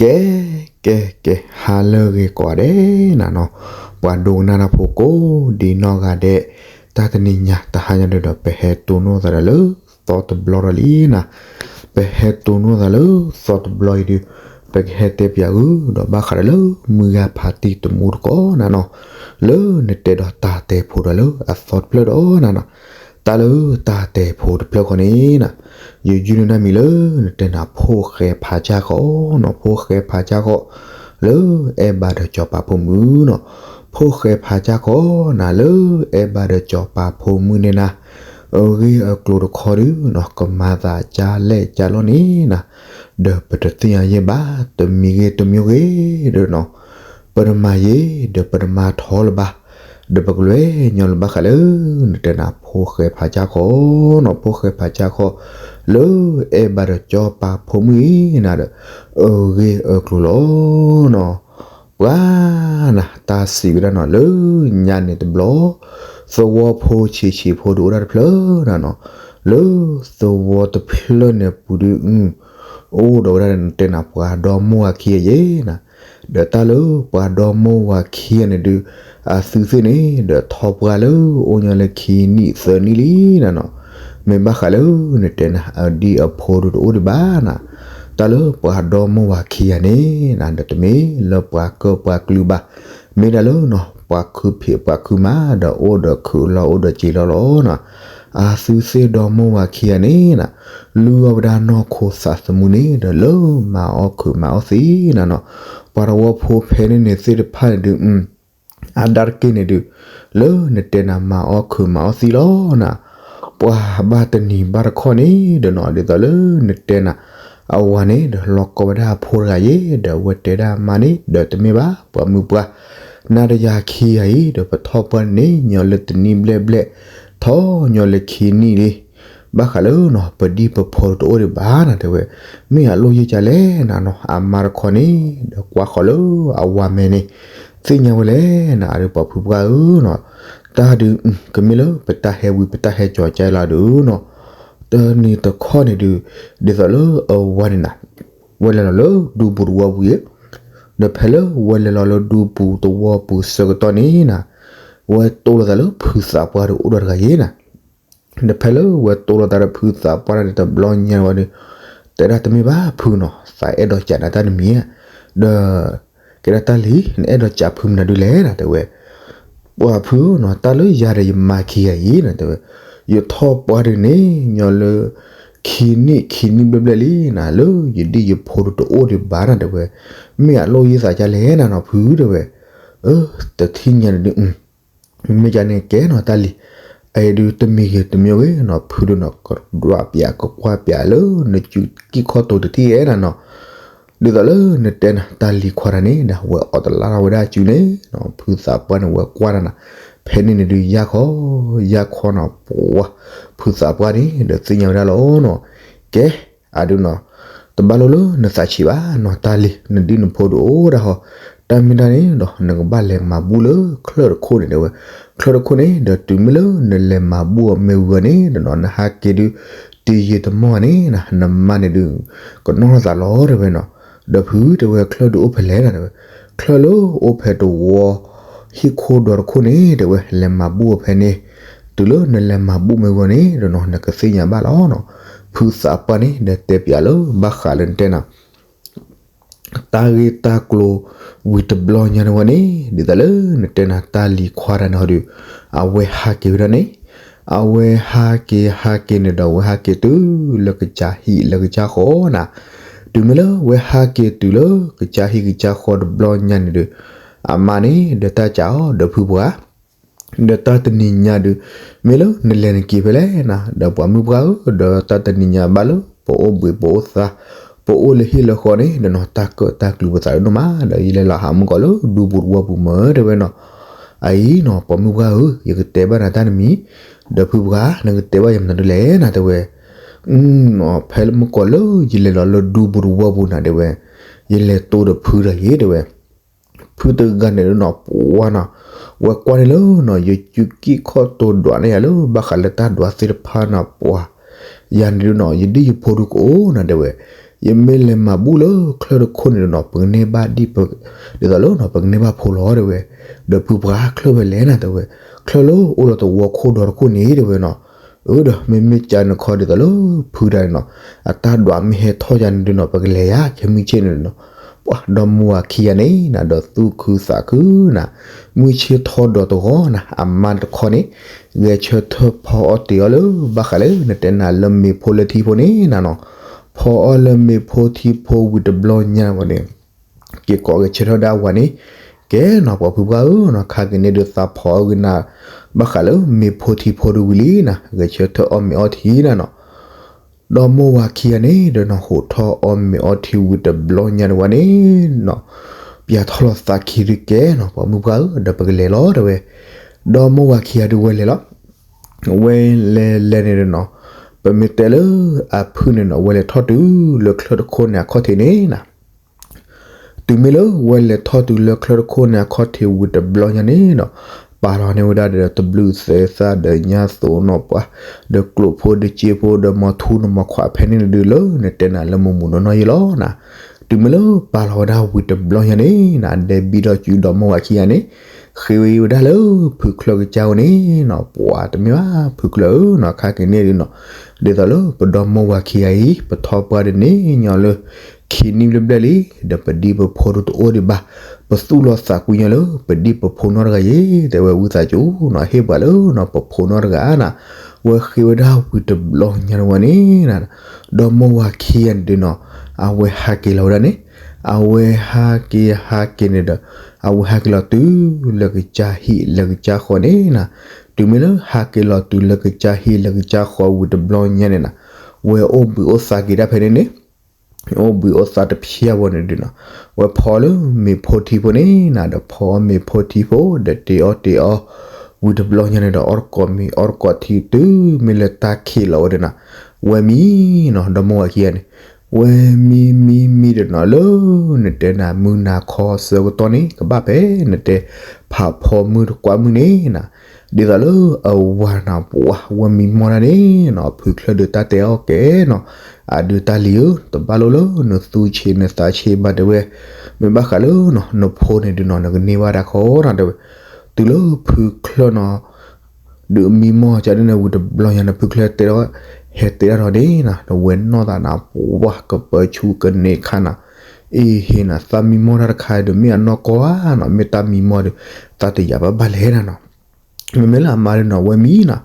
ကဲ ကဲ ကဲ ဟါလၢအဂ့ၤကိးဂၤဒဲးနၤနီၤ, ပှၤဒိကနၣ်တၢ်ဖိကိးဒံနီၢ်ဂၤဒဲး, တၢ်တနံၤညါတဟါညါဒုဒီး ပဟဲတိၢ်နီၣ်သးဒီးလၢသီတဘျီဒီးလံနၤ, ပဟဲတိၢ်နီၣ်သးလၢသီတဘျီအံၤဒု, ပကဟဲတဲပၠးဂုာ်ဒီးဘၣ်ဃးဒီးလၢမုၢ်ဂၤဖးတံၢ်တမူတကိးနၤနီၤ, လၢနတဲဒီးတၢ်တဲဖိဒီးလၢအသီတဖျၢၣ်ဒီးနၤနီၤ, တၢ်လၢတၢ်တဲဖိတဖျၢၣ်ဃီန့ၣ်နၤ, ယယုၢ်န့ၢ်တၢ်မံၤလၢနတဲနၤ ဖိၣ်ဃဲဖးကၢ်ဃီနီၤ, ဖိၣ်ဃဲဖးကၢ်ဃီ, လၢအဲၣ်ဘၣ်ဒီးစီၤပၤဖိမုၣ်နီၤ, ဖိၣ်ဃဲဖးကၢ်ဃီနၤ လၢအဲၣ်ဘၣ်ဒီးစီၤပၤဖိမုၣ်န့ၣ်နၤ, အဂ့ၢ်အကျိၤတခီဒုနီၤ ကမၤသးကၢ်လဲၣ်ကၢ်လီၢ်န့ၣ်နၤ, ဒီးပတသ့ၣ်ညါယဲၢ်ဘၣ် တမံၤဂ့ၤတမံၤဂ့ၤဒီးနီၤ, ပတမၤယဲၢ် ဒီးပတမၤထီလၢၤဘၣ်, ဒီးပကလဲၤညီလၢဘၣ်ဃးလၢ နတဲနၤ ဖိၣ်ဃဲဖးကၢ်ဃီနီၤ, ဖိၣ်ဃဲဖးကၢ်ဃီ, လၢအဲၣ်ဘၣ်ဒီးစီၤပၤဖိမုၣ်အံၤနၤဒီး, အဂ့ၢ်အကျိၤလီၤနီၤ, ပှၤနၤ တၢ်စံးဝဲဒၣ်နီၤ လၢညါန့ၣ်တဘျီ, သဝီဖိဆံးဆံးဖိတအိၣ်ဒၣ်တဖျၢၣ်နၤနီၤ, လၢသဝီတဖျၢၣ်န့ၣ်ပူၤဒု အိၣ်ဒီးဝဲဒၣ်နတဲနၤ ပှၤဒီမိၢ်ဝၤခံဂၤယဲၢ်နၤ, ဒီးတၢ်လၢပှၤဒီမိၢ်ဝၤခံဂၤန့ၣ်ဒု, အသုသ့ၣ်န့ၣ် ဒီးထီၣ်ပှၢ်လၢအိၣ်ညီလၢခံနံၣ်သၢနံၣ်လံနၤနီၤ, မ့ၢ်ဘၣ်ဃးလၢနတဲနၤ အဒံၣ်အဖိဒုတအိၣ်ဒံးဘၣ်နၤ, တၢ်လၢပှၤဒီမိၢ်ဝၤခံဂၤန့ၣ်နၤ ဒီးတမ့ၢ်လၢပှၤကၢၢ်ပှၤကလုာ်ဘၣ်, မ့ၢ်ဒၣ်လၢနီၤ ပှၤခုဖံးပှၤခုမၤ ဒီးအိၣ်ဒီးခုးလီၤအိၣ်ဒီးစ့လီၤလီၤနၤ, အသုသ့ၣ်ဒီမိၢ်ဝၤခံဂၤန့ၣ်နၤ, လုၢ်အီၣ်ဝဲဒၣ်နီၢ်ခိသးသမူန့ၣ် ဒီးလၢမၤအီၣ်ခုးမၤအီၣ်သံနၤနီၤ, ပှၤသဝီဖိဖဲန့ၣ်န့ၣ်သ့ၣ်တဖၣ်န့ၣ်ဒု အဒါတက့ၢ်န့ၣ်ဒု, လၢနတဲနၤမၤအီၣ်ခုးမၤအီၣ်သံလီၤနၤ, ပှၤဘၣ်တနံၤဘၣ်တခီန့ၣ်ဒီးနီၤ ဒ်သိးလၢနတဲနၤ, အဝၤန့ၣ်ဒီး လီၤကီဝဲဒၣ်အဖိတဂၤယဲၢ် ဒီးအဝဲတဲဒၣ်မါန့ၣ် ဒီးတမ့ၢ်ဘၣ် ပှၤမုၢ်ပှၢ်, နၤဒီးယၤခံဂၤအံၤ ဒီးပထီၣ်ပှၢ်န့ၣ် ညီလၢတနံၣ်ဘျဲၣ်ဘျဲၣ်, ထီၣ်ညီလၢခံနံၣ်လံ ဘၣ်ဃးလၢနီၤ ပဒံၣ်ပဖိတအိၣ်ဒံးဘၣ်နၤတဲဝဲ, မ့ၢ်အလိၣ်ယဲၢ်ကလဲၣ်နၤနီၤ အမါတခီန့ၣ် ဒီးကွၢ်ဃီၤလၢအဝၤမဲာ်န့ၣ်, သ့ၣ်ညါဝဲလဲၣ်နၤ အဒုးပှၤဖုပှၢ်ဧၢနီၤ, တၢ်ဒုး ကမ့ၢ်လၢပတၢ်ဟဲဝံၤပတၢ်ဟဲကၠီၤကၢလီၤဒုးနီၤ, တနံၤတခီန့ၣ်ဒုး, ဒ်သိးလၢအဝၤန့ၣ်နၤ, ဝဲလဲၤလီၤလၢဒူပူၤတဝီပူၤအံၤ, ဒီးဖဲလၢဝဲလဲၤလီၤလၢဒူပူၤတဝီပူၤဆၢကတီၢ်န့ၣ်နၤ, ဝဲတိၢ်လိာ်သးလၢဖုသးပှၢ်ဒီးအိၣ်ဒီးတဂၤယဲၢ်နၤ ဒီးဖဲလၢဝဲတိၢ်လိာ်သးဒီးဖုသးပှၢ်န့ၣ်တဘျီညါဝဲဒီး, တဲဒၣ်တမ့ၢ်ဘၣ်ဖုနီၤ သးအဲၣ်ဒိးကးနၤတၢ်တမံၤဧါ, ဒီး, ကဲဒၣ်တၢ်လံၤ နအဲၣ်ဒိးကးဖုမနုၤဒုလဲၣ်နၤတဲဝဲ, ပှၤဖုနီၤ တၢ်လၢယၤဒီးယမါခံဂၤအံၤနၤတဲဝဲ, ယထီၣ်ပှၢ်ဒုးန့ၣ် ညီလၢ, ခံနံၣ်ခံနံၣ်ဘျဲၣ်ဘျဲၣ်လံနၤ လၢယဒံၣ်ယဖိဒုးတအိၣ်ဒံးဘၣ်နၤတဲဝဲ, မ့ၢ်အလိၣ်ယဲၢ်သးကလဲၣ်နၤနီၤဖုတဲဝဲ, အၢ, တထံၣ်ညါန့ၣ်ဒုး မ့ၢ်ကန့ၣ်ကဲနီၤတၢ်လံၤ, အအံၤဒုးတမံၤဂ့ၤတမံၤဂ့ၤနီၤ ဖုဒုးနီၤ ကဒွးပၠးကကွၢ်ပၠးလၢနစုကံၢ်ခီၣ်တိၤတထံၣ်ဧဲနၤနီၤ, ဒ်သိးလၢနတဲနၤ တၢ်လံၤခွါတဂၤန့ၣ်ဒီး ဝဲအိးတလါထီၣ်ဝဲဒၣ်စုန့ၣ်, ဖုသးပှၢ်န့ၣ် ဝဲကွၢ်တၢ်နၤ, ဖဲန့ၣ်န့ၣ်ဒုးယၢ်ခီ, ယၢ်ခီနီၤ ပှၤ, ဖုသးပှၢ်န့ၣ်ဒီးသ့ၣ်ညါဝဲဒၣ်လီၤနီၤ, ကဲ, အဒုးနီၤ, တဘၣ်လိၣ်လၢနသးဆံးဘၣ်နီၤ တၢ်လံၤ နဒံၣ်နဖိဒုးအိၣ်ဒၣ်ဟီ, တၢ်မ့ၢ်တၢ်န့ၣ်ဒီး နကဘၣ်လဲၤမၤဘူၣ်လၢချၢၣ်တခိၣ်န့ၣ်တဲဝဲ, ချၢၣ်တခိၣ်န့ၣ်ဒီးတုၤမ့ၢ်လၢနလဲၤမၤဘူၣ်အီၤမ့ၢ်ဝံၤအီၤန့ၣ်ဒီးနီၤ နဟးက့ၤဒုး, တယံာ်တမီၢ်န့ၣ်နၤ နမါန့ၣ်ဒုး, ကနီၣ်ထီၣ်သးလီၤတဲဝဲနီၤ, ဒီးဖုတဲဝဲချၢၣ်ဒုးအိၣ်ဖဲလဲၣ်နၤတဲဝဲ, ချၢၣ်လၢအိၣ်ဖဲတဝီ ဟံၣ်ခိၣ်ဒီတခိၣ်န့ၣ်တဲဝဲ လဲၤမၤဘူၣ်အီၤဖဲန့ၣ်, တုၤလၢနလဲၤမၤဘူၣ်မ့ၢ်ဝံၤအီၤန့ၣ်ဒီးနီၤ နကသ့ၣ်ညါဘၣ်လီၤနီၤ, ဖုသးပှၢ်န့ၣ်ဒီးတဲပၠးလၢဘၣ်ဃးလၢနတဲနၤ တၢ်ဂ့ၢ်တၢ်ကျိၤဝံၤတဘျီညါန့ၣ်ဝဲန့ၣ် ဒ်သိးလၢနတဲနၤတၢ်လံၤခွါတဂၤန့ၣ်ဟီဒီး, အဝဲဟးက့ၤဝဲဒၣ်န့ၣ်, အဝဲဟးက့ၤဟးက့ၤန့ၣ်ဒီးအဝဲဟးက့ၤတုၤလၢကစၢ်ဟံၣ်လၢကစၢ်ဃီနၤ, တုၤမ့ၢ်လၢအဝဲဟးက့ၤတုၤလၢကစၢ်ဟံၣ်ကစၢ်ဃီတဘျီညါန့ၣ်ဒီး, အမါန့ၣ်ဒီးတၢ်ကးအီၤဒီးဖုပှၢ် ဒီးတၢ်တနံၤညါဒုး, မ့ၢ်လၢနလဲၤနက့ၤဖဲလဲၣ်နၤ ဒီးပှၤမုၢ်ပှၢ်ဧၢ ဒီးတၢ်တနံၤညါဘၣ်လၢပအိၣ်ဘှံးပအိၣ်သါ, ပအိၣ်လၢဟံၣ်လၢဃီန့ၣ် ဒီးနီၤတၢ်ကၢၣ်တၢ်ကျူၤပသးဒိၣ်မး ဒီးယလဲၤလီၤဟးမုၢ်ကီးလၢဒူပူၤတဝီပူၤမၢတဲဝဲနီၤ, အအံၤနီၤ ပှၤမုၢ်ပှၢ်ဧၢ ယကတဲဘၣ်နၤတၢ်တမံၤ, ဒီးဖုပှၢ် နကတဲဘၣ်ယၤမနုၤဒ်လဲၣ်နၤတဲဝဲ, ဖဲမုၢ်ကီးလၢယလဲၤလီၤလၢဒူပူၤတဝီပူၤနၤတဲဝဲ, ယလဲၤတိၢ်ဒီးဖုတဂၤယဲတဲဝဲ ဖုတဂၤန့ၣ်နီၤ ပှၤနီၤ, ဝဲကွၢ်န့ၣ်လၢနီၤ ယစုကံၢ်ခီၣ်တိၤဒွးန့ၢ်ယၤလၢဘၣ်ဃးလၢတၢ်ဒွးသ့ၣ်တဖၣ်နီၤ ပှၤ, ယၤန့ၣ်ဒုးနီၤ ယဒ်ယဖိဒုးကအိၣ်နၤတဲဝဲ, ယမ့ၢ်လဲၤမၤဘူၣ်လၢချၢၣ်တခိၣ်န့ၣ်ဒီးနီၤ ပကန့ၢ်ဘၣ်ဒ်ပ ဒ်သိးလၢနီၤ ပကန့ၢ်ဘၣ်ဖိလီၤတဲဝဲ, ဒီးဖုပှၢ်ချၢၣ်ဖဲလဲၣ်နၤတဲဝဲ, ချၢၣ်လၢအိၣ်လီၤတဝီခိၣ်ဒီတခိၣ်န့ၣ်တဲဝဲနီၤ, အၢဒီးမ့မ့ၢ်ကန့ၣ်ခီဒ်သိးလၢဖုတၢ်န့ၣ်နီၤ, အတၢ်ဒွးမ့ၢ်ဟဲထီၣ်ယၤန့ၣ်ဒီးနီၤ ပကလဲၤယၤခဲမုၢ်ဆ့ၣ်န့ၣ်ဒီးနီၤ, ပှၤဒီမါဝၤခံဂၤန့ၣ်နၤ ဒီးသူၣ်ခုသးခုနၤ, မုၢ်ဆ့ၣ်ထီၣ်ဒီးတဂီၤနၤ အမါတခီန့ၣ် ဂဲၤဆၢထၢၣ်ဖီအီၣ်တ့ၤအီၣ်လၢ ဘၣ်ဃးလၢနတဲနၤလၢမ့ၤဖိလၢထံဖိန့ၣ်နၤနီၤ, ဖီအီၣ်လၢမ့ၤဖိထံဖိဝံၤတဘျီညါဝဲန့ၣ် က့ၤကိးဂဲၤဆၢထၢၣ်ဒၣ်ဝၤန့ၣ်, ကဲနီၤ ပှၤဖုပှၢ်ဧၢနီၤ ခါက့ၤန့ၣ်ဒုးသးဖီအီၣ်ဂ့ၤနၤ ဘၣ်ဃးလၢမ့ၤဖိထံဖိဒုးဝံၤလံနၤ ဂဲၤဆၢထၢၣ်အီၣ်မ့ၤအီထံနၤနီၤ, ဒီမါဝၤခံဂၤန့ၣ်ဒီးနီၤ ဟိးထီၣ်အီၣ်မ့ၤအီထံဝံၤတဘျီညါန့ၣ်ဝဲန့ၣ်နီၤ, ပၠးထီၣ်လီၤသးခံဒုးကဲနီၤ ပှၤမုၢ်ပှၢ်ဧၢ ဒီးပကလဲၤလီၤတဲဝဲ, ဒီမါဝၤခံဂၤဒုးဝဲလဲၤလီၤ ဝဲလဲၤလဲၤန့ၣ်ဒီးနီၤ, ပမ့ၢ်တဲလၢအဖုၣ်န့ၣ်နီၤ ဝဲလဲၤထီၣ်တုၤလၢချၢၣ်တခိၣ်န့ၣ်အခီၣ်ထံးန့ၣ်နၤ, တုၤမ့ၢ်လၢဝဲလဲၤထီၣ်တုၤလၢချၢၣ်တခိၣ်န့ၣ်အခီၣ်ထံးဝံၤတဘျီညါန့ၣ်ဒီး, ပာ်လီၤန့ၢ်ဝဲဒၣ်ဒီးတဘျုးသဲးသၣ်ဒီးညါသိးနီၢ်ပှၢ်, ဒီးကျိာ်ဖိဒီးစ့ဖိဒီးမီၤထူနီၢ်မီၤခွးဖဲန့ၣ်န့ၣ်ဒုးလၢနတဲနၤလၢမုၢ်မုၢ်နီၢ်နီၢ်ယဲလီၤနၤ, တုၤမ့ၢ်လၢပာ်လီၤဝဲဒၣ်ဝံၤတဘျီညါန့ၣ်နၤ ဒဲးဘံဒီးစုဒီမါဝၤခံဂၤန့ၣ်, ဃ့ဝဲဒၣ်လၢဖုချၢၣ်ကစၢ်အိၣ်န့ၣ်နီၤ ပှၤတမ့ၢ်ဘၣ်ဖုချၢၣ်ဧၢနီၤ ခါက့ၤန့ၣ်ဒုးနီၤ, ဒ်သိးလၢပဒီမါဝၤခံဂၤအံၤ ပထီၣ်ပှၢ်ဒ်န့ၣ်ညီလၢ ခံနံၣ်ဘျဲၣ်ဘျဲၣ်လံ, ဒီးပဒံပဖိဒုးတအိၣ်ဒံးဘၣ်, ပသူၣ်လီၤသးကွံညီလၢ ပဒံပဖိနီတဂၤယဲ, တဲဝဲဝံသးစူၤနီၤ ဟ့ၣ်ပှၤလၢနီၤပဖိနီတဂၤနၤ, ဝဲဃ့ဝဲဒၣ်ဝံၤတဘျီညါန့ၣ်ဝဲန့ၣ်နၤ, ဒီမါဝၤခံဂၤန့ၣ်ဒုးနီၤ, အဝဲဟးက့ၤလီၤဝဲဒၣ်န့ၣ်, အဝဲဟးက့ၤဟးက့ၤန့ၣ်ဒီး, အဝဲဟးက့ၤလီၤတုၤလၢကစၢ်ဟံၣ်လၢကစၢ်ဃီန့ၣ်နၤ, တုၤမ့ၢ်လၢဟးက့ၤလီၤတုၤလၢကစၢ်ဟံၣ်လၢကစၢ်ဃီဝံၤတဘျီညါန့ၣ်နၤ, ဝဲအိၣ်ဘှံးအိၣ်သါက့ၤဒၣ်ဖဲန့ၣ်န့ၣ် အိၣ်ဘှံးအိၣ်သါတဖျၢၣ်ဝဲန့ၣ်ဒုးနီၤ, ဝဲဖီလၢမ့ၤဖိထံဖိန့ၣ်နၤ ဒီးဖီအီၣ်မ့ၤဖိထံဖိ ဒီးတ့အီၣ်တ့အီ ဝံၤတဘျီညါန့ၣ်ဒီး အီၣ်တကိးမ့ၤအီၣ်တကိးထံ တုၤမ့ၢ်လၢတၢ်ခံးလီၤဝဲဒၣ်နၤ, ဝဲမံနီၤ ဒီမါဝၤခံဂၤန့ၣ်, ဝဲမံမံမံဒီးနီၤ လၢနတဲနၤမုၢ်နၤခီဆၢကတီၢ်န့ၣ် ကဘၣ်ဖဲနတဲ ဖးဖီမုၢ်တကွၢ်မုၢ်န့ၣ်နၤ, ဒ်သိးလၢအဝၤနၤ ပှၤဝဲမံမီၢ်တၢ်န့ၣ်နီၤ ဖုချၢၣ်ဒုးတၢ်တဲအီၣ်ကဲနီၤ, အဒုးတၢ်လံၤဧၢ တဘၣ်လိၣ်လၢနသူဆ့နသးဆ့ဘၣ်တဲဝဲ, မ့ၢ်ဘၣ်ဃးလၢနီၤ နဖိန့ၣ်ဒုးနီၤ နကန့ၢ်ဘၣ်တၢ်ခီနီၤတဲဝဲ, တုၤလၢဖုချၢၣ်နီၤ ဒုးမံမီၢ်ကဒ်န့ၣ်ဝံၤတဘျီညါန့ၣ် ဖုချၢၣ်တဲဒီး ဟဲတဲဒၣ်ဒီးန့ၣ်နၤ နဝဲနီၢ်သးနၤ ပှၤကပၢဆူကန့ၢ်ခါနၤ, အ့ဟ့နၤ သးမံမီၢ်တၢ်တခါဒီး မ့ၢ်အနီၢ်ကီၢ်ဧါနီၤ မ့ၢ်တၢ်မံမီၢ်ဒီး သးတယာ်ဘၣ်ဘၣ်လဲၣ်နၤနီၤ, မ့မ့ၢ်လၢအမါဒုးနီၤ ဝဲမံနၤ,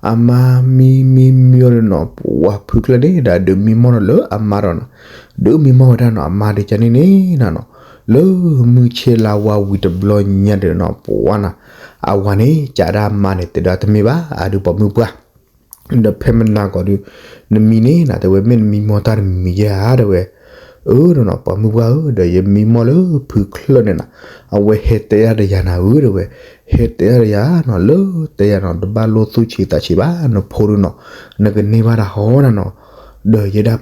အမါမံမံမံအီၤဒီးနီၤ ပှၤဖုချၢၣ်န့ၣ်ဒီး ဒုးမံမီၢ်ဒီးလၢအမါဒီး, ဒုးမံမီၢ်ဝဲဒၣ်နီၤ အမါဒုးကန့ၣ်န့ၣ်နၤနီၤ, လၢမုၢ်ဆ့လါဝါဝံၤတဘျီညါဒီးနီၤ ပှၤနၤ, အဝၤန့ၣ် ကးဒၣ်အမါန့ၣ် တဲဒီးတမ့ၢ်ဘၣ် အဒုးပှၤမုၢ်ပှၢ် ဒီးဖဲမနၤကီးဒုး နမံန့ၣ်နၤ တဲဝဲ မ့ၢ်နမံမီၢ်တၢ်တမံၤမံၤယဲဧါ တဲဝဲ, အၢဒီးနီၤ ပှၤမုၢ်ပှၢ်ဧၢ ဒီးယမံမီၢ်လၢဖုချၢၣ်န့ၣ်နၤ, အဝဲဟဲတဲဒၣ်ဒီးယၤနၤဧၢ တဲဝဲ, ဟဲတဲဒၣ်ဒီးယၤနီၤ လၢတဲယၤနီၤ တဘၣ်လိၣ်သူၣ်ဆံးသးဆံးဘၣ် နဖိဒုးနီၤ နကန့ၢ်ဘၣ်တၢ်ဟီနၤနီၤ, ဒီးယဲဒၣ်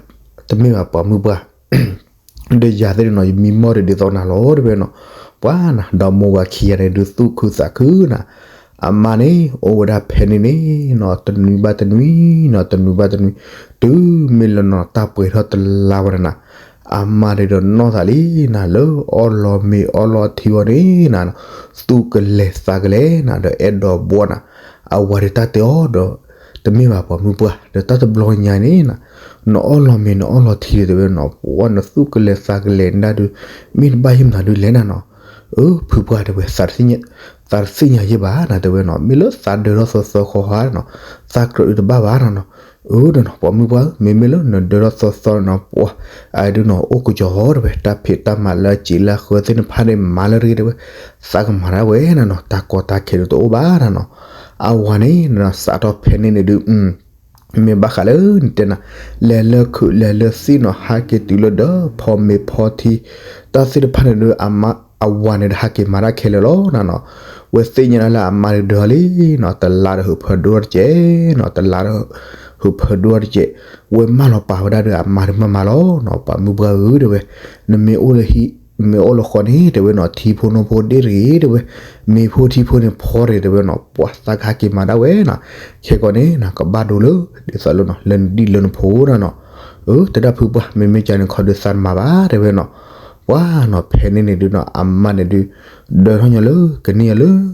တမ့ၢ်ဘၣ်ပှၤမုၢ်ပှၢ် ဒီးယၤသ့ၣ်နီၤ ယမံမီၢ်ဒီးဒ်သိးနၤလီၤ တဲဝဲနီၤ, ပှၤနၤ ဒီမါဝၤခံဂၤန့ၣ် ဒုးသူၣ်ခုသးခုနၤ, အမါန့ၣ် အိၣ်ဝဲဒၣ်ဖဲန့ၣ်န့ၣ်နီၤ တနွံဘၣ်တနွံနီၤ တနွံဘၣ်တနွံ, တုၤမ့ၢ်လၢနီၤ တၢ်ပှဲၤထီၣ်တလါဝဲဒၣ်နၤ, အမါဒုးဒီးနီၢ်သးလံနၤ လၢအီၣ်လီၤမ့ၤအီၣ်လီၤထံဝဲန့ၣ်နၤ, သူၣ်ကလဲၤသးကလဲၤနၤ ဒီးအဲၣ်ဒိးဘှီနၤ, အဝၤဒုးတၢ်တဲအီၤဒီး တမ့ၢ်ဘၣ်ပှၤမုၢ်ပှၢ် ဒီးတၢ်တဘျီညါန့ၣ်နၤ, နအီၣ်လီၤမ့ၤနအီၣ်လီၤထံ တဲဝဲနီၤ ပှၤနသူၣ်ကလဲၤသးကလဲၤနဒၣ်ဒုး မ့ၢ်တဘၣ်ယဲၢ်မနုၤဒုးလဲၣ်နၤနီၤ, အၢ ဖုပှၢ်တဲဝဲ သးတသ့ၣ်ညါယဲၢ်ဘၣ်နၤ တဲဝဲနီၤ မ့ၢ်လၢသးဒၢထီၣ်သီသီဃီဃီနီၤ, သးကြၢးဒုးတဘၣ်ဘၣ်နၤနီၤ, အၢဒီးနီၤ ပှၤမုၢ်ပှၢ်ဧၢ မ့မ့ၢ်လၢနဒၢထီၣ်သီသီနီၤ ပှၤ အဒုးနီၤ အိၣ်ကစီၤတဲဝဲ တၢ်ဖံးတၢ်မၤလၢအစံးလၢအဃၢသ့ၣ်တဖၣ်န့ၣ် မၤလၢတဂ့ၤတဲဝဲ, သးကမၤဒၣ်ဝဲနၤနီၤ တၢ်ကီတၢ်ခဲဒုးတအိၣ်ဘၣ်နၤနီၤ, အဝၤန့ၣ်နၤ စးထီၣ်ဖဲန့ၣ်န့ၣ်ဒုး မ့ၢ်ဘၣ်ဃးလၢနတဲနၤ လဲၤလၢခုးလဲၤလၢသံၣ်နီၤ ဟးက့ၤတုၤလၢဒီး ဖီမ့ၤဖီထံ တၢ်သ့ၣ်တဖၣ်န့ၣ်ဒုး အမါ အဝၤန့ၣ်ဒီးဟးက့ၤမၤတၢ်ခဲလၢာ်လီၤနၤနီၤ, ဝဲသ့ၣ်ညါဒၣ်လၢအမါဒုးဒၢလံနီၤ တလါဒီးဟုးဖၢဒိၣ်တကဲးနီၤ တလါဒီးဟုးဖၢဒိၣ်တကဲး, ဝဲမၢလီၤပာ်ဝဲဒၣ်ဒီးအမါဒုးမၤမၤလီၤနီၤ ပှၤမုၢ်ပှၢ်ဧၢ တဲဝဲ, နမ့ၢ်အိၣ်လၢဟံၣ် မ့ၢ်အိၣ်လၢဃီန့ၣ် တဲဝဲနီၤ ထံဖိနီဖိဒ့ၣ်တဂ့ၤ တဲဝဲ, မ့ၤဖိထံဖိန့ၣ်ဖီတဂ့ၤ တဲဝဲနီၤ, ပှၤသးကဟဲက့ၤမၤဒၣ်ဝဲနီၤ, ခဲကီန့ၣ် ကဘၣ်ဒိလၢ ဒ်သိးလၢနီၤ လၢနဒံၣ်လၢနဖိနီၤနီၤ, အၢ တဲဒၣ်ဖုပှၢ် မ့မ့ၢ်ကန့ၣ်ခီဒုးသးတမၤဘၣ် တဲဝဲနီၤ, ပှၤနီၤ ဖဲန့ၣ်န့ၣ်ဒုးနီၤ အမါန့ၣ်ဒုး ဒၢထီၣ်ညီလၢ ကန့ၢ်ညီလၢ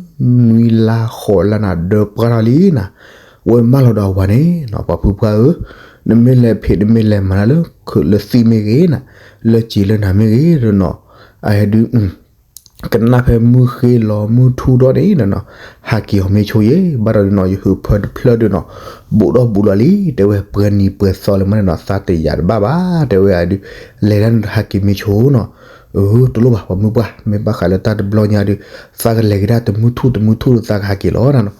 နွံလါဃိးလါနၤ ဒၢပှၢ်ထီၣ်လံနၤ, ဝဲမၢလီၤဒီးအဝၤန့ၣ်နီၤ ပှၤဖုပှၢ်ဧၢ, နမ့ၢ်လဲၤဖံး နမ့ၢ်လဲၤမၤတၢ်လၢ လၢသံမ့ၢ်ဂ့ၤနၤ, လၢစံာ်လၢနၤမ့ၢ်ဂ့ၤဒုးနီၤ, အဒုး ကနၣ်ဖဲမုၢ်ဃ့လီၤမုၢ်ထူၣ်ထီၣ်န့ၣ်နီၤ, ဟးက့ၤအီၤမ့ၢ်ဆိယဲ ဘၣ်ဒီးနီၤ ယဟုးဖၢတဖျၢၣ်ဒုးနီၤ, ဘူးဒီးဘူးလီၤလံ တဲဝဲပှဲၤနံၤပှဲၤသီလၢမ့ၢ်န့ၣ်နီၤ သးတယာ်တဘၣ်ဘၣ် တဲဝဲအဒုး, လဲၤဒၣ်နဟးက့ၤမ့ၢ်ဆိနီၤ, အၢ တလိၣ်ဘၣ် ပှၤမုၢ်ပှၢ် မ့ၢ်ဘၣ်ဃးလၢတၢ်တဘျီညါဒုး, သးကလဲၤကဒါတမုၢ်ထူၣ်တမုၢ်ထူၣ်ဒုးသးကဟးက့ၤလီၤနၤနီၤ,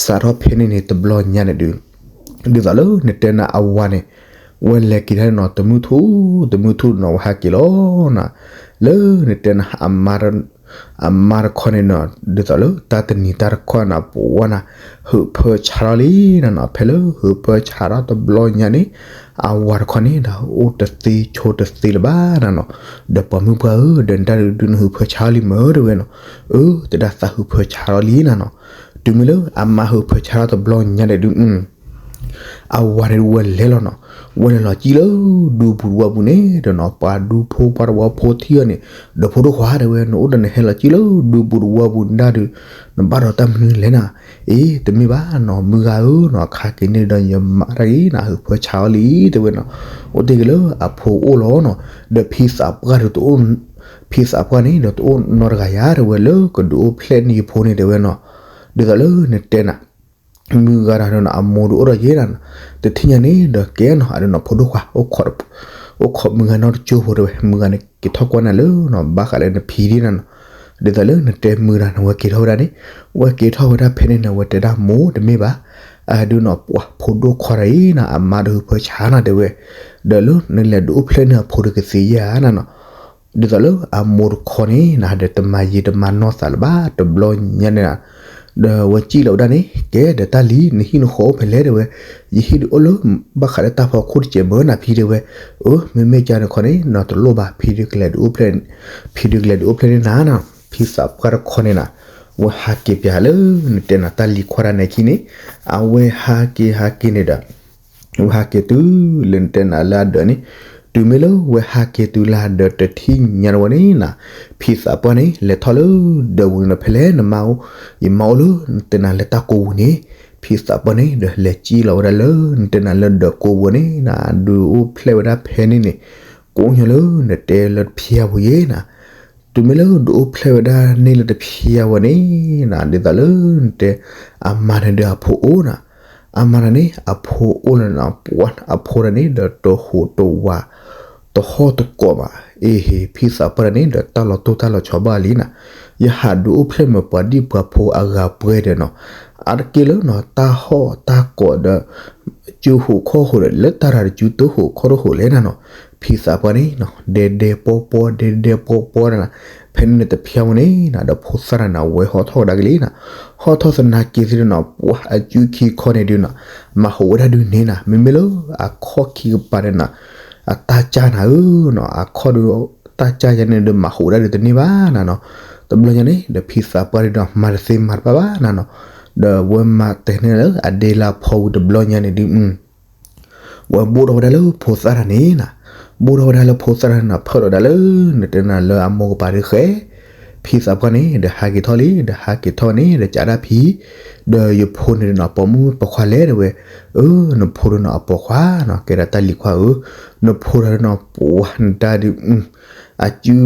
စးထီၣ်ဖဲန့ၣ်န့ၣ် တဘျီညါန့ၣ်ဒုး ဒ်သိးလၢနတဲနၤအဝၤန့ၣ်, ဝဲလဲၤက့ၤတၢ်နီၤ တမုၢ်ထူၣ် တမုၢ်ထူၣ်နီၤ ဝဲဟးက့ၤလီၤနၤ, လၢနတဲနၤ အမါတခီန့ၣ်နီၤ ဒ်သိးလၢတၢ်တနံၤတၢ်တခီနၤ ပဝဲနၤ, ဟုးဖၢဆါထီၣ်လံနၤနီၤ, ဖဲလၢဟုးဖၢဆါထီၣ်တဘျီညါန့ၣ်, အဝၤတခီန့ၣ်ဒီး အိၣ်တသ့ဆိတသ့လၢၤဘၣ်နၤနီၤ, ဒီးပှၤမုၢ်ပှၢ်ဧၢ ဒီးနတၢ်ဒုးနဟုးဖၢဆါထီၣ်လံမ့ၢ်တဲဝဲနီၤ, အၢ တဲဒၣ်သးဟုးဖၢဆါထီၣ်လံနၤနီၤ, တုၤမ့ၢ်လၢအမါဟုးဖၢဆါထီၣ်တဘျီညါန့ၣ်ဒုး အဝၤန့ၣ်ဒုးဝဲလဲၤလီၤနီၤ, ဝဲလဲၤလီၤကံၣ်လၢ ဒူပူၤတဝီပူၤန့ၣ်ဒီးနီၤ ပှၤဒူဖိပှၤတဝီဖိထံၣ်အီၤန့ၣ်, ဒီးဖိဒိၣ်ခွါတဲဝဲ နအိၣ်ဒီးနဟဲလီၤကံၣ်လၢဒူပူၤတဝီပူၤဒၣ်ဒုး, နဘၣ်ဒီးတၢ်မနုၤလဲၣ်နၤ, အ့ တမ့ၢ်ဘၣ်နီၤ မုၢ်ဂၤဧၢနီၤ ခါက့ၤန့ၣ်ဒီးယမါတၢ်အံၤနၤ ဟုးဖၢဆါအီၤလံတဲဝဲနီၤ, အိၣ်တ့ၢ်က့ၤလၢအဖိအိၣ်လီၤနီၤ, ဒီးဖံသးပှၢ်ဒီးတအိၣ်, ဖံသးပှၢ်န့ၣ်ဒီးတအိၣ်နီတဂၤယၤတဲဝဲ လၢကဒုးအိၣ်ဖျဲၣ်န့ၢ်ယဖိန့ၣ်တဲဝဲနီၤ, ဒ်သိးလၢနတဲနၤ မုၢ်ဂၤတဂၤဒီးနီၤ အမိၢ်ဒုးအိၣ်ဒီးယဲနၤ, တထံၣ်ညါန့ၣ်ဒီးကဲနီၤ အဒုးနီၤ ဖိဒိၣ်ခွါ အိၣ်ခိးမုၢ်ဂၤနီတကၠိဖိတဲဝဲ မုၢ်ဂၤန့ၣ် က့ၤထီၣ်ကွၢ်နၤလၢနီၤ ဘၣ်ဃးလၢနဖံဒ်နၤနီၤ, ဒ်သိးလၢနတဲမုၢ်ဂၤန့ၣ် ဝဲက့ၤထီၣ်ဝဲဒၣ်န့ၣ်, ဝဲက့ၤထီၣ်ဝဲဒၣ်ဖဲန့ၣ်န့ၣ် ဝဲတဲဒၣ်မိၢ်တမ့ၢ်ဘၣ်, အဒုးနီၤ ပှၤဖိဒိၣ်ခွါတဂၤအံၤနၤ အမါဒီးဟုးဖၢဆါနၤတဲဝဲ, ဒီးလၢနလဲၤဒုးအိၣ်ဖျဲၣ်န့ၢ်အဖိဒီးကသ့ဧါနၤနီၤ ဒ်သိးလၢအမိၢ်တခီန့ၣ်နၤ ဒီးတမၤယံာ်တမၤနီၢ်သးလၢၤဘၣ် တဘျီညါန့ၣ်နၤ, ဒီးဝဲကံၣ်လီၤဝဲဒၣ်န့ၣ် ကဲဒီးတၢ်လံၤ နဟံၣ်နဃီအိၣ်ဖဲလဲၣ်တဲဝဲ, ယဟံၣ်ဒုးအိၣ်လၢ ဘၣ်ဃးလၢတၢ်ဖီခိၣ်တစဲးမၢနၤဖံတဲဝဲ, အၢ မ့မ့ၢ်ကန့ၣ်ခီန့ၣ် နီၤတလိၣ်ဘၣ် ဖံဒုးကလဲၤဒုးအိၣ်ဖျဲၣ်, ဖံဒုးကလဲၤဒုးအိၣ်ဖျဲၣ်န့ၢ်နၤနၤ, ဖံသးပှၢ်တခီန့ၣ်နၤ, ဝဲဟးက့ၤပၠးလၢ နတဲနၤတၢ်လံၤခွါဒၣ်နဲၣ်ခံန့ၣ်, အဝဲဟးက့ၤဟးက့ၤန့ၣ်ဒီး ဝဲဟးက့ၤတုၤလၢနတဲနၤလၢအဒၢးန့ၣ်, တုၤမ့ၢ်လၢဝဲဟးက့ၤတုၤလၢအဒၢးတထံၣ်ညါတဝဲန့ၣ်နၤ, ဖံသးပှၢ်န့ၣ် လဲၤထီၣ်လၢဒၢးပူၤန့ၣ်ဒီး ဖဲလဲၣ်နမါအိၣ်, ယမါအိၣ်လၢ နတဲနၤလၢတၢ်ကိးပူၤန့ၣ်, ဖံသးပှၢ်န့ၣ်ဒီးလဲၤကံၣ်လီၤဝဲဒၣ်လၢ နတဲနၤလၢဒၢးကိးပူၤန့ၣ်နၤ ဒုးအိၣ်ဖျဲၣ်ဝဲဒၣ်ဖဲန့ၣ်န့ၣ်, ကိးညီလၢနတဲလၢတဖျါဝဲယဲနၤ တုၤမ့ၢ်လၢဒုးအိၣ်ဖျဲၣ်ဝဲဒၣ်န့ၣ်လၢတဖျါဝဲန့ၣ်နၤ ဒ်သိးလၢနတဲ, အမါန့ၣ်ဒီးအဖိအိၣ်နၤ, အမါန့ၣ်န့ၣ် အဖိအိၣ်လၢနၤ, အဖိန့ၣ်န့ၣ်ဒီးတဟူးတဝး, တဟီၣ်တကိးဘၣ်, အ့ဟ့ ဖံသးပှၢ်န့ၣ်န့ၣ်ဒီးတၢ်လီၤတိၢ်တၢ်လီၤဆီဘၣ်လံနၤ, ယဟးဒုးအိၣ်ဖျဲၣ်မ့ၢ်ပှၤဒံၣ်ပှၤဖိအဂၤပှဲၤဒီးနီၤ, အါတက့ၢ်လၢနီၤ တၢ်ဟီၣ်တၢ်ကိးဒီး ကၠူဟူးခီၣ်ဟူးဒီး လၢတၢ်ရၤတကၠူတဟူးခီၣ်တဟူးလဲၣ်နၤနီၤ, ဖံသးပှၢ်န့ၣ်နီၤ ဒဲဒဲပီပီ ဒဲဒဲပီပီနၤ, ဖဲန့ၣ်န့ၣ်တဖျါဝဲန့ၣ်နၤ ဒီးဖိသၣ်တဂၤန့ၣ် အဝဲဟီၣ်ထီၣ်ကဒါက့ၤလံနၤ, ဟီၣ်ထီၣ်သနာ်က့သ့ၣ်နီၤ ပှၤအကၠူခံခီန့ၣ်ဒုးနီၤ, မၤဟူးဝဲဒၣ်ဒုးန့ၣ်နၤ မ့မ့ၢ်လၢအခီၣ်ခံကပၤန့ၣ်နၤ, အတၢ်ကၢ်နၤဧၢနီၤ အခီၣ်ဒုး, တၢ်ကၢ်ယဲန့ၣ်ဒုးမၤဟူးဝဲဒၣ်ဒုးတန့ၢ်ဘၣ်နၤနီၤ, တဘျီညါန့ၣ် ဒီးဖံသးပှၢ်န့ၣ်ဒီးမၤတသ့မၤတဘၣ်ဘၣ်နၤနီၤ, ဒီးဝဲမၤတဲန့ၣ်လၢအဒ့လၢအဖီဝံၤတဘျီညါန့ၣ်ဒုး ဝဲဘိၣ်ထီၣ်ဝဲဒၣ်လၢဖိသၣ်တဂၤန့ၣ်နၤ, ဘိၣ်ထီၣ်ဝဲဒၣ်လၢဖိသၣ်တဂၤန့ၣ် ဖၢၣ်လီၤဝဲဒၣ်လၢ နတဲနၤလၢအမိၢ်ကပၤဒုးဃဲ, ဖံသးပှၢ်န့ၣ် ဒီးဟးက့ၤထီၣ်လံ ဒီးဟးက့ၤထီၣ်န့ၣ် ဒီးကးဒၣ်ဖံ, ဒီးယဖိန့ၣ်နီၤ ပိာ်မုၣ်ပိာ်ခွါလဲၣ်တဲဝဲ, အၢ နဖိဒုးနီၤအပိာ်ခွါနီၤ ကဲဒၣ်တၢ်လံၤခွါဧၢ, နဖိဒုးနီၤ ပှၤနတၢ်ဒုး အကၠူ,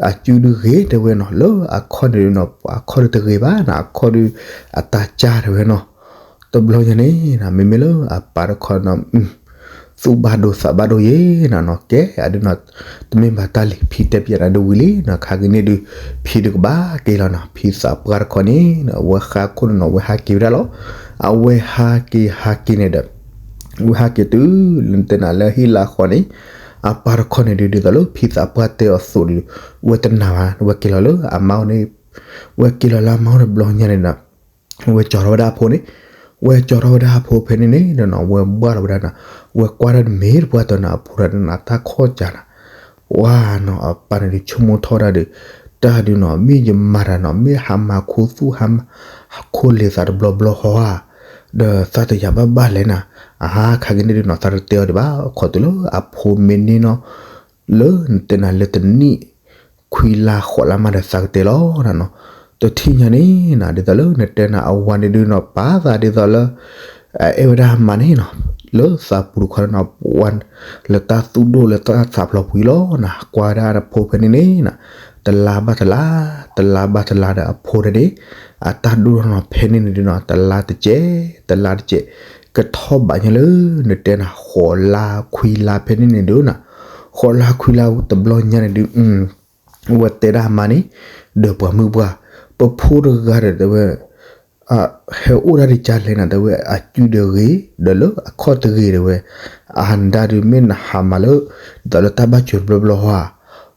အကၠူဒုးဂ့ၤတဲဝဲနီၤ လၢအခီၣ်န့ၣ်နီၤ အခီၣ်ဒုးတဂ့ၤဘၣ်နၤ အခီၣ်ဒုး အတၢ်ကၢ်တဲဝဲနီၤ, တဘျီညါန့ၣ်နၤ မ့မ့ၢ်လၢအပၢ်တခီနီၤ သူၣ်ဘၣ်ဒိသးဘၣ်ဒိယဲနၤနီၤ ကဲအဒုးနီၤ, တမ့ၢ်ဘၣ်တၢ်လံၤဖံတဲပၠးနၤဒုးဝံၤလံနီၤ ခါက့ၤန့ၣ်ဒုး ဖံဒုးကဘၣ်က့ၤလီၤနီၤ ဖံသးပှၢ်တခီန့ၣ် အဝဲဃါခိၣ်န့ၣ်နီၤ အဝဲဟးက့ၤဟးက့ၤန့ၣ်ဒီး ဝဲဟးက့ၤတုၤ လၢနတဲနၤလၢဟံၣ်လါဃီန့ၣ်, အပၢ်တခီန့ၣ်ဒုး ဒ်သိးလၢဖံသးပှၢ်တဲအီၤသိးဒီး ဝဲတနာ်ဘၣ် ဝဲက့ၤလီၤလၢအမါအိၣ်န့ၣ်, ဝဲက့ၤလီၤလၢအမါအိၣ်တဘျီညါန့ၣ်ဒီး ဝဲကၠီထီၣ်ဝဲဒၣ်အဖိန့ၣ်, ဝဲကၠီထီၣ်ဝဲဒၣ်အဖိဖဲန့ၣ်န့ၣ်ဒီးနီၤ ဝဲဘၣ်လီၤဝဲဒၣ်နၤ, ဝဲကွၢ်ဒၣ်တမ့ၢ်တပှၢ်တနီၤ အဖိဒၣ်နၤ တၢ်ခီၣ်ကၢ်နၤ, ပှၤနီၤ အပၢ်န့ၣ်ဒုးဆိကမိၣ်ထီၣ်ဒၣ်ဒီး တၢ်ဒုးနီၤ မ့ၢ်ယမၤတၢ်နီၤ မ့ၢ်ဟးမၤခိသူၣ်ဟးမၤ ဟးခိလ့ၤသးတဘျီဘျီဟီဧါ, ဒီးသးတယာ်ဘၣ်ဘၣ်လဲၣ်နၤ, အဟါခါက့ၤန့ၣ်ဒုးနီၤ သးတတဲအီၤဒံးဘၣ် ခီတုၤလၢအဖိမ့ၢ်န့ၢ်နီၤ လၢနတဲနၤလၢတနံၣ် ခွံလါဃိးလါမးဒီးသးကတဲလီၤနၤနီၤ, တထံၣ်ညါန့ၣ်နၤ ဒ်သိးလၢနတဲနၤအဝၤန့ၣ်ဒုးနီၤ ပာ်သးဒ်သိးလၢ အအဲၣ်ဝဲဒၣ်မါန့ၣ်နီၤ, လၢသးပူၤတခီန့ၣ်နီၤ ပှၤ လၢတၢ်သူၣ်ဒိၣ်လၢတၢ်သးဖျိးပူၤအံၤလီၤနၤ ကွၢ်ဝဲဒၣ်အဖိဖဲန့ၣ်န့ၣ်နၤ, တလါဘၣ်တလါ တလါဘၣ်တလါဒီးအဖိတဒ့ၣ် အတၢ်ဒိၣ်ထီၣ်နီၤ ဖဲန့ၣ်န့ၣ်ဒုးနီၤ တလါတကဲး တလါတကဲး ကထီၣ်ဘးညါလၢ နတဲနၤ ဃိးလါခွံလါဖဲန့ၣ်န့ၣ်ဒုးနၤ, ဃိးလါခွံလါတဘျီညါန့ၣ်ဒုး ဝဲတဲဒၣ်မါန့ၣ် ဒီးပှၤမုၣ်ပှၢ် ပဖိတဂၤဒီးတဲဝဲ ဟဲအိၣ်ဒၣ်ဒ်ကလဲၣ်နၤ တဲဝဲ အစုဒီးဂ့ၤ ဒီးလၢအခီၣ်တဂ့ၤတဲဝဲ, အဟါနဒါဒုးမ့ၢ်နဟးမၤလၢ ဒ်သိးလၢတၢ်ဘၣ်စၢၤတဘျီဘျီဟီဧါ,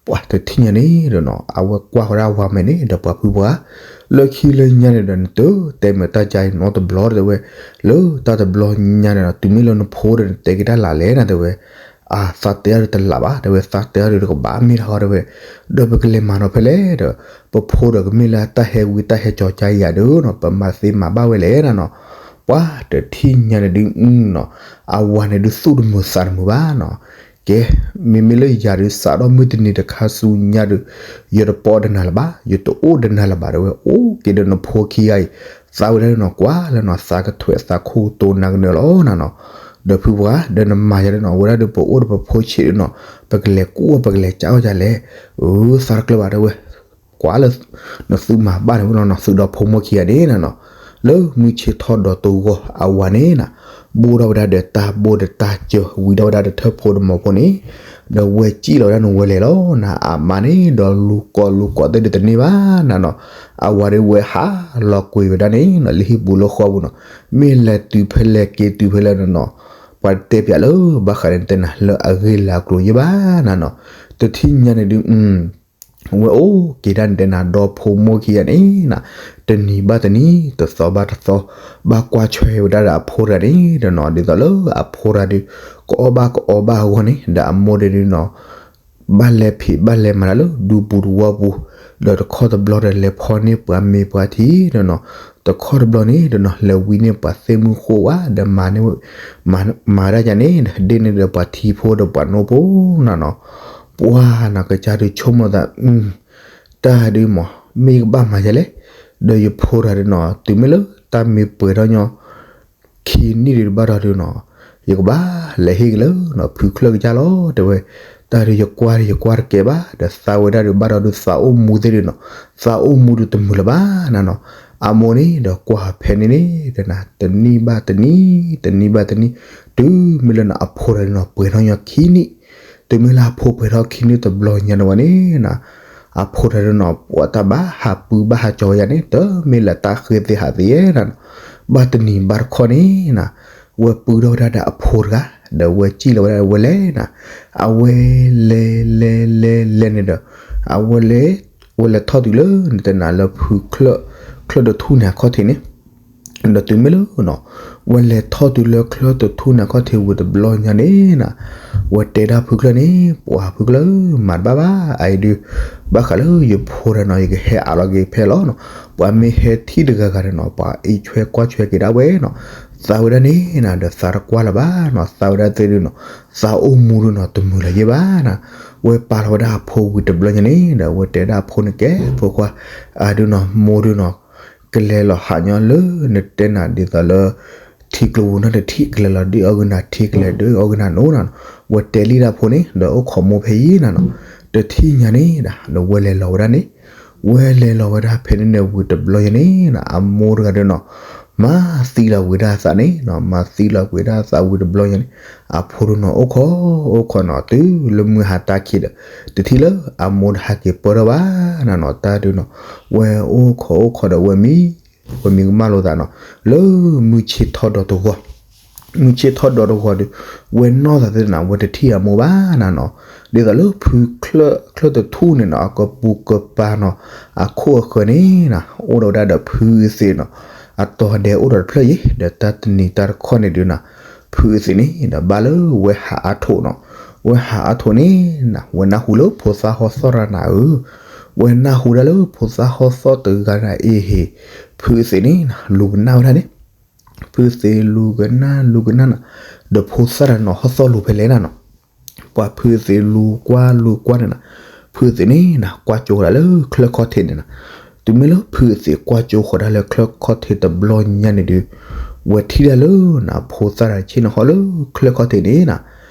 ပှၤတထံၣ်ညါန့ၣ်ဒီးနီၤ အဝဲကွၢ်ဃီဒၣ်ဝၤမဲာ်န့ၣ် ဒီးပှၤဖုပှၢ် လၢခံလၢညါန့ၣ်ဒီး နတတဲမ့ၢ်တၢ်ကါအံၤနီတဘျီတဲဝဲ, လၢတၢ်တဘျီညါန့ၣ်ဒီး တုၤမ့ၢ်လၢနဖိဒီး နတဲက့ၤတၢ်လၢ်လဲၣ်နၤတဲဝဲ, အသးတဲအီၤဒီးတလၢ်ဘၣ် တဲဝဲ သးတဲအီၤဒီးတကဘၣ်မ့ၢ်တဟီတဲဝဲ, ဒီးပကလဲၤမၤနီၤဖဲလဲၣ်ဒီး ပဖိဒီးကမ့ၢ်လၢတၢ်ဟဲဝံတၢ်ဟဲကၠီၤကါယၤဒီးနီၤ ပမၤသ့မၤဘၣ်ဝဲလဲၣ်နၤနီၤ, ပှၤတထံၣ်ညါန့ၣ်ဒုးနီၤ အဝၤန့ၣ်ဒုးသူၣ်တမုာ်သးတမုာ်ဘၣ်နီၤ, ကဲ မ့မ့ၢ်လၢယၤဒုးစးထီၣ်မုၢ်တနံၤတခါဆူညါဒုး ယတပိာ်ဒီးနၤလၢၤဘၣ် ယတအိၣ်ဒီးနၤလၢၤဘၣ်တဲဝဲ အိၣ်က့ၤဒီးနဖိခံဂၤအံၤ, သးဝဲဒၣ်နီၤ ကွၢ်လၢနီၤ သးကထွဲးသးခိၣ်တိၤနၤကနၢၤလီၤနၤနီၤ, ဒီးဖုပှၢ် ဒီးနမၤယၤဒုးနီၤ ဝဲဒၣ်ဒုးပအိၣ်ဒီးပဖိဆံးဒုးနီၤ ပကလဲၤကူၣ်အီၤ ပကလဲၤကၢ်အီၣ်ယၤလဲၣ်, အၢ သးတကျၢၤဘၣ်တဲဝဲ ကွၢ်လၢ နသုမၤဘၣ်န့ၣ်ဝဲလီၤနီၤ သုဒီးဖိမိၢ်ခံဂၤန့ၣ်နၤနီၤ, လၢမုၢ်ဆ့ၣ်ထီၣ်ဒီးတဂီၢ်အဝၤန့ၣ်နၤ, ဘိၣ်ထီၣ်ဝဲဒၣ်ဒီးတၢ်ဘိဒီးတၢ်စၢၤ ဝံၤထီၣ်ဝဲဒၣ်ဒီးထၢၣ်ဖိတမီၤဖိန့ၣ်, ဒီးဝဲစံၣ်လီၤဝဲဒၣ်န့ၣ်ဝဲလဲၤလီၤနၤ အမါန့ၣ် ဒီးလူၤကိးလူၤကိးသ့ၣ်ဒုးတန့ၢ်ဘၣ်နၤနီၤ, အဝၤဒုးဝဲဟးလီၤကွံာ်ဝဲဒၣ်န့ၣ်နီၤ လၢဟံၣ်ပူၤလၢဃီပူၤနီၤ, မ့ၢ်လဲၤတုၤဖဲလဲၣ်က့ၤတုၤဖဲလဲၣ်နၤနီၤ, ပှၤတဲပၠးလၢ ဘၣ်ဃးန့ၣ်တဲနၤလၢအဂ့ၢ်လၢအကျိၤယဲၢ်ဘၣ်နၤနီၤ, တထံၣ်ညါန့ၣ်ဒုး ဝဲအိၣ်က့ၤဒၣ်န့ၣ်တဲနၤ ဒီဖိမိၢ်ခံဂၤန့ၣ်နၤ, တနံၤဘၣ်တနံၤ တသီဘၣ်တသီ, ဘၣ်ကွၢ်ဆွဲဝဲဒၣ်ဒီးအဖိတဂၤန့ၣ်ဒီးနီၤ ဒ်သိးလၢအဖိတဂၤဒုး ကအီၣ်ဘၣ်ကအီဘၣ်အဂီၢ်န့ၣ် ဒီးအမိၢ်ဒုးနီၤ ဘၣ်လဲၤဖံးဘၣ်လဲၤမၤတၢ်လၢဒူပူၤတဝီပူၤ, ဒီးတခီတဘျီဒီးလဲၤဖီၣ်န့ၢ်ပှၤမ့ၤပှၤထံဒီးနီၤ, တခီတဘျီန့ၣ်ဒီးနီၤ လဲၤဝံန့ၢ်ပှၤသ့ၣ်မုၢ်ဃိဝါ ဒီးမၤန့ၢ် မၤဒၣ်ယၤန့ၣ်ဒီး ဒ့ၣ်န့ၢ်ဒီးပှၤထံဖိဒီးပှၤနိဖိနၤနီၤ, ပှၤနီၤ ကစၢ်ဒုးဆိကမိၣ်သး တၢ်ဒုးမး မ့ၢ်ယကဘၣ်မၤယၤလဲၣ်, ဒီးယဖိတဂၤဒုးနီၤ တုၤမ့ၢ်လၢတၢ်မ့ၢ်ပှဲၤထီၣ်ညီ ခံနံၣ်ဒုးတဘၣ်ဒီးဒုးနီၤ, ယကဘၣ်လဲၤဟ့ၣ်က့ၤလၢနီၤ ဖုချၢၣ်ကစၢ်လီၤ တဲဝဲ, တၢ်ဒုးယကွၢ်ဒုးယကွၢ်တကဲဘၣ် ဒီးသးဝဲဒၣ်ဒုးဘၣ်ဒီးဒုးသးအိၣ်မူသ့ၣ်ဒုးနီၤ, သးအိၣ်မူဒုးတမုာ်လၢၤဘၣ်နၤနီၤ, အမိၢ်န့ၣ်ဒီးကွၢ်ဖဲန့ၣ်န့ၣ် တနံၣ်ဘၣ်တနံၣ် တနံၣ်ဘၣ်တနံၣ်, တုၤမ့ၢ်လၢနီၤ အဖိတဂၤဒုးနီၤ ပှဲၤထီၣ်ညီခံနံၣ်, တုၤမ့ၢ်လၢအဖိပှဲၤထီၣ်ခံနံၣ်တဘျီညါန့ၣ်ဝဲန့ၣ်နၤ အဖိတဂၤဒုးနီၤ ပှၤတၢ်ဘၣ်ဟးပူၤဘၣ်ဟးကၠီၤယၤန့ၣ် တမ့ၢ်လၢတၢ်ဃ့သ့ဟးသ့ဧါနၤနီၤ, ဘၣ်တနံၤဘၣ်တခီန့ၣ်နၤ, ဝဲပုၢ်ထီၣ်ဝဲဒၣ်ဒီးအဖိတဂၤ, ဒီးဝဲစံၣ်လီၤဝဲဒၣ်ဝဲလဲၤနၤ, အဝဲလဲၤလဲၤလဲၤလဲၤန့ၣ်ဒီး အဝဲလဲၤ ဝဲလဲၤထီၣ်တုၤလၢ နတဲနၤလၢဖုချၢၣ် ချၢၣ်တထူၣ်န့ၣ်အခီၣ်ထံးန့ၣ် ဒီးတုၤမ့ၢ်လၢနီၤ ဝဲလဲၤထီၣ်တုၤလၢချၢၣ်တထူၣ်န့ၣ်အခီၣ်ထံးဝံၤတဘျီညါန့ၣ်နၤ, ဝဲတဲဒၣ်ဖုချၢၣ်န့ၣ် ပှၤဖုချၢၣ် မၤတဘၣ်ဘၣ် အအံၤဒုး ဘၣ်ဃးလၢယဖိတဂၤနီၤ ယကဟဲအးလီၤက့ၤဖဲလီၤနီၤ, ပှၤမ့ၢ်ဟဲထံၣ်တဂၤဂၤဒီးနီၤ ပှၤအံးဆွဲကွၢ်ဆွဲက့ၤဒၣ်ဝဲနီၤ, သးဝဲဒၣ်န့ၣ်နၤ ဒီးသးတကွၢ်လၢၤဘၣ်နီၤ သးဝဲဒၣ်သ့ၣ်ဒုးနီၤ သးအိၣ်မူဒုးနီၤ တမုာ်လၢၤယဲၢ်ဘၣ်နၤ, ဝဲပာ်လီၤဝဲဒၣ်အဖိဝံၤတဘျီညါန့ၣ်ဒီး ဝဲတဲဒၣ်အဖိန့ၣ်ကဲ ဖိခွါ အဒုးနီၤ မိၢ်ဒုးနီၤ ကလဲၤလီၤဟးညီလၢနတဲနၤဒ်သိးလၢ ထံကျိပူၤနီတထံၣ် ကလဲၤလီၤဒုးအီၣ်ဂ့ၤနၤ ထံကလဲၤဒုးအီၣ်ဂ့ၤနၤနီၤနၤ, ဝဲတဲလံဒၣ်ဖိန့ၣ် ဒီးအိၣ်ခိးမိၢ်ဖဲအံၤနၤနီၤ, တထံၣ်ညါန့ၣ်ဒီး ဒီးဝဲလဲၤလီၤဝဲဒၣ်န့ၣ်, ဝဲလဲၤလီၤဝဲဒၣ်ဖဲန့ၣ်န့ၣ်ဝံၤတဘျီညါန့ၣ်နၤ အမိၢ်တဂၤဒုးနီၤ မၤသံလီၤကွံာ်ဒၣ်အသးန့ၣ်နီၤ မၤသံလီၤကွံာ်ဒၣ်အသးဝံၤတဘျီညါန့ၣ်, အဖိဒုးနီၤ အိၣ်ခိး အိၣ်ခိးနီၤ တုၤလၢမုၢ်ဟါတၢ်ခံးဒီး တထံၣ်လၢအမိၢ်တဟဲက့ၤပၢၢ်ထီၣ်ဘၣ်နၤနီၤ တၢ်ဒုးနီၤ, ဝဲအိၣ်ခိးအိၣ်ခိးဒီးဝဲမံ ဝဲမံကမၣ်လိာ်သးနီၤ, လၢမုၢ်ဆ့ၣ်ထီၣ်ဒီးတဂီၢ်, မုၢ်ဆ့ၣ်ထီၣ်ဒီးတဂီၢ်ဒီး ဝဲနီၢ်သးသ့ၣ်နၤ ဝဲတထံၣ်အမိၢ်ဘၣ်နၤနီၤ, ဒ်သိးလၢဖုချၢၣ် ချၢၣ်တထူၣ်န့ၣ်နီၤ အကပူၤကပၤနီၤ အခိၣ်အဃၢၤန့ၣ်နၤ အိၣ်ဒီးဝဲဒၣ်ဒီးဖုအသ့ၣ်နီၤ, အတီၤဒဲးအိၣ်ဒီးတဖျၢၣ်ယဲၢ် ဒီးတၢ်တနံၤတၢ်တခီန့ၣ်ဒုးနၤ, ဖုအသ့ၣ်န့ၣ်ဒီးဘၣ်လၢဝဲဟးအါထိးနီၤ, ဝဲဟးအါထီၣ်န့ၣ်နၤ ဝဲနၢ်ဟူလၢဖိသၣ်ဟီၣ်သီၣ်တဂၤနၤဧၢ, ဝဲနၢ်ဟူဒၣ်လၢဖိသၣ်ဟီၣ်သီၣ်တဂၤနၤအ့ဟ့ၣ် ဖုသ့ၣ်န့ၣ်နၤ လူၤကနၣ်ဝဲဒၣ်န့ၣ်, ဖုသ့ၣ်လူၤကနၣ်လူၤကနၣ်နၤ, ဒီးဖိသၣ်တဂၤနီၤ ဟီၣ်သီၣ်လူၤဖဲလဲၣ်နၤနီၤ ပှၤဖုသ့ၣ်လူၤကွၢ်လူၤကွၢ်န့ၣ်နၤ, ဖုသ့ၣ်န့ၣ်နၤ ကွၢ်ကၠိဃီၤဒၣ်လၢချၢၣ်ခီၣ်ထံးန့ၣ်နၤ, တုၤမ့ၢ်လၢဖုသ့ၣ်ကွၢ်ကၠိဃီၤဒၣ်လၢချၢၣ်ခီၣ်ထံးတဘျီညါန့ၣ်ဒုး, ဝဲထံၣ်ဒၣ်လၢနၤ ဖိသၣ်တဂၤဆ့ၣ်နီၤဟီၣ်လၢချၢၣ်ခီၣ်ထံးန့ၣ်နၤ,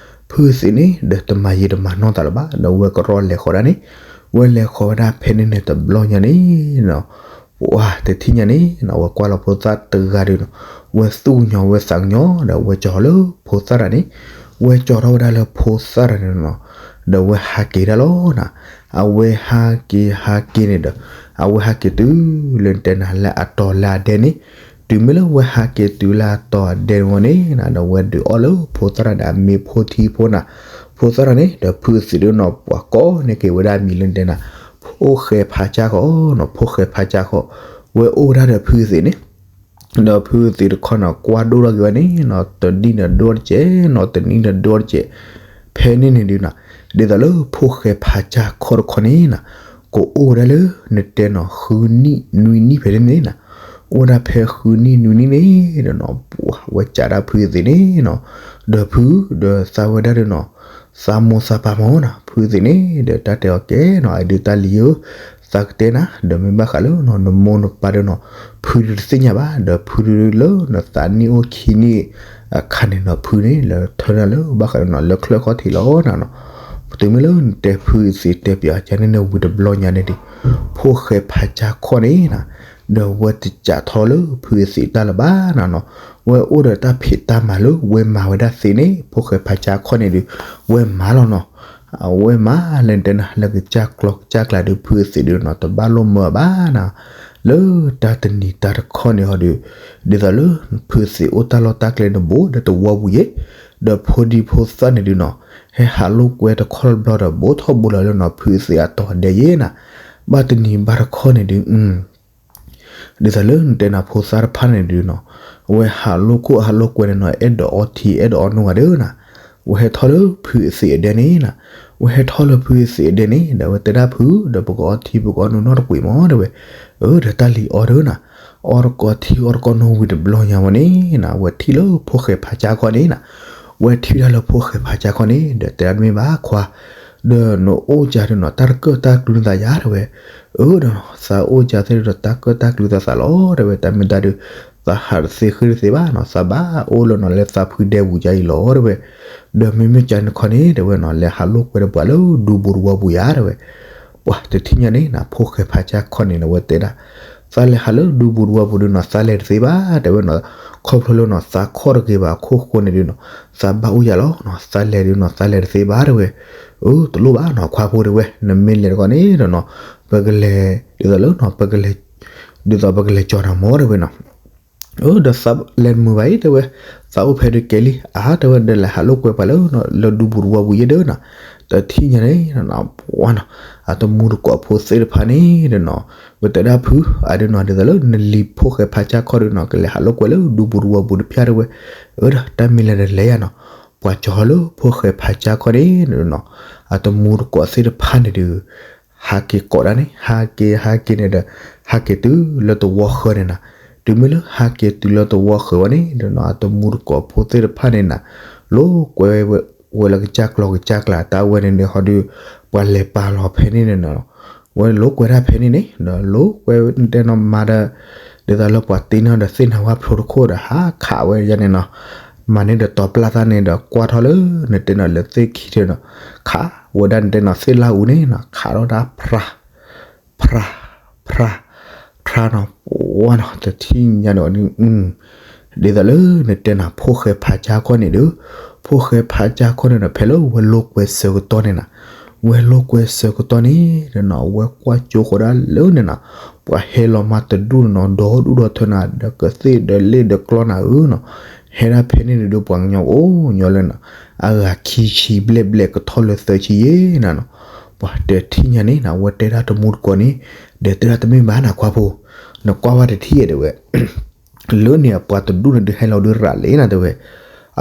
ဖုသ့ၣ်န့ၣ် ဒီးတမၤယံာ်တမၤနီၢ်သးလၢၤဘၣ် ဒီးဝဲကရီလဲၤဃီၤဒၣ်န့ၣ်, ဝဲလဲၤဃီၤဝဲဒၣ်ဖဲန့ၣ်န့ၣ်တဘျီညါန့ၣ်နၤ ပှၤတထံၣ်ညါန့ၣ်နၤ ဝဲကွၢ်လီၤဖိသၣ်တဂၤဒုးနၤ, ဝဲသူၣ်ကညီၤဝဲသးကညီၤ ဒီးဝဲကၠီၤလၢဖိသၣ်တဂၤန့ၣ်, ဝဲကၠီၤထီၣ်ဝဲဒၣ်လၢဖိသၣ်တဂၤန့ၣ်နၤ, ဒီးဝဲဟးက့ၤဒၣ်လီၤနၤ, အဝဲဟးက့ၤဟးက့ၤန့ၣ်ဒီး, အဝဲဟးက့ၤတုၤလၢနတဲနၤလၢအတီၤလၢအဒဲန့ၣ်, တုၤမ့ၢ်လၢဝဲဟးက့ၤတုၤလၢအတီၤအဒဲန့ၣ်ဝဲန့ၣ်နၤ ဒီးဝဲဒုးအီၣ်လၢဖိသၣ်တဂၤန့ၣ် အမ့ၢ်ဖိထံဖိနၤ, ဖိသၣ်တဂၤန့ၣ် ဒီးဖုသ့ၣ်ဒုးနၤ ပှၤကိးန့ၢ်က့ၤဝဲဒၣ်မံၤလၢနတဲနၤ, ဖိၣ်ဃဲဖးကၠၢ်ခီၣ်နၤ ဖိၣ်ဃဲဖးကၠၢ်ခီၣ်, ဝဲအိၣ်ဝဲဒၣ်ဒီးဖုသ့ၣ်န့ၣ် ဒီးဖုသ့ၣ်တခီနၤ ကွၢ်ဒိၣ်ထီၣ်က့ၤဝဲန့ၣ်နၤ တနံၣ်ဒီးဒိၣ်တကဲးနၤ တနံၣ်ဒီးဒိၣ်တကဲး, ဖဲန့ၣ်န့ၣ်ဒုးနၤ, ဒ်သိးလၢဖိၣ်ဃဲဖးကၠၢ်ခီၣ်တခီန့ၣ်နၤ, ကအိၣ်ဝဲဒၣ်လၢနတဲနၤ ဃုနံၣ်နွံနံၣ်ဖဲန့ၣ်န့ၣ်နၤ, အိၣ်ဝဲဒၣ်ဖဲဃုနံၣ်နွံနံၣ်န့ၣ်ဒီးနၤ ပှၤဝဲကးဒၣ်ဖုသ့ၣ်န့ၣ်နၤ, ဒီးဖု ဒီးသးဝဲဒၣ်ဒီးနၤ သးမိၢ်သးပၢ်မၢ်နၤ ဖုသ့ၣ်န့ၣ် ဒီးတၢ်တဲအီၤကဲနၤ အဒုးတၢ်လံၤဧၢ, သးကတဲနၤ ဒီးမ့ၢ်ဘၣ်ဃးလၢနမိၢ်နပၢ်ဒီးနၤ ဖုဒုးတသ့ၣ်ညါဘၣ် ဒီးဖုဒုးလၢနသးနံၣ်အိၣ်ခံနံၣ်အခါန့ၣ်နၤ ဖုန့ၣ် လၢထၢနၤလၢဘၣ်ဃးဒီးနၤလၢချၢၣ်ခီၣ်ထံးလီၤနၤနၤ, တုၤမ့ၢ်လၢနတဲဖုသ့ၣ်တဲပၠးကန့ၣ်န့ၣ်ဝံၤတဘျီညါန့ၣ်ဒုး, ဖိၣ်ဃဲဖးကၠၢ်ခီၣ်န့ၣ်နၤ, ဒီးဝဲတကးထီၣ်လၢဖုသ့ၣ်တၢ်လၢၤဘၣ်နၤနၤ, ဝဲအိၣ်ဒီးတၢ်ဖံးတၢ်မၤလၢဝဲမၤဝဲဒၣ်သ့န့ၣ် ဖိၣ်ဃဲဖးကၠၢ်ခီၣ်န့ၣ်ဒုး, ဝဲမၤလီၤနၤ, အဝဲမၤလၢနတဲနၤ လၢကစၢ်ကျီကစၢ်ကျါဒုး ဖုသ့ၣ်ဒုးနၤ တဘၣ်လိၣ်မၢဘၣ်နၤ, လၢတၢ်တနံၤတၢ်တခီန့ၣ်ဟီဒုး, ဒ်သိးလၢဖုသ့ၣ်အိၣ်တၢ်လီၢ်တၢ်ကျဲန့ၣ် ဘူးဒီးတဝီပူၤယဲ, ဒီးဖိဒံဖိသၣ်န့ၣ်ဒုးနၤ, ဟဲဟးလိာ်ကွဲတခီတဘျီဒီး ဘူးထီၣ်ဘူးလီၤလၢနၤ ဖုသ့ၣ်အတီၤဒဲးယဲနၤ, ဘၣ်တနံၤဘၣ်တခီန့ၣ်ဒုး ဒ်သိးလၢနတဲနၤဖိသၣ်တဖၣ်န့ၣ်ဒုးနၤ, အဝဲဟးလိာ်ခိၣ်ဟးလိာ်ကွဲန့ၣ်နၤ အဲၣ်ဒိးအီထံအဲၣ်ဒိးအီနိဂၤဒုးနၤ, ဝဲဟဲထီၣ်လၢဖုသ့ၣ်အဒဲန့ၣ်နၤ, ဝဲဟဲထီၣ်လၢဖုသ့ၣ်အဒဲန့ၣ် ဒီးဝဲတဲဒၣ်ဖု ဒီးပကအီထံပကအီနိနီတကွံာ်မၢ တဲဝဲ, အၢ ဒီးတၢ်လံၤအီဒုးနၤ, အီတကိးထံအီတကိးနိဝံၤတဘျီညါဝဲန့ၣ်နၤ ဝဲထံၣ်လၢဖိၣ်ဃဲဖးကၠၢ်ခီၣ်န့ၣ်နၤ, ဝဲထံၣ်ဒၣ်လၢဖိၣ်ဃဲဖးကၠၢ်ခီၣ်န့ၣ် ဒီးတဲဒၣ်တမ့ၢ်ဘၣ်ခွါ ဒီးနအိၣ်ကဒီးနၤ တၢ်တကၢၣ်တၢ်ကျုသးယါ တဲဝဲ, အၢ ဒီးနၤ သးအိၣ်ကသ့ၣ်ဒီးတၢ်ကၢၣ်တၢ်ကျုသးသးလီၤ တဲဝဲ, တၢ်မ့ၢ်တၢ်ဒုး သးဟးတသ့ဃ့တသ့ဘၣ်နၤ သးဘၣ်အိၣ်လၢနၤလၢသးဖုဒဲပူၤကါအံၤလီၤ တဲဝဲ, ဒီးမ့မ့ၢ်ကန့ၣ်ခီန့ၣ် တဲဝဲနၤ လဲၤဟးလိာ်ကွဲတပှၤလၢဒူပူၤတဝီပူၤယါ တဲဝဲ, ပှၤတထံၣ်ညါန့ၣ်နၤ ဖိၣ်ဃဲဖးကၠၢ်ခီၣ်န့ၣ် ဝဲတဲဒၣ်, သးလဲၤဟးလၢဒူပူၤတဝီပူၤဒုးနၤ သးလဲၤတသ့ဘၣ် တဲဝဲနၤ, ခီဖျိလၢနၤ သးခီၣ်တဂ့ၤဘၣ်အခိၣ်ဃိန့ၣ်ဒုးနၤ သးဘၣ်အိၣ်ယါလီၤနၤ သးလဲၤဒုးနၤ သးလဲၤတသ့ဘၣ် တဲဝဲ, အၢ တလိၣ်ဘၣ်နၤ ခွါဖိ တဲဝဲ, နမ့ၢ်လဲၤတဂီၢ်န့ၣ်ဒီးနၤ ပကလဲၤ ဒ်သိးလၢနၤ ပကလဲၤ ဒ်သိးပကလဲၤကၠီၤနၤမၢ တဲဝဲနၤ အၢ ဒီးသးလဲၤတမုာ်ဘၣ်အံၤ တဲဝဲ, သးအိၣ်ဖဲဒုးကဲလံ အါ တဲဝဲ ဒီးလဲၤဟးလိာ်ကွဲပှၤလၢ လၢဒူပူၤတဝီပူၤယဲဒုးနၤ, တထံၣ်ညါန့ၣ်နၤ ပှၤနၤ အတမူတကိးဖိသ့ၣ်တဖၣ်န့ၣ်ဒီးနၤ ဝဲတဲဒၣ်ဖု အဒုးနၤ ဒ်သိးလၢနလံၤဖိၣ်ဃဲဖးကၠၢ်ခီၣ်ဒုးနၤ ကလဲၤဟးလိာ်ကွဲလၢဒူပူၤတဝီပူၤတဖၣ် တဲဝဲ, အၢ ဒီးတၢ်မ့ၢ်လဲၤဒီးလဲၤယါနၤ, ပှၤကၠီၤလၢဖိၣ်ဃဲဖးကၠၢ်ခီၣ်န့ၣ်ဒီးနၤ အတမူတကိးသ့ၣ်တဖၣ်န့ၣ်ဒုး ဟးက့ၤကိးဒၣ်န့ၣ် ဟးက့ၤဟးက့ၤန့ၣ်ဒီး ဟးက့ၤတုၤလၢတဝီဃၢၤန့ၣ်နၤ, တုၤမ့ၢ်လၢဟးက့ၤတုၤလၢတဝီဃၢၤဝဲန့ၣ်ဒီးနၤ အတမူတကိးဖိသ့ၣ်တဖၣ်န့ၣ်နၤ လိာ်ကွဲဝဲလၢကစၢ်ကျီကစၢ်ကျါ တၢ်ဝဲန့ၣ်န့ၣ်ဟီဒုး ပှၤလဲၤပာ်လီၤဖဲန့ၣ်န့ၣ်နၤ ဝဲလိာ်ကွဲဒၣ်ဖဲန့ၣ်န့ၣ် ဒီးလိာ်ကွဲတဲနၤမၤဒီး ဒ်သိးလၢပှၤတ့န့ၢ်ဒီးသ့ၣ်နၤဝါဖျိတခိၣ်ဒီး ဟးခးဝဲယါန့ၣ်နၤ, မၤန့ၢ်ဒီးတီၤပျၢ်သၣ်န့ၣ်ဒီး ကွၢ်ထီၣ်လၢနတဲနၤလၢသ့ၣ်ခံဒီးနၤ ခးဝဲဒၣ်နတဲနၤသ့ၣ်လၢအူန့ၣ်နၤ ခးထီၣ်ဒၣ်ဖြါ ဖြါ ဖြါ ဖြါနၤ ပှၤနၤ တထံၣ်ညါန့ၣ် ဒ်သိးလၢနတဲနၤ ဖိၣ်ဃဲဖးကၠၢ်ခီၣ်န့ၣ်ဒီး ဖိၣ်ဃဲဖးကၠၢ်ခီၣ်န့ၣ်ဒီး ဖဲလၢဝဲလိာ်ကွဲဆၢကတီၢ်န့ၣ်နၤ, ဝဲလိာ်ကွဲဆၢကတီၢ်န့ၣ်ဒီးနၤ ဝဲကွၢ်ကၠိဃီၤဒၣ်လၢန့ၣ်နၤ, ပှၤဟဲလီၤမၤတဒူၣ်န့ၣ်နၤ ဒီဒူၣ်ဒီထၢနၤ ဒီးကသ့ၣ်ဒီးလ့ၣ်ဒီးကျီနၤဧၢနၤ, ဟဲဒၣ်ဖဲန့ၣ်န့ၣ်ဒီး ပှၤကညီအိၣ်ညီလၢနၤ အဂၤခံဆံဘျဲၣ်ဘျဲၣ်ကထီၣ်လၢသၢဆံယဲၢ်နၤနၤ, ပှၤတထံၣ်ညါန့ၣ်နၤ ဝဲတဲဒၣ်တမူတကိးန့ၣ် ဒီးတဲဒၣ်တမ့ၢ်ဘၣ်နၤခွါဖိ, နကွၢ်ဝဲတထံၣ်တဲဝဲ လၢန့ၣ်အပှၤတဒူၣ်န့ၣ်ဒုးဟဲလီၤဒုးရၤလံနၤတဲဝဲ,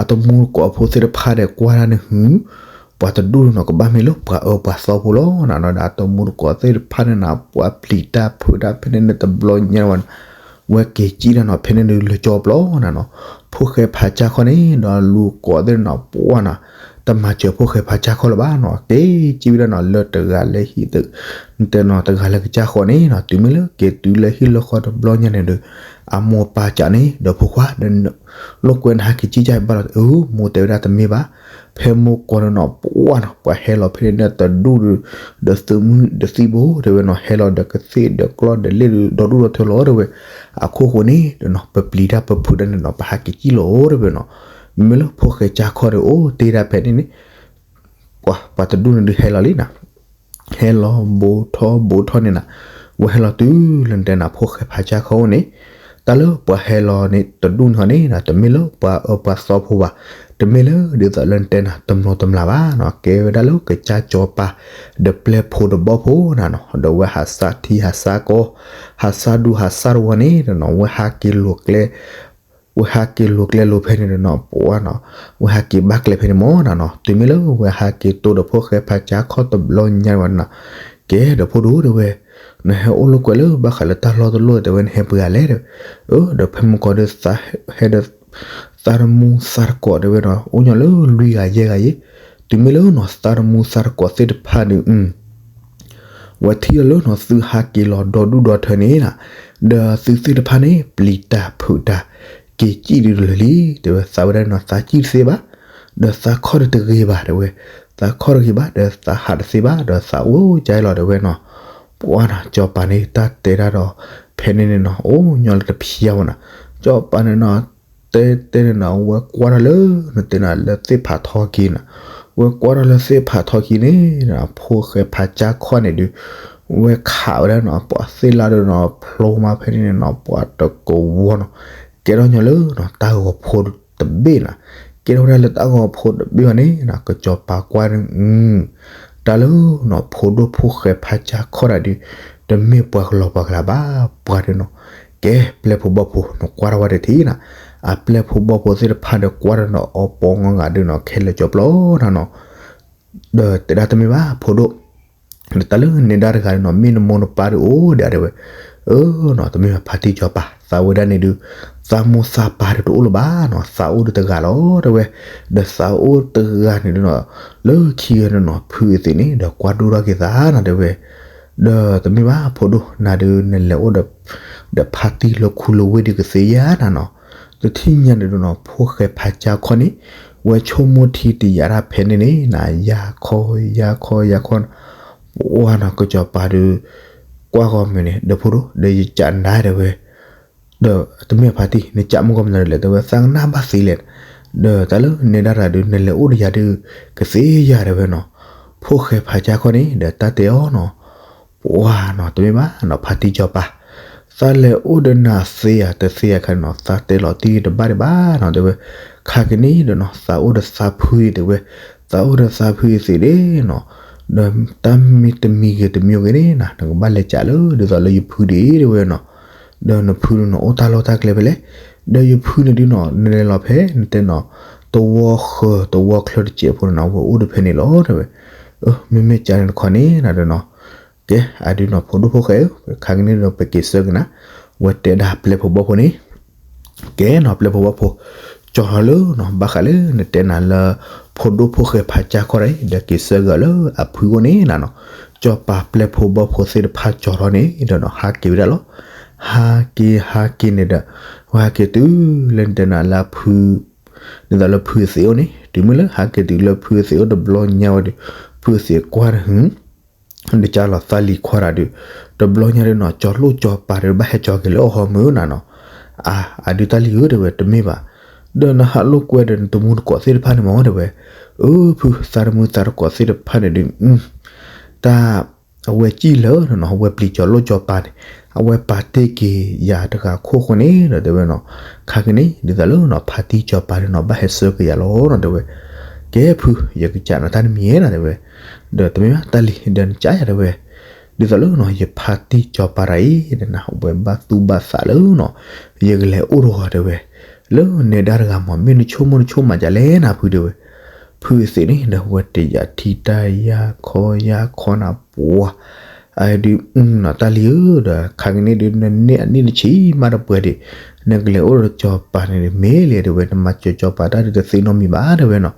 အတမူတကိးအဖိသ့ၣ်တဖၣ်ဒီးကွၢ်ဒၣ်န့ၣ်ဟုၣ်, ပ ပှၤတဒူၣ်န့ၣ်နီၤ ကဘၣ်မ့ၢ်လၢပှၤအၢပှၤသီဖိလီၤနၤနီၤ. ဒီးတမူတကိးသ့ၣ်တဖၣ်န့ၣ်နၤ ပှၤပျံၤတၢ်ဖုးတၢ်ဖဲန့ၣ်န့ၣ် တဘျီညါဝဲန့ၣ် ဝဲက့ၤကံၣ်တၢ်နီၤ ဖဲန့ၣ်ဒုးလၢကၠီပျီနၤနီၤ. ဖိၣ်ဃဲဖးကၠါခီန့ၣ် ဒီးလူၤကိးသ့ၣ်နီၤ ပှၤနီၤ တမၤစၢၤဖိၣ်ဃဲဖးကၠါခီလၢၤဘၣ်နီၤ. က့ၤကံၣ်ဝဲဒၣ်နီၤ လၢတဂၤလၢဟံၣ် နတဲနီၤတဂၤလၢကစၢ်ဃီန့ၣ်နီၤ တုၤမ့ၢ်လၢက့ၤတုၤလၢဟံၣ်လၢဃီတဘျီညါန့ၣ်ဒီး အမိၢ်ပၢ်ကးန့ၣ် ဒီးဖိခွါဒီး လိာ်ကွဲနဟးက့ၤကံၣ်ကၢ်ဘၣ်လီၤ. အၢ မိၢ်တဲဝဲဒၣ်တမ့ၢ်ဘၣ်, ဖဲမိၢ်ကိးန့ၣ်နီၤ ပှၤနီၤ ပှၤဟဲလီၤဖဲန့ၣ်န့ၣ် တဒူၣ်ဒီး ဒီးသုးမုၢ်ဒီးသံၣ်ဘိ တဲဝဲနီၤ ဟဲလီၤဒီးကသ့ၣ်ဒီးကျီၢ်ဒီးလ့ၣ်ဒီး ဒီဒူၣ်ဒီထၢလီၤ တဲဝဲ. အခိၣ်ဃိန့ၣ်ဒီးနီၤ ပပျံၤတၢ်ပဖုးတၢ်န့ၣ်နီၤ ပဟးက့ၤကံၣ်လီၤ တဲဝဲနီၤ. မ့မ့ၢ်လၢဖိၣ်ဃဲကၠါခီဒီး အိၣ်တ့ၢ်ဒၣ်ဖဲန့ၣ်န့ၣ် ပှၤ ပှၤတဒူၣ်န့ၣ်ဒုးဟဲလီၤလံနီၤ ဟဲလီၤဘိထီဘိထီန့ၣ်နီၤ, ဝဲဟဲလီၤတုၤလၢနတဲနၤ ဖိၣ်ဃဲဖးကၠါခီန့ၣ်, တၢ်လၢပှၤဟဲလီၤန့ၣ် တဒူၣ်န့ၣ်ဃီန့ၣ်နီၤ တမ့ၢ်လၢပှၤအၢပှၤသီဖိဘၣ်, တမ့ၢ်လၢဒ်သိးလၢနတဲနၤ တမျိးတမျာ်ဘၣ်နီၤ, ကဲဝဲဒၣ်လၢကစၢ်စီၤပၤ ဒီးပျဲၢ်ဖိဒီးဘီၣ်ဖိနီၤနီၤ, ဒီးဝဲဟးစၢ်ထံဟးစၢ်ကီၢ် ဟးစၢ်ဒူဟးစၢ်တဝီန့ၣ်ဒီးနီၤ ဝဲဟးက့ၤလိာ်ကျဲ ဝဲဟးက့ၤလိာ်ကျဲလိာ်ဖဲန့ၣ်ဒီးနီၤ ပှၤနီၤ, ဝဲဟးက့ၤဘၣ်ကျဲဖဲန့ၣ်မ့ၢ်နီၤနီၤ, တုၤမ့ၢ်လၢဝဲဟးက့ၤတိၢ်ဒီးဖိၣ်ဃဲဖးကၠါခီတဘျီညါဝဲနီၤ, ကဲဒီးဖိဒိၣ်တဲဝဲ, နဟဲအိၣ်လိာ်ကွဲလၢဘၣ်ဃးလၢတၢ်လီၢ်တလီၢ်တဲဝဲ နဟဲပှဲၤဂၤလဲၣ်တဲဝဲ, အၢ ဒီးဖဲမုၢ်ကီၢ်ဒီး ဟဲဒီး သးတမူသးတကိးတဲဝဲနီၤ အိၣ်ညီလၢလွံၢ်ဂၤယဲၢ်ဂၤယဲၢ်, တုၤမ့ၢ်လၢနီၤ သးတမူသးတကိးသ့ၣ်တဖၣ်ဒီး ဝဲထံၣ်လီၤလၢနီၤ သုဟးက့ၤလီၤဒီဒူၣ်ဒီထၢန့ၣ်နီၤ, ဒီးသုသ့ၣ်တဖၣ်န့ၣ် ပျံၤတၢ်ဖုးတၢ် က့ၤကံၣ်ဒုးတလၢာ်လံ တဲဝဲ, သးဝဲဒၣ်နီၤ သးကံၣ်တသ့ဘၣ်, ဒီးသးခီၣ်တဂ့ၤဘၣ်တဲဝဲ, သးခီၣ်တဂ့ၤဘၣ် ဒီးသးဟးတသ့ဘၣ် ဒီးသးအိၣ်ကၢလီၤတဲဝဲနီၤ, ပှၤနီၤ စီၤပၤန့ၣ် တၢ်တဲတၢ်ဒီး ဖဲန့ၣ်န့ၣ်နီၤ အိၣ်ညီလၢတဖျါဝဲနီၤ, စီၤပၤန့ၣ်နီၤ တဲတဲန့ၣ်နီၤ ဝဲကွၢ်ထီၣ်လၢ နတဲနၤလၢသ့ၣ်ဖးထီက့ၤနီၤ, ဝဲကွၢ်ထီၣ်လၢသ့ၣ်ဖးထီက့ၤန့ၣ်နီၤ ဖိၣ်ဃဲဖးကၠါခီန့ၣ်ဒုး ဝဲခးဝဲဒၣ်နီၤ ပှၤသ့ၣ်လၣ်ဒီးနီၤ ဖျိမးဖဲန့ၣ်န့ၣ်နီၤ ပှၤတကဝီၤနီၤ, ကဲထီၣ်ညီလၢနီၤ တၢ်ဂီၤဖိတဘ့ၣ်နီၤ, ကဲထီၣ်ဝဲဒၣ်လၢတၢ်ဂီၤဖိတဘ့ၣ်အီၤန့ၣ်နီၤ ကစီၤပၤကွၢ်န့ၣ် တၢ်လၢနီၤ ဖိဒိၣ်ဖိၣ်ဃဲဖးကၠါခီတၢ်ဒုး တမ့ၢ်ပှၤကလီၤပှၤကလၤဘၣ် ပှၤဒုးနီၤ, ကဲပျဲၢ်ဖိဘီၣ်ဖိ နကွၢ်ထီၣ်ဝဲတထံၣ်နီၤ, အပျဲၢ်ဖိဘီၣ်ဖိသ့ၣ်တဖၣ်ဒီးကွၢ်ထီၣ်နီၤ အီပီငီဂၤဒုးနီၤ ခဲလၢာ်ကၠီပျီနီၤနီၤ, ဒီးတဲဒၣ်တမ့ၢ်ဘၣ်ဖိဒိၣ် ဒီးတၢ်လၢနဲဒၣ်တဂၤဒုးနီၤ မ့ၢ်နမိၢ်နပၢ်ဒုးအိၣ်ဒံးတဲဝဲ, အၢနီၤ တမ့ၢ်ဘၣ်ဖါတံၢ်စီၤပၤ သးဝဲဒၣ်န့ၣ်ဒုး သးမိၢ်သးပၢ်ဒုးတအိၣ်လၢၤဘၣ်နီၤ သးအိၣ်ဒုးတဂၤလီၤတဲဝဲ, ဒီးသးအိၣ်တဂၤန့ၣ်ဒုးနီၤ လၢခံဂၤန့ၣ်နီၤ ဖုအသံးန့ၣ် ဒီးကွၢ်ဒိၣ်ထီၣ်က့ၤသးနီၤတဲဝဲ, ဒီးတမ့ၢ်ဘၣ်ဖိဒိၣ် နၤဒုးနလဲၤအိၣ်ဒီး ဒီးဖါတံၢ်လၢခူလၢဝ့ၢ်ဒုးကသ့ဧါနီၤနီၤ, တထံၣ်ညါန့ၣ်ဒုးနီၤ ဖိၣ်ဃဲဖးကၠါခီန့ၣ် ဝဲဆိကမိၣ်ထံတယာ်ဒၣ်ဖဲန့ၣ်န့ၣ် နၤယါခီယါခီယါခီ ပှၤနီၤ ကစီၤပၤဒုး ကွၢ်ဂီၢ်မုၢ်န့ၣ် ဒီးဖိဒိၣ် ဒီးယကးနၤတဲဝဲ, ဒီးတမ့ၢ်ဖါတံၢ် နကးမုၢ်ဂီၢ်မုၢ်နၤဒ်လဲၣ် တဲဝဲ သးကနၣ်ဘၣ်သ့လဲၣ်, ဒီးတၢ်လၢနဲဒၣ်တဂၤဒုး နလဲၤအိၣ်ဒီးယၤဒုး ကသ့ယၤတဲဝဲနီၤ, ဖိၣ်ဃဲဖးကၠါခီန့ၣ် ဒီးတၢ်တဲအီၤနီၤ ပှၤနီၤ တမ့ၢ်ဘၣ်နီၤ ဖါတံၢ်စီၤပၤ, သးလဲၤအိၣ်ဒီးနၤသ့ဧါတသ့ဧါခါန့ၣ်နီၤ သးတဲလီၤတံၢ်တဘၣ်ဒံးဘၣ်နီၤတဲဝဲ, ခါကနံၣ်ဒီးနီၤ သးအိၣ်ဒီးသးဖုအံၤတဲဝဲ, သးအိၣ်ဒီးသးဖုအံၤသ့ဒၣ်နီၤ, ဒီးတၢ်မ့ၢ်တမံၤဂ့ၤတမံၤဂ့ၤန့ၣ်နီၤ နကဘၣ်လဲၤကးလၢဒ်သိးလၢယဖုဒၣ်တဲဝဲနီၤ, ဒီးနဖုန့ၣ်နီၤ အိၣ်တၢ်လီၢ်တၢ်ကျဲဖဲလဲၣ်, ဒီးယဖုန့ၣ်ဒုးနီၤ နလဲၤလီၤဖဲ နတဲနီၤ တဝီဃၢၤတဝီချၢတစဲးဖိန့ၣ်နီၤ ဝဲအိၣ်ဒီးဖဲန့ၣ်လီၤတဲဝဲ, မ့မ့ၢ်ကးန့ၣ်တခီန့ၣ်နီၤဒီးနီၤ ကဲ အဒုးနီၤ ဖိဒိၣ်ဖိၣ်ဃဲဧၢ, ခါကနံၣ်ဒီးပက့ၤဆၢက့ၤနၤ, ဝဲတဲဒၣ်ပျဲၢ်ဖိဘီၣ်ဖိန့ၣ်, ကဲနီၤ ပျဲၢ်ဖိဘီၣ်ဖိ, ကၠီထီၣ်လၢနီၤ ဘၣ်ဃးလၢနတဲနၤလၢ ဖိဒိၣ်ဖိၣ်ဃဲဖးကၠါခီဒီး ဒီးက့ၤဆၢက့ၤအီၤလၢအဖုအိၣ်န့ၣ်နီၤ, ကၠီၤပၤပျဲၢ်ဖိဘီၣ်ဖိသ့ၣ်တဖၣ်ကၠီထီၣ်န့ၣ်ဒီးနီၤ ဟးက့ၤဝဲဒၣ်လီၤ, ဟးက့ၤဟးက့ၤန့ၣ်ဒီး ဝဲဟးက့ၤတုၤလၢနတဲနၤလၢအဖု ဒ်သိးလၢဖုအသံးအိၣ်န့ၣ် တုၤမ့ၢ်လၢဟးက့ၤတုၤလၢဖုအသံးအိၣ်တဘျီညါဝဲဒီး ဖုအသံးကွၢ်တဟူ ဒီးကၢ်လီၤသးလံၤခွါတၢ်ဒုး တဘျီညါဒုးနီၤ ကၠီၤလိၣ်ကၠီၤပၤဒီးဘၣ်ဟဲကၠီၤက့ၤလၢအီၣ်ဟီမုၢ်နၤနီၤ, အါ အဒုးတၢ်လံၤဧၢတဲဝဲ တမ့ၢ်ဘၣ်, ဒီးနဟးလိာ်ကွဲဒီးနတမူတကိးသ့ၣ်တဖၣ်န့ၣ်မ့ၢ်တဲဝဲ, အၢ ဖု သးတမူသးတကိးသ့ၣ်တဖၣ်န့ၣ်ဒုး တၢ် အဝဲကံၣ်လၢာ်နီၤနီၤ အဝဲပျံၤကၠီၤလိၣ်ကၠီၤပၤန့ၣ် အဝဲပာ်တ့ၢ်က့ၤယၤတဂၤခိၣ်ဃိန့ၣ်ဒီးတဲဝဲနီၤ, ခါကနံၣ် ဒ်သိးလၢနီၤ ဖါတံၢ်ကၠီၤပၤဒီးနီၤ ဘၣ်ဟဲဆှၢက့ၤယၤလီၤနီၤတဲဝဲ, ကဲဖု ယကစံးနၤတၢ်တမံၤဧါနီၤတဲဝဲ, ဒီးတမ့ၢ်ဘၣ်တၢ်လံၤ ဒီးနကစံးယၤတဲဝဲ, ဒ်သိးလၢနီၤ ယဖါတံၢ်ကၠီၤပၤတၢ်အံၤ ဒီးနၤ အဝဲဘၣ်သူၣ်ဘၣ်သးလၢနီၤ ယကလဲၤအိၣ်ဒီးအီၤတဲဝဲ, လၢနဲဒၣ်တဂၤမ့ၢ် မ့ၢ်နဆိကမိၣ်နဆိကမးဒ်လဲၣ်နၤဖုတဲဝဲ, ဖု ဖုသ့ၣ်န့ၣ် ဒီးဝဲတယာ်ထံတၢ်ယါခီယါခီနၤပှၤ အဒုး တၢ်လံၤဧၢ ဒီးခါကန့ၣ်ဒုး နန့ၢ်အနံၣ်တဆံမးတပှဲၤဒံး နကလဲၤအိၣ်ဒီးစီၤပၤန့ၣ်ဒုး မ့ၢ်လံ တဲဝဲ နမၤစၢၤစီၤပၤတၢ်ဒုးတသ့နီတမံၤဘၣ် တဲဝဲနီၤ.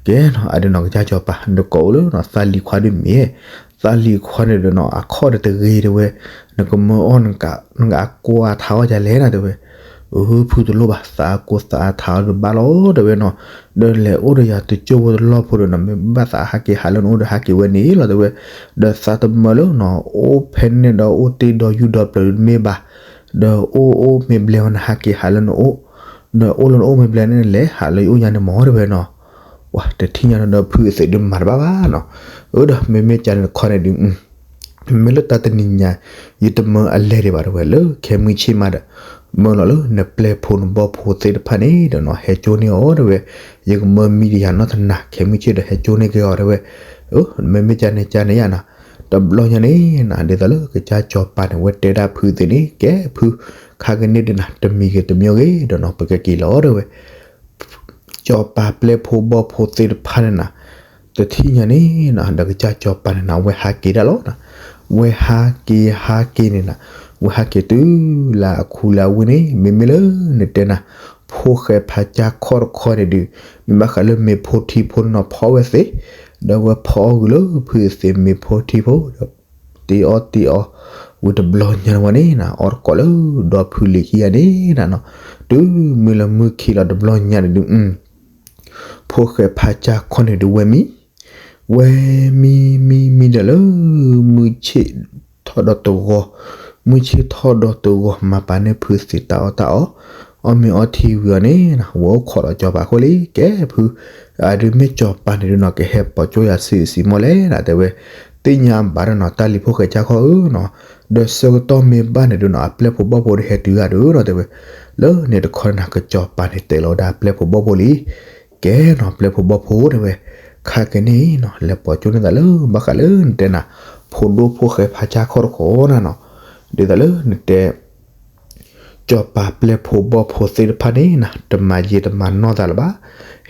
ကဲနီၤ အဒုးနီၤ ကစၢ်စီၤပၤ နကိးအိၣ်လၢနီၤ သးလံၤခွါဒုးမ့ၢ် သးလံၤခွါန့ၣ်ဒီးနီၤ အခီၣ်ဒီးတဂ့ၤ တဲဝဲ, နကမၢအီၣ် နကအါကိးအါထးအီၣ်ဒ်လဲၣ်နၤ တဲဝဲ. အၢ ဖုတလိၣ်ဘၣ် သးအါကိးသးအါထးအီၣ်ဒုးဘၣ်လီၤ တဲဝဲနီၤ. ဒီးလဲၤအိၣ်ဒီးယၤတကၠိဖိတလီၢ်ဖိဒီးနီၤ မ့ၢ်ဘၣ်သးဟးက့ၤဟးလၢနအိၣ်ဒီးဟးက့ၤဝဲန့ၣ်လီၤ တဲဝဲ. ဒီးသးတမၢလၢနီၤ အိၣ်ဖဲန့ၣ်ဒီးအိၣ်တ့ၢ်ဒီးယူၢ်ဒီးပျၢၤဒုးတမ့ၢ်ဘၣ် ဒီးအိၣ်အိၣ်မ့ၢ်ဘျဲၣ်ဝဲနဟးက့ၤဟးလၢနအိၣ်, ဒီးအိၣ်လၢနအိၣ်မ့ၢ်ဘျဲၣ်န့ၣ် လဲၤဟးလၢယအိၣ်ညါန့ၣ်မ့ၢ် တဲဝဲနီၤ. ဝဲတထံၣ်ညါဒီးဖုသ့ၣ်ဒုးမၤတဘၣ်ဘၣ်နီၤ. အၢ ဒီးမ့မ့ၢ်ကန့ၣ်တခီန့ၣ်ဒုး မ့ၢ်လၢတၢ်တနံၤညါ ယတမၢအလဲၤဒံးဘၣ် တဲဝဲ လၢခဲမုၢ်ဆ့ၣ်မးဒီး မၢလီၤလၢနပျဲၢ်ဖိနဘီၣ်ဖိသ့ၣ်တဖၣ်န့ၣ်ဒီးနီၤ ဟဲကၠိန့ၢ်အီၤ တဲဝဲ. ယကမၢမံဒံးယၤနီၢ်တနၤ ခဲမုၢ်ဆ့ၣ်ဒီးဟဲကၠိန့ၢ်က့ၤအီၤ တဲဝဲ. အၢ မ့မ့ၢ်ကန့ၣ်ကန့ၣ်ယၤနီၤ. တဘျီညါန့ၣ်နီၤ ဒ်သိးလၢကစၢ်စီၤပၤန့ၣ် ဝဲတဲဒၣ်ဖုသ့ၣ်န့ၣ် ကဲဖု ခါကန့ၣ်ဒုးနီၤ တမံၤဂ့ၤတမံၤဂ့ၤဒီးနီၤ ပကက့ၤလီၤ တဲဝဲ. စီၤပၤပျဲၢ်ဖိဘီၣ်ဖိသ့ၣ်တဖၣ်န့ၣ်နီၤ တထံၣ်ညါန့ၣ်နီၤ ဒီးကစၢ်စီၤပၤန့ၣ်နီၤ ဝဲဟးက့ၤဒၣ်လီၤနီၤ. ဝဲဟးက့ၤဟးက့ၤန့ၣ်နီၤ ဝဲဟးက့ၤတုၤလၢအခူလၢအဝ့ၢ်န့ၣ် မ့မ့ၢ်လၢနတဲနၤ ဖိၣ်ဃဲဖးကၠၢ်ခီၣ်တခီန့ၣ်ဒုး မ့ၢ်ဘၣ်ဃးလၢမ့ၤဖိထံဖိန့ၣ်နီၤ ဖီဝဲသ့, ဒီးဝဲဖီအီၣ်ဂုာ်လၢဖုသ့ၣ်မ့ၤဖိထံဖိဒီး တ့အီၣ်တ့အီ ဝံၤတဘျီညါဝဲန့ၣ်နီၤ အီၣ်တကိးလၢဒီဖုလံၤခံဂၤန့ၣ်နီၤ. တုၤမ့ၢ်လၢမုၢ်ခံးလီၤတဘျီညါန့ၣ်ဒုး ဖိၣ်ဃဲဖးကၠၢ်ခီၣ်န့ၣ်ဒုးဝဲမံ, ဝဲမံမံမံဒီးလၢ မုၢ်ဆ့ၣ်ထီၣ်ဒီးတဂီၤ, မုၢ်ဆ့ၣ်ထီၣ်ဒီးတဂီၤ မၤပာ်န့ၢ်ဖုသ့ၣ်တၢ်အီၣ်တၢ်အီ, အီၣ်မ့ၤအီထံဝံၤအီၤန့ၣ်နီၤ ဝဲအိၣ်ခိးဒီးစီၤပၤအဃိလံ ကဲဖု အဒုးမ့ၢ်စီၤပၤန့ၣ်ဒုးနီၤ ကဟဲပိာ်ကၠိယၤဆံးဆံးမီၢ်လဲၣ်နီၤ တဲဝဲ. သ့ၣ်ညါဘၣ်ဒီးနီၤ တၢ်လံၤဖိၣ်ဃဲကၠၢ်ခီၣ်ဧၢနီၤ, ဒီးဆၢကတီၢ်မ့ၢ်ဘၣ်န့ၣ်ဒုးနီၤ အပျဲၢ်ဖိဘီၣ်ဖိဒီးဟဲတုၤဂၤဒုးနီၤ တဲဝဲ. လၢန့ၣ်တခီန့ၣ်နီၤ ကစီၤပၤန့ၣ်တဲလီၤဝဲဒၣ်ပျဲၢ်ဖိဘီၣ်ဖိလံ ကဲနီၤ ပျဲၢ်ဖိဘီၣ်ဖိတဲဝဲ, ခါက့ၤန့ၣ်နီၤ လဲၤပိာ်ကၠိန့ၢ်သးလၢဘၣ်ဃးလၢနတဲနၤ ဖိဒိၣ်ဖိၣ်ဃဲဖးကၠၢ်ခီၣ်တခီနၤနီၤ, ဒ်သိးလၢနတဲ စီၤပၤပျဲၢ်ဖိဘီၣ်ဖိသ့ၣ်တဖၣ်န့ၣ်နီၤ တမၤယံာ်တမၤနီၢ်သးလၢၤဘၣ်,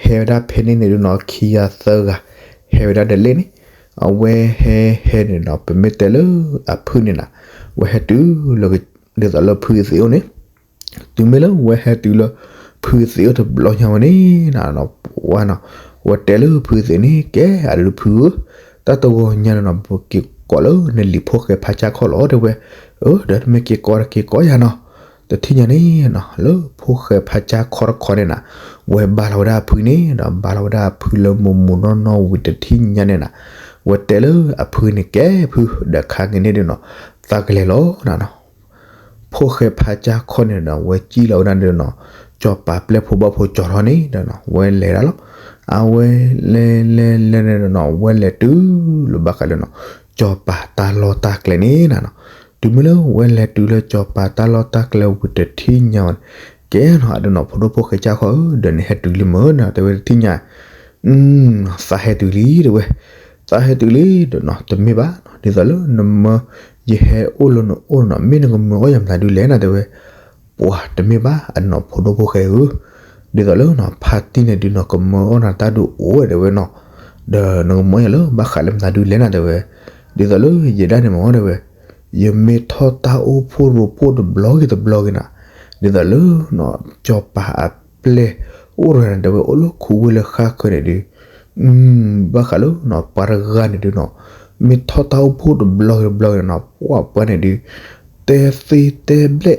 ဟဲဝဲဒၣ်ဖဲန့ၣ်န့ၣ်ဒုးနီၤ ခံဂၤသၢဂၤ ဟဲဝဲဒၣ်ဒီးလ့ၣ်န့ၣ်, အဝဲဟဲဟဲန့ၣ်နီၤ ပမ့ၢ်တဲလၢအဖုန့ၣ်နီၤ ဝဲဟဲတုၤလၢ ဒ်သိးလၢဖုသ့ၣ်အိၣ်န့ၣ် တုၤမ့ၢ်လၢဝဲဟဲတုၤလၢ ဖုသ့ၣ်အိၣ်တဘျီညါဝဲန့ၣ်နီၤ ဝဲနီၤ ဝဲတဲလၢဖုသ့ၣ်န့ၣ် ကဲအဒုးဖုဧၢ, တၢ်တဂီၤညါန့ၣ်နီၤ ပက့ၤကိးလၢနလံၤဖိၣ်ဃဲဖးကၠၢ်ခီၣ်လီၤ တဲဝဲ. အၢ ဒီးတမ့ၢ်က့ၤကိးဒီးက့ၤကိးယၤနီၤ, တထံၣ်ညါန့ၣ်နီၤ လၢဖိၣ်ဃဲဖးကၠၢ်ခီၣ်တခီန့ၣ်နီၤ ဝဲဘါလီၤဝဲဒၣ်အဖုန့ၣ်ဒီး ဘါလီၤဝဲဒၣ်အဖုလၢမိၢ်မိၢ်နီၢ်နီၢ်ဝံၤတထံၣ်ညါန့ၣ်နီၤ ဝဲတဲလၢအဖုန့ၣ် ကဲဖု ဒီးခါက့ၤန့ၣ်ဒုးနီၤ သးကလဲၤလီၤနီၤနီၤ ဖိၣ်ဃဲဖးကၠၢ်ခီၣ်န့ၣ်ဒီး ဝဲစံၣ်လီၤဝဲဒၣ်န့ၣ်ဒီးနီၤ စီၤပၤပျဲၢ်ဖိဘီၣ်ဖိကၠီၤထီၣ်န့ၣ်ဒီးနီၤ ဝဲလဲၤဒၣ်လီၤ. အဝဲလဲၤလဲၤလဲၤန့ၣ်ဒီးနီၤ ဝဲလဲၤတုၤလၢဘၣ်ဃးလၢနီၤ စီၤပၤတၢ်လီၢ်တၢ်ကျဲန့ၣ်နီၤနီၤ တုၤမ့ၢ်လၢဝဲလဲၤတုၤလၢစီၤပၤတၢ်လီၢ်တၢ်ကျဲဝံၤတထံၣ်ညါဝဲန့ၣ် ကဲနီၤ အဒုးနီၤ ဖိဒိၣ်ဖိၣ်ဃဲကၠၢ်ခီၣ်ဧၢ ဒီးန့ၣ်ဟဲတုၤလံမ့ၢ်နီၤ တဲဝဲတထံၣ်ညါ သးဟဲတုၤလံ တဲဝဲ, သးဟဲတုၤလံ ဒီးနီၤ တမ့ၢ်ဘၣ်နီၤ ဒ်သိးလၢနမၢ ယဟဲအိၣ်လၢနအိၣ်နီၤ မ့ၢ်နကမၢအီၣ်ယၤမနုၤဒုးလဲၣ်နီၤ တဲဝဲ, ပှၤတမ့ၢ်ဘၣ် အနီၤဖိဒိၣ်ဖိၣ်ဃဲဧၢ, ဒ်သိးလၢနီၤ ဖါတံၢ်န့ၣ်ဒုးနီၤ ကမၢအီၣ်နၤတၢ်ဒုးအိၣ်ဝဲ တဲဝဲနီၤ, ဒီးနကမၢအီၣ်ယၤလၢဘၣ်ဃးလၢမနုၤဒုးလဲၣ်နီၤ တဲဝဲ, ဒ်သိးလၢယဒၣ်န့ၣ်မ့ၢ်တဲဝဲ ယမ့ၢ်ထီၣ်တၢ်အိၣ်ဖှိၣ်ရိဖှိၣ်တဘျီဂ့ၤတဘျီဂ့ၤနီၤ, ဒ်သိးလၢနီၤ စီၤပၤအပျဲၢ် အိၣ်တဂၤန့ၣ် တဲဝဲ အိၣ်လၢခူဝ့ၢ်လၢဃၣ်ဃၢၤန့ၣ်ဒုး ဘၣ်ဃးလၢနီၤ ပှၤတဂၤန့ၣ်ဒုးနီၤ မ့ၢ်ထီၣ်တၢ်အိၣ်ဖှိၣ်တဘျီဂ့ၤတဘျီဂ့ၤနီၤ ပှၤပှၤန့ၣ်ဒုး တဲသ့တဲဘျဲၣ်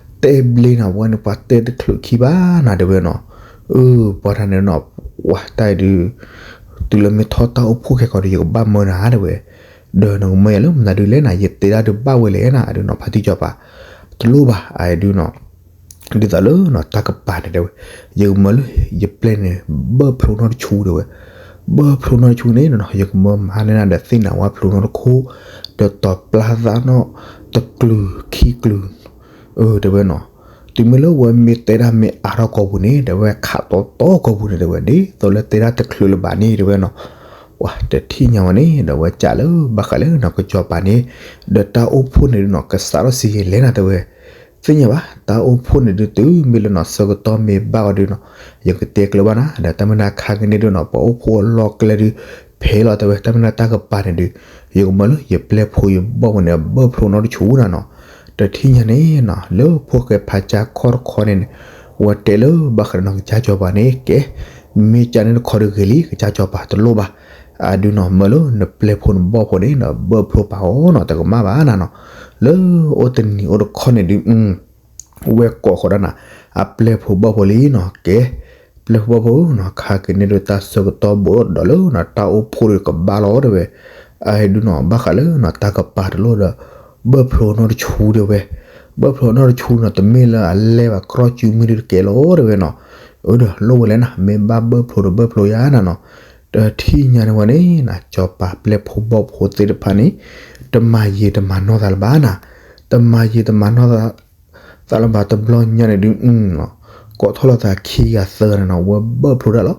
တဲဘျ့နီၤ ပှၤန့ၣ် ပှၤတဲတချုးခံဘၣ်နၤ တဲဝဲနီၤ, အၢ ပှၤတဂၤန့ၣ်နီၤ ပှၤတၢ်အံၤဒုး တုၤလၢမ့ၢ်ထီၣ်တၢ်အိၣ်ဖှိၣ်ခဲကီးဒီး ယကဘၣ်မၢနၤ တဲဝဲ, ဒီးနကမၢယၤလၢမနုၤဒုးလဲၣ်နၤ ယတဲဒၣ်ဒုးဘၣ်ဝဲလဲၣ်နၤ အဒုးနီၤ ဖါတံၢ်စီၤပၤ တလိၣ်ဘၣ် အဒုးနီၤ ဒ်သိးလၢနီၤ တၢ်ကပၤန့ၣ်တဲဝဲ, ယကမၢလၢယပျဲၢ်န့ၣ် ဘၢၣ်ဖျိနီတဆူ တဲဝဲ, ဘၢၣ်ဖျိနီတဆူန့ၣ်နီၤ ယကမၢမၤန့ၢ်နၤဒီးသ့ၣ်နၤဝါဖျိနီတခိၣ်, ဒီးတီၤပျၢ်သၣ်နီၣ်တကလုာ်ခံကလုာ်, အၢ တဲဝဲနီၤ, တုၤမ့ၢ်လၢဝဲမ့ၢ်တဲဒၣ်မ့ၢ်အါထီၣ်ကိာ်ပူၤန့ၣ် တဲဝဲ ခးတီတီကိာ်ပူၤန့ၣ် တဲဝဲ ဒ်သိးလၢတဲဒၣ်တချုးလၢၤဘၣ်န့ၣ် တဲဝဲနီၤ, ပှၤတထံၣ်ညါဝဲန့ၣ် ဒီးဝဲကးလၢဘၣ်ဃးလၢနီၤ ကစီၤပၤန့ၣ်, ဒီးတၢ်အိၣ်ဖှိၣ်န့ၣ်ဒုးနီၤ ကစးထီၣ်စံးယံာ်လဲၣ်နၤ တဲဝဲ, သ့ၣ်ညါဘၣ် တၢ်အိၣ်ဖှိၣ်န့ၣ်ဒုး တုၤမ့ၢ်လၢနီၤ ဆၢကတီၢ်မ့ၢ်ဘၣ်အီၤဒုးနီၤ ယကတဲကျၢၤဘၣ်နၤ ဒီးတၢ်မ့ၢ်နၤခါကန့ၣ်ဒုးနီၤ ပှၤအိၣ်ဖှိၣ်အလီၢ်ကျဲဒုး ဖဲလီၤတဲဝဲ တၢ်မ့ၢ်နၤတၢ်ကပၤန့ၣ်ဒုး ယကမၢလၢယပျဲၢ်ဖိယဘီၣ်ဖိန့ၣ် ဘၢၣ်ဖျိနီတဆူနၤနီၤ. တထံၣ်ညါန့ၣ်နီၤ လၢဖိၣ်ဃဲဖးကၠါခီတခီန့ၣ်န့ၣ် ဝဲတဲလၢဘၣ်ဃးဒီးနီၤ ကစၢ်စီၤပၤန့ၣ် ကဲ မ့ၢ်ကန့ၣ်တခီဒုးဂ့ၤလံ ကစၢ်စီၤပၤတလိၣ်ဘၣ် အဒုးနီၤ မၢလၢနပျဲၢ်ဖိနဘီၣ်ဖိန့ၣ်ဒီး ဘၢၣ်ဖျိပာ်အီၤနီၤ တကမၣ်ဘၣ်နၤနီၤ. လၢအိၣ်တနံၤအိၣ်တခီန့ၣ်ဒုး ဝဲကိးဃီၤဒၣ်နၤ အပျဲၢ်ဖိဘီၣ်ဖိလံနီၤ ကဲ ပျဲၢ်ဖိဘီၣ်ဖိနီၤ ခါကန့ၣ်ဒုး တၢ်ဆၢကတီၢ်ဘူးဒီးဒီးလၢနီၤ တၢ်အိၣ်ဖှိၣ်ဒုးကဘၣ်လီၤတဲဝဲ အဒုးနီၤ ဘၣ်ဃးလၢနီၤ တၢ်ကပၤတလိၣ်ဒီး ဘၢၣ်ဖျိနီတဆူတဲဝဲ ဘၢၣ်ဖျိနီတဆူနီၤ တမ့ၢ်လၢအလဲၤဘၣ်ကြီစုမုၢ်ဒုးတကဲလီၤတဲဝဲနီၤ. အၢဒီးလိၣ်ဝဲလဲၣ်နၤ မ့ၢ်ဘၣ်ဘၢၣ်ဖျိဒီးဘၢၣ်ဖျိယါနၤနီၤ. တထံၣ်ညါန့ၣ်ဝဲန့ၣ်နၤ စီၤပၤပျဲၢ်ဖိဘီၣ်ဖိသ့ၣ်တဖၣ်န့ၣ် တမၤယံာ်တမၤနီၢ်သးလၢၤဘၣ်နၤ တမၤယံာ်တမၤနီၢ်သး သးလၢၤဘၣ် တဘျီညါန့ၣ်ဒုး ကိးထီၣ်လိာ်သးခံဂၤသၢဂၤန့ၣ်နီၤ ဝဲဘၢၣ်ဖျိဒၣ်လီၤ.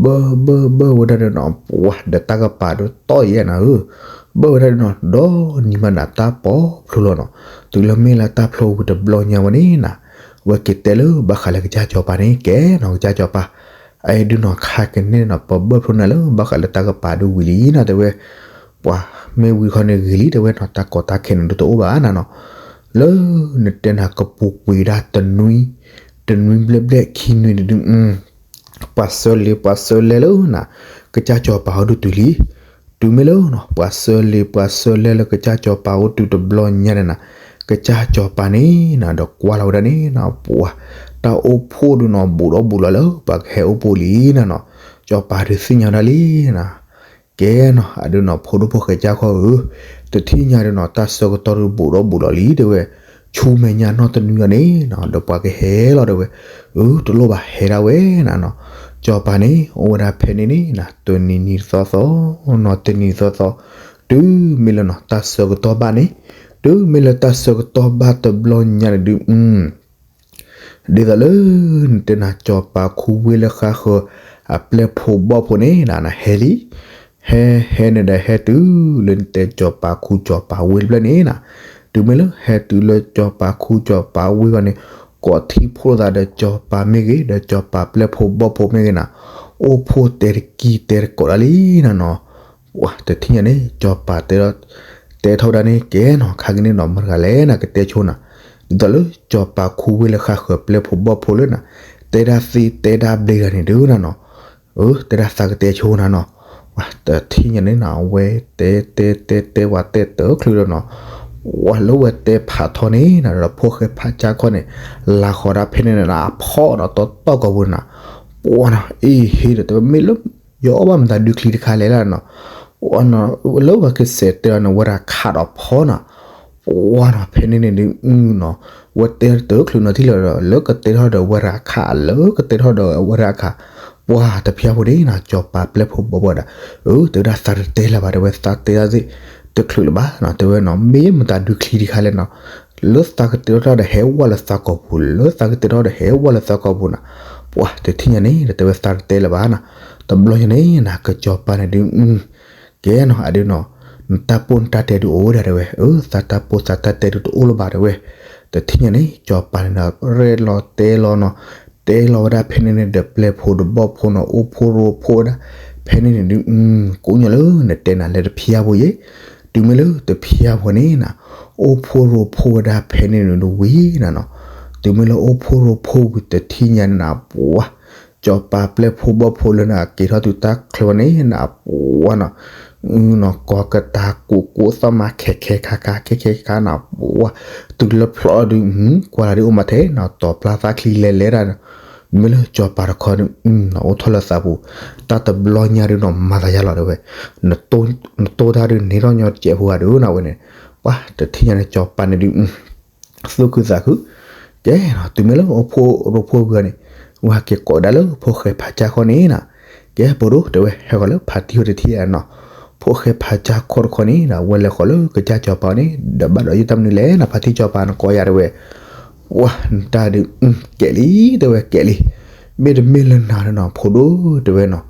ဘၢၣ်ဘၢၣ်ဘၢၣ်ဝဲဒၣ်ဒီးနီၤ ပှၤဒီးတၢ်ကပၤဒုးတီၢ်ယဲၢ်နၤဧၢ ဘၢၣ်ဝဲဒၣ်ဒီးနီၤ ဒီနံၤမးနၤ တၢ်ပီဖျိလီၤနီၤ. တုၤလၢမ့ၢ်လၢတၢ်ဖျိဝံၤတဘျီညါဝဲန့ၣ်နၤ ဝဲက့ၤတဲလၢဘၣ်ဃးလၢကစၢ်စီၤပၤန့ၣ် ကဲနီၤ ကစၢ်စီၤပၤ အအံၤဒုးနီၤ ခါကန့ၣ်နီၤ ပဘၢၣ်ဖျိနၤလၢဘၣ်ဃးလၢတၢ်ကပၤဒုးဝံၤလံနၤတဲဝဲ ပှၤမ့ၢ်ဝံၤခီန့ၣ်ဂ့ၤလံတဲဝဲနီၤ တၢ်ကီတၢ်ခဲန့ၣ်ဒုးတအိၣ်ဘၣ်နၤနီၤ. လၢနတဲနၤကပူၤကွံာ်ဒၣ်တနွံ တနွံဘျဲၣ်ဘျဲၣ်ခံနွံန့ၣ်ဒုး ပှၤဆၢလ့ၤပှၤဆၢလဲၤလၢနၤ ကစၢ်စီၤပၤအီၤဒုးတုၤလံ. တုၤမ့ၢ်လၢ ပှၤဆၢလ့ၤပှၤဆၢလဲၤလၢကစၢ်စီၤပၤအိၣ်တုၤတဘျီညါန့ၣ်နၤ ကစၢ်စီၤပၤန့ၣ်နၤ ဒီးကွၢ်လီၤဝဲဒၣ်န့ၣ်နၤ ပှၤ တၢ်အိၣ်ဖှိၣ်ဒုးနီၤ ဘူးဒီးဘူးလီၤလၢ ပှၤကဟဲအိၣ်ဖှိၣ်လံနၤနီၤ. စီၤပၤဒုးသ့ၣ်ညါဒၣ်လံနၤ ကဲနီၤ အဒုးနီၤ ဖိဒိၣ်ဖိၣ်ဃဲကၢ်ခီဧၢ, တထံၣ်ညါဒုးနီၤ တၢ်ဆၢကတီၢ်ဒုးဘူးဒီးဘူးလီၤလံတဲဝဲ, ဆူမဲာ်ညါနီၢ်တနွံအီၤန့ၣ်နီၤ ဒီးပှၤကဟဲလီၤတဲဝဲ, အၢ တလိၣ်ဘၣ်ဟဲဒၣ်ဝဲနၤနီၤ. စီၤပၤန့ၣ် အိၣ်ဝဲဒၣ်ဖဲန့ၣ်န့ၣ်နၤ တနံၤနံၤသီသီ နီၤတနံၤသီသီ, တုၤမ့ၢ်လၢနီၤ တၢ်ဆၢကတီၢ်ဘၣ်န့ၣ်, တုၤမ့ၢ်လၢတၢ်ဆၢကတီၢ်ဘၣ်တဘျီညါန့ၣ်ဒုး ဒ်သိးလၢ နတဲနၤ စီၤပၤခူဝ့လၢဃါဃၢၤ အပျဲၢ်ဖိဘီၣ်ဖိန့ၣ်နၤ နဟဲလံ, ဟဲ ဟဲန့ၣ်ဒီးဟဲတုၤလၢနတဲစီၤပၤခူစီၤပၤဝ့တဖျၢၣ်န့ၣ်နၤ, တုၤမ့ၢ်လၢဟဲတုၤလၢစီၤပၤခူစီၤပၤဝ့ဂီၢ်န့ၣ်, ကိးထံၣ်ဖှိၣ်လိာ်သးဒီးစီၤပၤမ့ၢ်ဂ့ၤ ဒီးစီၤပၤပျဲၢ်ဖိဘီၣ်ဖိမ့ၢ်ဂ့ၤနၤ, အိၣ်ဖှိၣ်တဲတကံၢ်တဲတကိးဒၣ်လံနၤနီၤ. ပှၤတထံၣ်ညါန့ၣ် စီၤပၤတဲ တဲထီၣ်ဝဲဒၣ်န့ၣ် ကဲနီၤ ခါက့ၤန့ၣ်နီၤ မတၤတဂၤလဲၣ်နၤ ကတဲဆိနၤ, ဒ်သိးလၢစီၤပၤခူဝ့လၢဃါဃၢၤပျဲၢ်ဖိဘီၣ်ဖိလၢနၤ, တဲဒၣ်သ့တဲဒၣ်ဘျ့တဂၤန့ၣ်ဒုးနၤနီၤ, အၢ တဲဒၣ်သးကတဲဆိနၤနီၤ. ပှၤတထံၣ်ညါန့ၣ်နၤ အဝဲတဲတဲတဲတဲဝဲတဲတချုးဒီးနီၤ, ပှၤလၢဝဲတဲဖးထီန့ၣ်နၤ ဒီးဖိၣ်ဃဲဖးကၢ်ခီန့ၣ် လၤဃီၤဒၣ်ဖဲန့ၣ်နၤ အဖီနီၤ တီတီၢ်ကိာ်ပူၤနၤ, ပှၤနီၤ အ့ဟ့ဒီးတဲဝဲမ့ၢ်လၢ ယအီၣ်ဘၣ်မတၤဒုးချံတခါလဲၣ်လၢနၤ, လၢဝဲကစဲးတဲအီၤန့ၣ် ဝဲဒၣ်ခးဒီးဖီနီၤ, ပှၤနီၤ ဖဲန့ၣ်န့ၣ်ဒုးနီၤ, ဝဲတဲတချုးနီၤထံၣ်လၢၤဒီး လၢကတဲထီၣ်ဒီးဝဲဒၣ်အခး လၢကတဲထီၣ်ဒီးဝဲဒၣ်အခး, ပှၤတဖျါဖိန့ၣ်နၤ စီၤပၤပျဲၢ်ဖိဘီၣ်ဖိဒၣ်, အၢ တဲဝဲဒၣ်သးတတဲလၢၤဘၣ် တဲဝဲသးတဲဒၣ်သ့ၣ်တချုးလၢၤဘၣ်နီၤ, တဲဝဲနီၤ မ့ၢ်မတၤဒုးချံတခါလဲၣ်နီၤ လၢသးကတဲထီၣ်တၢ်ဒီးဟဲဝဲလၢသးကိာ်ပူၤ လၢသးကတဲထီၣ်ဒီးဟဲဝဲလၢသးကိာ်ပူၤနၤ, ပှၤတထံၣ်ညါန့ၣ် တဲဝဲသးတတဲလၢၤဘၣ်နၤ, တဘျီညါန့ၣ်နၤ ကစီၤပၤန့ၣ်ဒုး ကဲနီၤ အဒုးနီၤ, နတၢ်ပိၢ်နတၢ်တဲဒုးအိၣ်ဝဲဒၣ်တဲဝဲ, အၢ သးတၢ်ပိၢ်သးတၢ်တဲဒုးတအိၣ်လၢၤဘၣ်တဲဝဲ, တထံၣ်ညါန့ၣ် စီၤပၤန့ၣ်ဒီး ရဲၣ်လီၤတဲလီၤနီၤ, တဲလီၤဝဲဒၣ်ဖဲန့ၣ်န့ၣ်ဒီးပျဲၢ်ဖိဒီးဘီၣ်ဖိနီၤ အိၣ်ဖှိၣ်ရိဖှိၣ်ဝဲဒၣ်, ဖဲန့ၣ်န့ၣ်ဒုး ကိးညါလၢနတဲနၤလၢတဖျါဖိယဲၢ်, တုၤမ့ၢ်လၢတဖျါဖိန့ၣ်နၤ, အိၣ်ဖှိၣ်ရိဖှိၣ်ဝဲဒၣ်ဖဲန့ၣ်န့ၣ်ဒုးဝံၤနၤနီၤ, တုၤမ့ၢ်လၢအိၣ်ဖှိၣ်ရိဖှိၣ်ဝံၤတထံၣ်ညါန့ၣ်နၤ ပှၤ စီၤပၤပျဲၢ်ဖိဘီၣ်ဖိလၢနၤက့ၤထီၣ်တုၤတၢ်ချၢန့ၣ်နၤ ပှၤနီၤ နီၤ ကီၤကတၤကိးကိးသီၣ်မး ခဲခဲခါခါ ခဲခဲခါနၤ ပှၤ တုၤလၢဖျီဒုး ကွၢ်လၢဒုးအိၣ်မးထဲနီၤ တီၤပျၢ်သၣ်ချံလဲၤလဲၤဒၣ်, မ့ၢ်လၢစီၤပၤတခီဒုး အိၣ်ထီၣ်လၢသးပူၤ, တၢ်တဘျီညါဒုးနီၤ မၤသးယါလီၤတဲဝဲ, နတိၢ်တၢ်ဒုးန့ၢ်ထီၣ်ညီတစဲးဖိဂၤဒုးနၤဝဲန့ၣ်, ပှၤတထံၣ်ညါန့ၣ် စီၤပၤန့ၣ်ဒုး သူၣ်ခုသးခု, ကဲနီၤ တုၤမ့ၢ်လၢအိၣ်ဖှိၣ်ရိဖှိၣ်ဝံၤန့ၣ်, ဝဲဟဲက့ၤကိးဒၣ်လၢဖိၣ်ဃဲဖးကၢ်ခီန့ၣ်နၤ, ကဲဖိဒိၣ်တဲဝဲ ဟဲဂီၤလၢဖးတံၢ်ဟိတထံၣ်နၤနီၤ, ဖိၣ်ဃဲဖးကၢ်ခီတခီန့ၣ်နၤ ဝဲလဲၤဃီၤလၢကစၢ်စီၤပၤန့ၣ် ဒီးဘၣ်ဒီးယတၢ်မနုၤလဲၣ်နၤ ဖါတံၢ်စီၤပၤနကိးယၤတဲဝဲ, ပှၤနတၢ်ဒုး ကဲလံ တဲဝဲကဲလံ, မ့တမ့ၢ်လၢနၤနီၤ ဖိဒိၣ်တဲဝဲနီၤ,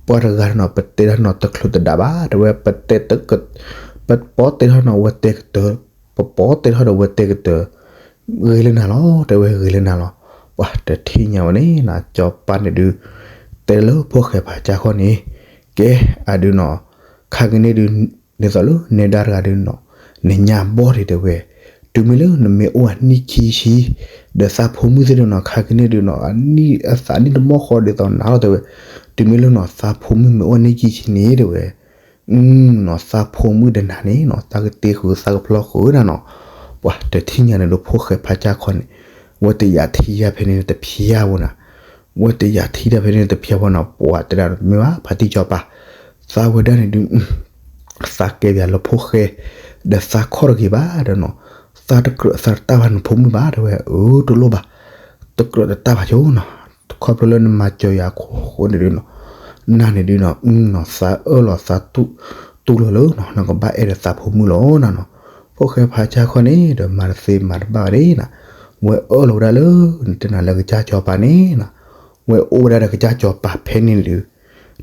ပှၤတဂၤနီၤ ပတဲထီၣ်နီၤတချုးတဒၣ်ဘၣ် တဲဝဲ ပတဲတက ပပီတဲထီၣ်နီၤဝဲတဲကတၢၢ်, ပပီတဲထီၣ်ဒီးဝဲတဲကတၢၢ်, ဂ့ၤလၢနၤလီၤ တဲဝဲ ဂ့ၤလၢနၤလီၤ. ပှၤတထံၣ်ညါဝဲန့ၣ်နီၤ စီၤပၤန့ၣ်ဒုး တဲလၢဖိၣ်ဃဲဖးဆါခီန့ၣ်, ကဲအဒုးနီၤ, ခါကန့ၣ်ဒုး ဒ်သိးလၢနဲဒၣ်တဂၤဒုးနီၤ, နညါဘီၣ်ဒံးတဲဝဲ, တုၤမ့ၢ်လၢနမ့ၢ်အိၣ်အနံၣ်ခံဆံ ဒီးသးဖိမုၣ်သ့ၣ်ဒုးနီၤ ခါကန့ၣ်ဒုးနီၤ အနံၣ်အသးနံၣ်တမီၢ်ဃီဒ်သိးနၤလီၤတဲဝဲ, တုၤမ့ၢ်လၢနီၤ သးဖိမုၣ်မ့ၢ်အိၣ်အနံၣ်ခံဆံန့ၣ်တဲဝဲ နီၤ သးဖိမုၣ်ဒီးနၤန့ၣ်နီၤ သးကတ့ဃုာ်သးကဖျီဃုာ်နၤနီၤ. ပှၤတထံၣ်ညါန့ၣ်ဒုး ဖိၣ်ဃဲဖးဆါခီန့ၣ်, ဝဲတယာ်ထံၣ်ယၤဖဲန့ၣ်တဖျါဝဲနီၤ, ဝဲတယာ်ထံၣ်တၢ်ဖဲန့ၣ်တဖျါဝဲနီၤ ပှၤတဲဒၣ်မ့ၢ်ဘၣ် ဖါတံၢ်စီၤပၤ, သးဝဲဒၣ်န့ၣ်ဒုး သးကဲပၠးလၢဖိၣ်ဃဲ, ဒီးသးခီၣ်တဂ့ၤဘၣ်ဒီးနီၤ, သးတကြၢးသးတတၢ်ဘၣ်နဖိမုၣ်ဘၣ်တဲဝဲ, အၢ တလိၣ်ဘၣ်, တကြၢးတတၢ်ဘၣ်ဆိနီၤ, ခီဖျိလၢနမၤစၢၤယၤအဃိန့ၣ်ဒုးနီၤ, နၤန့ၣ်ဒုးနီၤ နီၤ သးအၢၣ်လီၤသးတူၢ်လိာ်လၢနီၤ နကဘၣ်အဲၣ်ဒီးသးဖိမုၣ်လီၤနၤနီၤ. ဖိၣ်ဃဲဖးဆါခီန့ၣ်ဒီး မၤတသ့မၤတဘၣ်ဘၣ်န့ၣ်နီၤ, ဝဲအၢၣ်လီၤဝဲဒၣ်လၢ နတဲနၤလၢကစၢ်စီၤပၤန့ၣ်နီၤ, ဝဲအိၣ်ဝဲဒၣ်ဒီးကစၢ်စီၤပၤဖဲန့ၣ်န့ၣ်ဒုး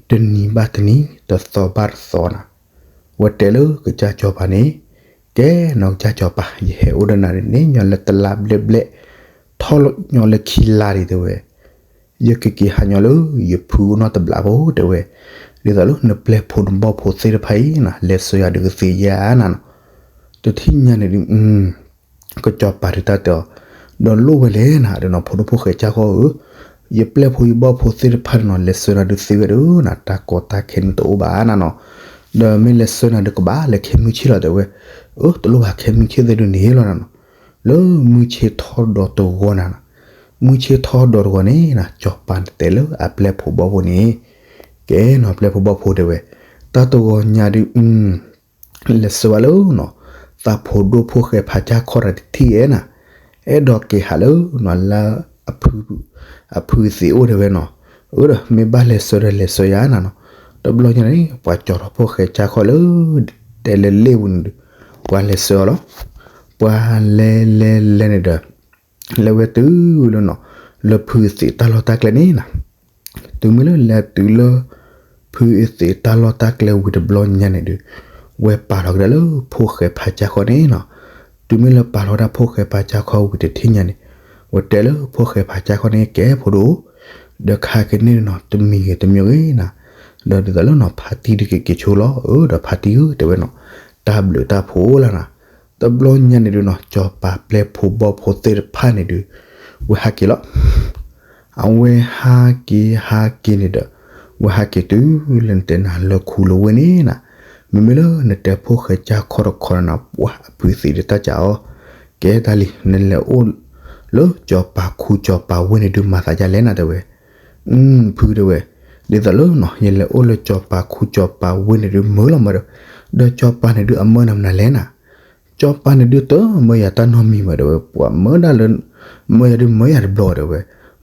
တနံၤဘၣ်တနံၤ တသီဘၣ်တသီနီၤ, ဝဲတဲလၢကစၢ်စီၤပၤန့ၣ်, ကဲနီၤ ကစၢ်စီၤပၤ ယဟဲအိၣ်ဒီးနၤန့ၣ် ညီလၢတလါဘျဲၣ်ဘျဲၣ်, ထီၣ်ညီလၢခံလါဒံးတဲဝဲ, ယကက့ၤဟးညီလၢ ယဖုအိၣ်နီတဘျီဖိတဲဝဲ, ဒ်သိးလၢနပျဲၢ်ဖိနဘီၣ်ဖိသ့ၣ်တဖၣ်အံၤနီၤ လဲၤဆှၢယၤဒုးကသ့ဧါနၤနီၤ. တထံၣ်ညါန့ၣ်ဒုး ကစီၤပၤဒုးတၢ်တဲအီၤ, ဒီးလိၣ်ဝဲလဲၣ်နၤဒီးနီၤ ဖိဒိၣ်ဖိၣ်ဃဲကၢ်ဃီဧၢ, ယပျဲၢ်ဖိယဘီၣ်ဖိသ့ၣ်တဖၣ်န့ၣ်နီၤ လဲၤဆှၢနၤဒုးသ့ဝဲဒၣ်နၤ တၢ်ကီတၢ်ခဲန့ၣ်တအိၣ်ဘၣ်နၤနီၤ, ဒီးမ့ၢ်လဲၤဆှၢနၤဒုးကဘၣ်လဲၤခဲမုၢ်ဆ့ၣ်လီၤတဲဝဲ, အၢ တလိၣ်ဘၣ် ခဲမုၢ်ဆ့ၣ်သ့ၣ်ဒုးန့ၣ်လီၤနၤနီၤ, လၢမုၢ်ဆ့ၣ်ထီၣ်ဒီးတဂီၤနၤနီၤ, မုၢ်ဆ့ၣ်ထီၣ်ဒီးတဂီၤန့ၣ်နီၤ စီၤပၤန့ၣ်တဲလၢအပျဲၢ်ဖိဘီၣ်ဖိန့ၣ်, ကဲနီၤ ပျဲၢ်ဖိဘီၣ်ဖိတဲဝဲ, တၢ်တဂီၤညါဒုး လဲၤဆှၢဝဲလၢနီၤ, သးဖိဒိၣ်ဖိၣ်ဃဲဖးဆါခီတထံၣ်ဧဲနၤ, အဲၣ်ဒိးက့ၤဟးလၢနီၤ လၢအဖု အဖုသံးအိၣ်တဲဝဲနီၤ, အၢ ဒီးမ့ၢ်ဘၣ်လဲၤဆှၢဒီးလဲၤဆှၢယၤနၤနီၤ, တဘျီညါန့ၣ် ပှၤကၠီထီၣ်ဖိၣ်ဃဲကၢ်ခီလၢ တဲလၢလ့ၣ်ပူၤန့ၣ်ဒုး, ပှၤလဲၤဆှၢအီၤလီၤ, ပှၤလဲၤလဲၤလဲၤန့ၣ်ဒီး လဲၤဝဲတုၤလၢနီၤ, လၢဖုသံးတၢ်လီၢ်တၢ်ကျဲန့ၣ်နၤ, တုၤမ့ၢ်လၢလဲၤတုၤလၢ ဖုသံးတၢ်လီၢ်တၢ်ကျဲဝံၤတဘျီညါန့ၣ်ဒုး, ဝဲပာ်လီၤကဒါလၢဖိၣ်ဃဲဖးဆါခီန့ၣ်နီၤ, တုၤမ့ၢ်လၢပာ်လီၤဝဲဒၣ်ဖိၣ်ဃဲဖးဆါခီဝံၤတထံၣ်ညါန့ၣ်, ဝဲတဲလၢဖိၣ်ဃဲဖးဆါခီန့ၣ် ကဲဖိဒိၣ်, ဒီးခါကန့ၣ်နီၤ တမံၤဂ့ၤတမံၤဂ့ၤနၤ, ဒီးဒ်သိးလၢနီၤ ဖါတံၢ်ဒုးကက့ၤဆိလီၤ, အၢ ဒီးဖါတံၢ်ဧၢ တဲဝဲနီၤ, တၢ်ဘျုးတၢ်ဖှိၣ်လီၤနၤ, တဘျီညါန့ၣ်ဒုးနီၤ စီၤပၤပျဲၢ်ဖိဘီၣ်ဖိသ့ၣ်တဖၣ်န့ၣ်ဒုး, ဝဲဟးက့ၤလီၤ အဝဲဟးက့ၤဟးက့ၤန့ၣ်ဒီး, ဝဲဟးက့ၤတုၤလၢနတဲနၤလၢခူလၢဝ့ၢ်န့ၣ်နၤ, မ့မ့ၢ်လၢနတဲဖိၣ်ဃဲကၢ်ခီတခီန့ၣ်နၤ ပှၤအဖုသံးဒုးတၢ်ကးအီၤ, ကဲတၢ်လံ နလဲၤအိၣ်လၢစီၤပၤခူစီၤပၤဝ့ၢ်န့ၣ်ဒုးမၤသးဒ်လဲၣ်နၤတဲဝဲ, ဖုတဲဝဲ, ဒ်သိးလၢနီၤ ယလဲၤအိၣ်လၢစီၤပၤခူစီၤပၤဝ့ၢ်န့ၣ်ဒုးမုာ်လီၤမးဒီး, ဒီးစီၤပၤန့ၣ်ဒုးအမၢနၤမနုၤလဲၣ်နၤ စီၤပၤန့ၣ်ဒုးတမၢယၤတၢ်နီတမံၤမးတဲဝဲ, ပှၤမၢဒၣ်လၢ မၢယၤဒုးမၢယၤတဘျီတဲဝဲ,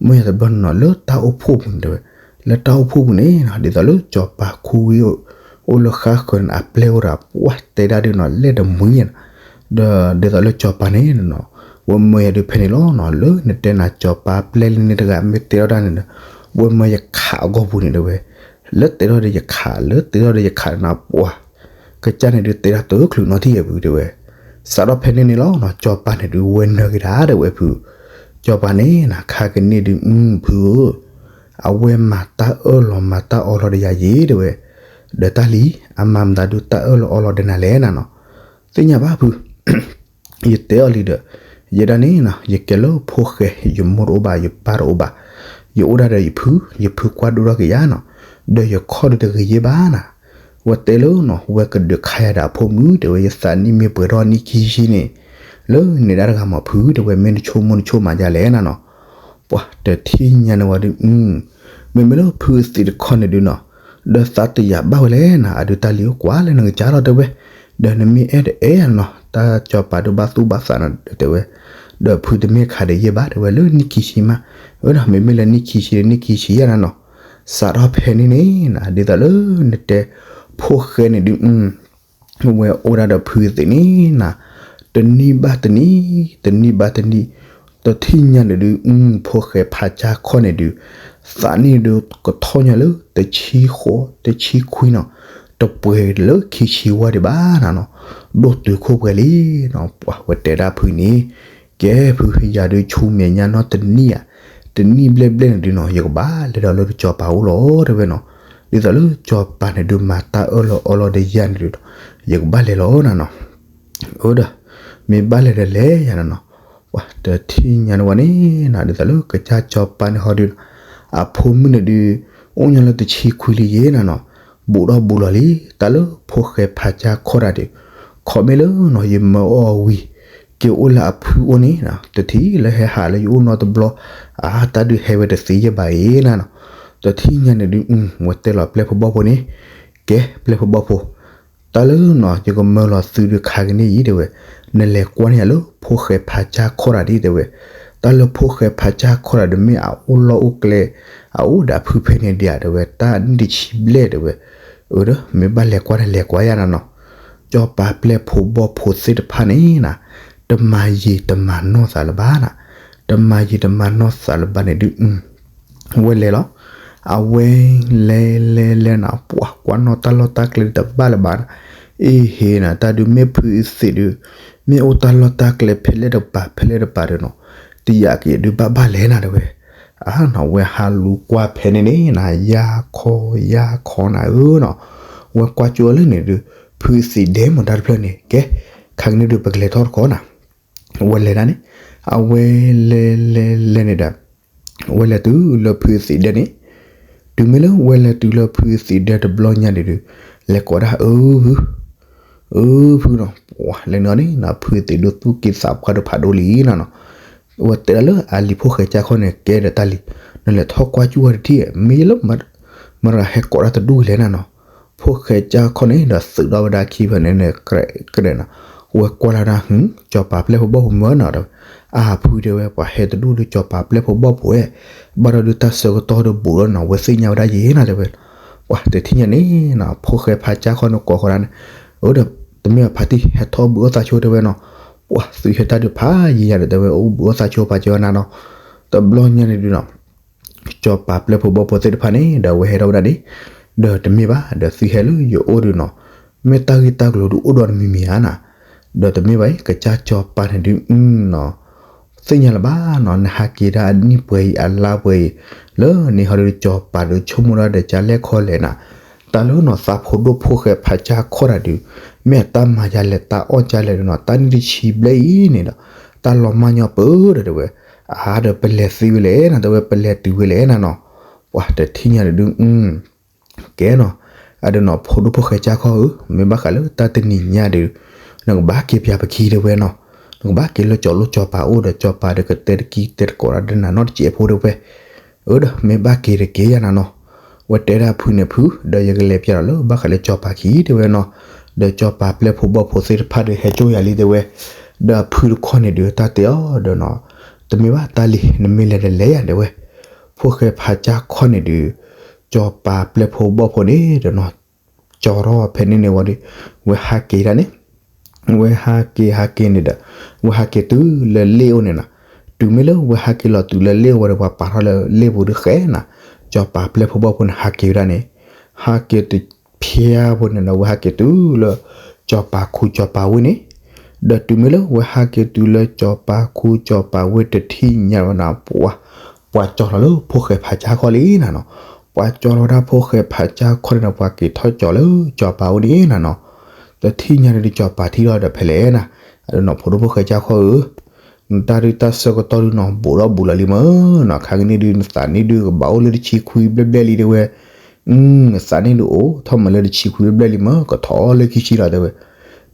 မၢယၤတဘျီန့ၣ်နီၤ လၢတၢ်အိၣ်ဖှိၣ်ပူၤန့ၣ်တဲဝဲ, လၢတၢ်အိၣ်ဖှိၣ်ပူၤန့ၣ်နီၤ ဒ်သိးလၢစီၤပၤခူဝံၤ အိၣ်လၢဃါဃၢၤန့ၣ် အပျဲၢ်အိၣ်ဒီး ပှၤတဲဒၣ်ဒုးနီၤ လဲၣ်တမှံၤနီၤ, ဒီးဒ်သိးလၢစီၤပၤန့ၣ်နီၤ ဝဲမၢယၤဒုးဖဲန့ၣ်လီၤနီၤ, လၢနတဲနၤစီၤပၤပျဲၢ်လၢန့ၣ်တဂၤ မ့ၢ်တဲထီၣ်တၢ်န့ၣ်ဒီး ဝဲမၢယခးအဂီၢ်ပူၤန့ၣ်တဲဝဲ, လၢတဲထီၣ်ဒီးယခး လၢတဲထီၣ်ဒီးယခးနၤပှၤ ကစၢ်န့ၣ်ဒုးတဲဒၣ်တချုးနီတထံၣ်အပူၤတဲဝဲ, စးထီၣ်ဖဲန့ၣ်န့ၣ်လီၤနီၤ စီၤပၤန့ၣ်ဒုးဝဲနၢၤက့ၤဒၣ်တဲဝဲဖု, စီၤပၤန့ၣ်နၤ ခါကန့ၣ်ဒုး ဖုဧၢ, အဝဲမၤတၢ်အၢၣ်လီၤမၤတၢ်အီလီၤဒီးယၤယ့ၤတဲဝဲ, ဒီးတၢ်လံ အမၤမတၤဒုးတၢ်အၢၣ်လီၤအီလီၤဒီးနၤလဲၣ်နၤနီၤ, သ့ၣ်ညါဘၣ်ဖု ယတဲအီၤလံဒီး, ယဲဒၣ်န့ၣ်နီၤ ယကဲလၢဖိၣ်ဃဲ ယမိၢ်တအိၣ်ဘၣ် ယပၢ်တအိၣ်ဘၣ်, ယအိၣ်ဒၣ်ဒီးယဖု, ယဖုကွၢ်ဒိၣ်ထီၣ်က့ၤယၤနီၤ, ဒီးယခီၣ်ဒုးတဂ့ၤယ့ၢ်ဘၣ်နၤ, ဝဲတဲလၢနီၤ ဝဲကဒုးခါယၤဒီးအဖိမုၣ်တဲဝဲ ယသးနံၣ်မ့ၢ်ပှဲၤထီၣ်နံၣ်ခံဆံန့ၣ်, လၢန့ၣ်ဒၣ်တဂၤမးဖုတဲဝဲ မ့ၢ်နဆိကမိၣ်နဆိကမးဒ်လဲၣ်နၤနီၤ, ပှၤတထံၣ်ညါန့ၣ်ဝဲဒုး မ့မ့ၢ်လၢဖုသံးတခီန့ၣ်ဒုးနီၤ, ဒီးသးတယာ်ဘၣ်ဝဲလဲၣ်နၤ အဒုးတၢ်လံၤကွၢ်လၢနကစၢ်လီၤတဲဝဲ, ဒီးနမ့ၢ်အဲၣ်တအဲၣ်နီၤ တၢ်စီၤပၤဒုးဘၣ်သူၣ်ဘၣ်သးနီၤတဲဝဲ, ဒီးဖုတမ့ၢ်ခးဒီးယဲၢ်ဘၣ်တဲဝဲလၢနံၣ်ခံဆံမး, အၢဒီးမ့မ့ၢ်လၢနံၣ်ခံဆံဒီးနံၣ်ခံဆံယဲၢ်နၤနီၤ, စးထီၣ်ဖဲန့ၣ်န့ၣ်နၤ ဒ်သိးလၢနတဲ ဖိၣ်ဃဲန့ၣ်ဒုး ဝဲအိၣ်ဒၣ်ဒီးဖုသံးန့ၣ်နၤ, တနံၣ်ဘၣ်တနံၣ်, တနံၣ်ဘၣ်တနံၣ်, တထံၣ်ညါန့ၣ်ဒုး ဖိၣ်ဃဲဖးဆါခီန့ၣ်ဒုး, သးနံၣ်ဒုးကထီၣ်ညါလၢတဆံဃိး, တဆံခွံနီၤ, တပှဲၤလၢခံဆံဝါဒံးဘၣ်နၤနီၤ, ဒိၣ်တုာ်ခိၣ်ပှဲၤလံနီၤ, ပှၤဝဲတဲဒၣ်ဖုန့ၣ် ကဲဖု ယၤဒုးဆူမဲာ်ညါနီတနံၣ်ဧါ, တနံၣ်ဘျဲၣ်ဘျဲၣ်န့ၣ်ဒုးနီၤ ယကဘၣ်လဲၤဒီးလၢစီၤပၤအိၣ်လီၤ တဲဝဲနီၤ. ဒ်သိးလၢစီၤပၤန့ၣ်ဒုးမၤတၢ်အၢၣ်လီၤအီလီၤဒီးယၤန့ၣ်ဒုးနီၤ ယကဘၣ်လဲၤလီၤနၤနီၤ. အိၣ်ဒီး မ့ၢ်ဘၣ်လဲၤဒီးလဲၤယၤနၤနီၤ. ပှၤတထံၣ်ညါန့ၣ်ဝဲန့ၣ်နီၤ ဒ်သိးလၢကစၢ်စီၤပၤန့ၣ်ဟီဒုးနီၤ အဖိမုၣ်န့ၣ်ဒုး အိၣ်ညီလၢတဆံခွံလံယဲနၤနီၤ. ဘူးဒီးဘူးလီၤလံ တၢ်လၢဖိၣ်ဃဲဖးကၠၢ်ခီၣ်တၢ်ဒုး ခီမ့ၢ်လၢနီၤ ယမၢအီၤဝံၤ က့ၤအိၣ်လၢအဖုအိၣ်န့ၣ်နီၤ တထံၣ်လၢဟဲဟးလၢယအိၣ်နီတဘျီ အါ တၢ်ဒုးဟဲဝဲတသ့ယဲဘၣ်အံၤနၤနီၤ. တထံၣ်ညါန့ၣ်ဒုး ဝဲတဲလီၤပျဲၢ်ဖိဘီၣ်ဖိန့ၣ် ကဲပျဲၢ်ဖိဘီၣ်ဖိ တၢ်လၢနီၤ ယကမၢလီၤသုဒုးခါကန့ၣ်အံၤတဲဝဲ, နလဲၤကွၢ်န့ၢ်ယၤလၢဖိၣ်ဃဲဖးကၠၢ်ခီၣ်တၢ်ဒ်တဲဝဲ, တၢ်လၢဖိၣ်ဃဲဖးကၠၢ်ခီၣ်တၢ်ဒုးမ့ၢ်အအိၣ်လီၢ်အိၣ်ကျဲ အအိၣ်ဒီးဖုဖဲန့ၣ်ဒံးဧါတဲဝဲ တၢ်နံၣ်တဆံဘျဲၣ်တဲဝဲ, အၢ ဒီးမ့ၢ်ဘၣ်လဲၤကွၢ်တၢ်လဲၤကွၢ်ယၤနၤနီၤ, စီၤပၤပျဲၢ်ဖိဘီၣ်ဖိသ့ၣ်တဖၣ်န့ၣ်နၤ, တမၤယံာ်တမၤနီၢ်သးလၢၤဘၣ်နၤ, တမၤယံာ်တမၤနီၢ်သးလၢၤဘၣ်န့ၣ်ဒုး ဝဲလဲၤလီၤ. အဝဲလဲၤလဲၤလဲၤနၤ ပှၤကွၢ်နီၣ်တၢ်လီၢ်တၢ်ကျဲဒုးတဘၣ်လၢၤဘၣ်နၤ, အ့ဟ့နၤ တၢ်ဒုးမ့ၢ်ဖုအသ့ၣ်ဒုး မ့ၢ်အိၣ်တၢ်လီၢ်တၢ်ကျဲဖဲလဲၣ်တပၤ ဖဲလဲၣ်တပၤဒီးနီၤ, တယာ်က့ၤဒုးဘၣ်ဘၣ်လဲၣ်နၤတဲဝဲ, အါနီၤ ဝဲဟးလူၤကွၢ်ဖဲန့ၣ်န့ၣ်နၤ ယါခီယါခီနၤဧၢနီၤ, ဝဲကွၢ်ကၠိလၢန့ၣ်ဒုး ဖုအသ့ၣ်ဒဲးမ့ၢ်တၢ်တဖျၢၣ်န့ၣ် ကဲ ခါကန့ၣ်ဒုးပကလဲၤထီၣ်တခီနၤ ဝဲလဲၤဒၣ်န့ၣ်, အဝဲလဲၤလဲၤလဲၤန့ၣ်ဒီး ဝဲလဲၤတုၤလၢဖုအသ့ၣ်ဒဲးန့ၣ်, တုၤမ့ၢ်လၢဝဲလဲၤတုၤလၢဖုအသ့ၣ်ဒဲးတဘျီညါန့ၣ်ဒုး လဲၤကိးဒၣ်အၢ ဖု, အၢ ဖုနီၤ, ပှၤလဲၤနုာ်န့ၣ် ဖုအသ့ၣ်ဒိၣ်သူၣ်က့သးပှၢ်ဒိၣ်ဖးဒိၣ်လံနၤနီၤ, ဝဲတဲဒၣ်လၢအလံၤဖိၣ်ဃဲကၢ်ခီၣ်န့ၣ် ကဲဒီးတၢ်လံၤ, နလဲၤထီၣ်ကွၢ်ကၠူၣ်ဝဲတထံၣ် မ့ၢ်လၢ မတၤဟဲကိးတၢ်တဒူၣ်လဲၣ်နၤနီၤ, ဖိၣ်ဃဲကၢ်ခီၣ်န့ၣ်ဒီးသုးထီၣ်ဝဲဒၣ်ခံဖဲန့ၣ်န့ၣ် ကြဲးနၤ, ဝဲကွၢ်လီၤဒၣ် စီၤပၤပျဲၢ်ဖိဘီၣ်ဖိမၢနီၤတဲဝဲ, အါဖုတဲဝဲ ပှၤဟဲတဒူၣ်ဒီးစီၤပၤပျဲၢ်ဖိဘီၣ်ဖိဝဲ, ဘၣ်ဒီးဒုးတၢ်ဆၢကတီၢ်ဒီးဘူးဒီးနီၤ ဝဲသ့ၣ်ညါဝဲဒၣ်ယဲနၤတဲဝဲ, ပှၤတထံၣ်ညါန့ၣ်နီၤ ဖိၣ်ဃဲဖးကၢ်ခီၣ်န့ၣ်ကိးဃီဒၣ်န့ၣ်, အၢ ဒီးတမ့ၢ်ဘၣ်ဖါတံၢ် ဟဲထီၣ်ဘုးအိၣ်သးဆိတဲဝဲနီၤ, ပှၤသုးဟဲတၢ်ဒုးဖးယံာ်ယံာ်ဒီးတဲဝဲ အိၣ်ဘုးအိၣ်သးဆိဖးကၢ်ဝဲနၤနီၤ, တဘျီညါန့ၣ်ဒုးနီၤ စီၤပၤပျဲၢ်ဖိဘီၣ်ဖိသ့ၣ်တဖၣ်န့ၣ် ဒီးဝဲဟဲထီၣ်ဝဲဒၣ်န့ၣ်, ဒီးတမ့ၢ်ဘၣ် ဒီးသုဟဲလၢယအိၣ်ဒုးနီၤ, မ့ၢ်တၢ်ဂ့ၢ်တၢ်ကျိၤဒုးအိၣ်ဒီးတမံၤမံၤဧါနၤ, ဒီးတမ့ၢ်ဘၣ်အံၤ ကစၢ်စီၤပၤန့ၣ်ဒုးနီၤ, သ့ၣ်ညါလၢၤဘၣ်နီၤ နဟးက့ၤဒၣ်အနံၣ်ပှဲၤအံၤအလါပှဲၤအံၤ, လၢန့ၣ်ဟီဒုးစီၤပၤဒုးဆိကမိၣ်ဒၣ်ဒီးကလဲၣ်ခီလဲၣ်နၤ, တၢ်လၢနီၤသးဖိဒိၣ်ဖိၣ်ဃဲဖးကၢ်ခီၣ်တၢ်ဒုး, မ့ၢ်အတၢ်မၤယၤလဲၣ်တၢ်အီၣ်ကၢ်လဲၣ်ဒုးနီၤ တၢ်နံၣ်တဆံဘျဲၣ်အံၤန့ၣ်ဒီး, တၢ်လီၤမၢ်ညီပၢၢ်ဒီးတဲဝဲ, အါ ဒီးပလဲၤသ့ဝဲလဲၣ်နၤ တဲဝဲပလဲၤတုၤဝဲလဲၣ်နၤနီၤ, ပှၤတထံၣ်ညါန့ၣ်ဒုး ကဲနီၤ, အဒုးနီၤ ဖိဒိၣ်ဖိၣ်ဃဲကၢ်ခီၣ်ဧၢ, မ့ၢ်ဘၣ်ဃးလၢတၢ်တနံၤညါဒုး, နကဘၣ်က့ၤပၠးပခံတဲဝဲနီၤ, နကဘၣ်က့ၤလၢစီၤလိၣ်စီၤပၤအိၣ်ဒီးစီၤပၤဒီးကတဲတကံတဲတကိးဒီးနၤနီတစဲးဖိတဲဝဲ, အၢ ဒီးမ့ၢ်ဘၣ်က့ၤတက့ၤယၤနၤနီၤ, ဝဲတဲဒၣ်ဖုန့ၣ်ဖု ဒီးယကလဲၤပၠးဒီးလၢဘၣ်ဃးလၢစီၤပၤခံတဲဝဲနီၤ, ဒီးစီၤပၤပျဲၢ်ဖိဘီၣ်ဖိသ့ၣ်တဖၣ်ဒီးဟဲကၠိယၤလံတဲဝဲ, ဒီးအဖုတခီန့ၣ်ဒုးတၢ်တဲအီၤဒီးနီၤ, တမ့ၢ်ဘၣ်တၢ်လံၤ နမ့ၢ်လဲၤဒီးလဲၤယၤတဲဝဲ ဖိၣ်ဃဲဖးကၢ်ခီၣ်န့ၣ်ဒုး, စီၤပၤပျဲၢ်ဖိဘီၣ်ဖိန့ၣ်ဒီးနီၤ, ကၠီထီၣ်ဖဲန့ၣ်န့ၣ်ဝံၤဒီး, ဝဲဟးက့ၤဒၣ်န့ၣ်, ဝဲဟးက့ၤဟးက့ၤန့ၣ်ဒီး, ဝဲဟးက့ၤတုၤလၢလ့ၣ်အိၣ်န့ၣ်နီၤ, တုၤမ့ၢ်လၢဝဲဟးက့ၤလီၤတုၤလၢလ့ၣ်အိၣ်ဝံၤဒီး ပှၤပာ်ထီၣ်လၢလ့ၣ်ပူၤဒုးဃဲနၤ, စီၤပၤပျဲၢ်ဖိဘီၣ်ဖိန့ၣ်ဟးက့ၤဝဲဒၣ်န့ၣ်, ဟးက့ၤတုၤဖျါဖိန့ၣ်ဒီး ဝဲဟးက့ၤတုၤလၢ စီၤပၤခူစီၤပၤဝ့ၢ်န့ၣ် ဒီးတုၤမ့ၢ်လၢဝဲဟးက့ၤတုၤလၢစီၤပၤခူစီၤပၤဝ့ၢ်တထံၣ်ညါဝဲနၤ ပှၤ, ပှၤကၠီလီၤလၢဖိၣ်ဃဲဖးကၢ်ခီၣ်လံနၤနီၤ, ပှၤကၠီလီၤဝဲဒၣ်ဖိၣ်ဃဲဖးကၢ်ခီၣ်န့ၣ်ဒီး ပှၤက့ၤထီၣ်ကၠီလၢစီၤပၤအိၣ်န့ၣ်နၤနီၤ, တထံၣ်ညါန့ၣ်ဒုးစီၤပၤထံၣ်ထီၣ်ဒီးဖဲလဲၣ်နၤ, အဒုးနီၤ ဖိဒိၣ်ဖိၣ်ဃဲကၢ်ခီၣ်ဧၢ နတၢ်ဒုးတၢ်ဆၢကတီၢ်ဒုးနီၤ ဘူးဒီးဘူးလီၤလံမၢနီၤ, ခါကန့ၣ်ဒုး နသးန့ၣ်ဒုးကဘၣ်အိၣ်လၢတဆံခွံဘျဲၣ်ဘျဲၣ်လံတဲဝဲ, နသးန့ၣ်ဒုးအိၣ်ထီၣ်မးလၢတဆံခွံဘျဲၣ်ဘျဲၣ်လံမၢ ကထီၣ်လၢခံဆံလီၤတဲဝဲ,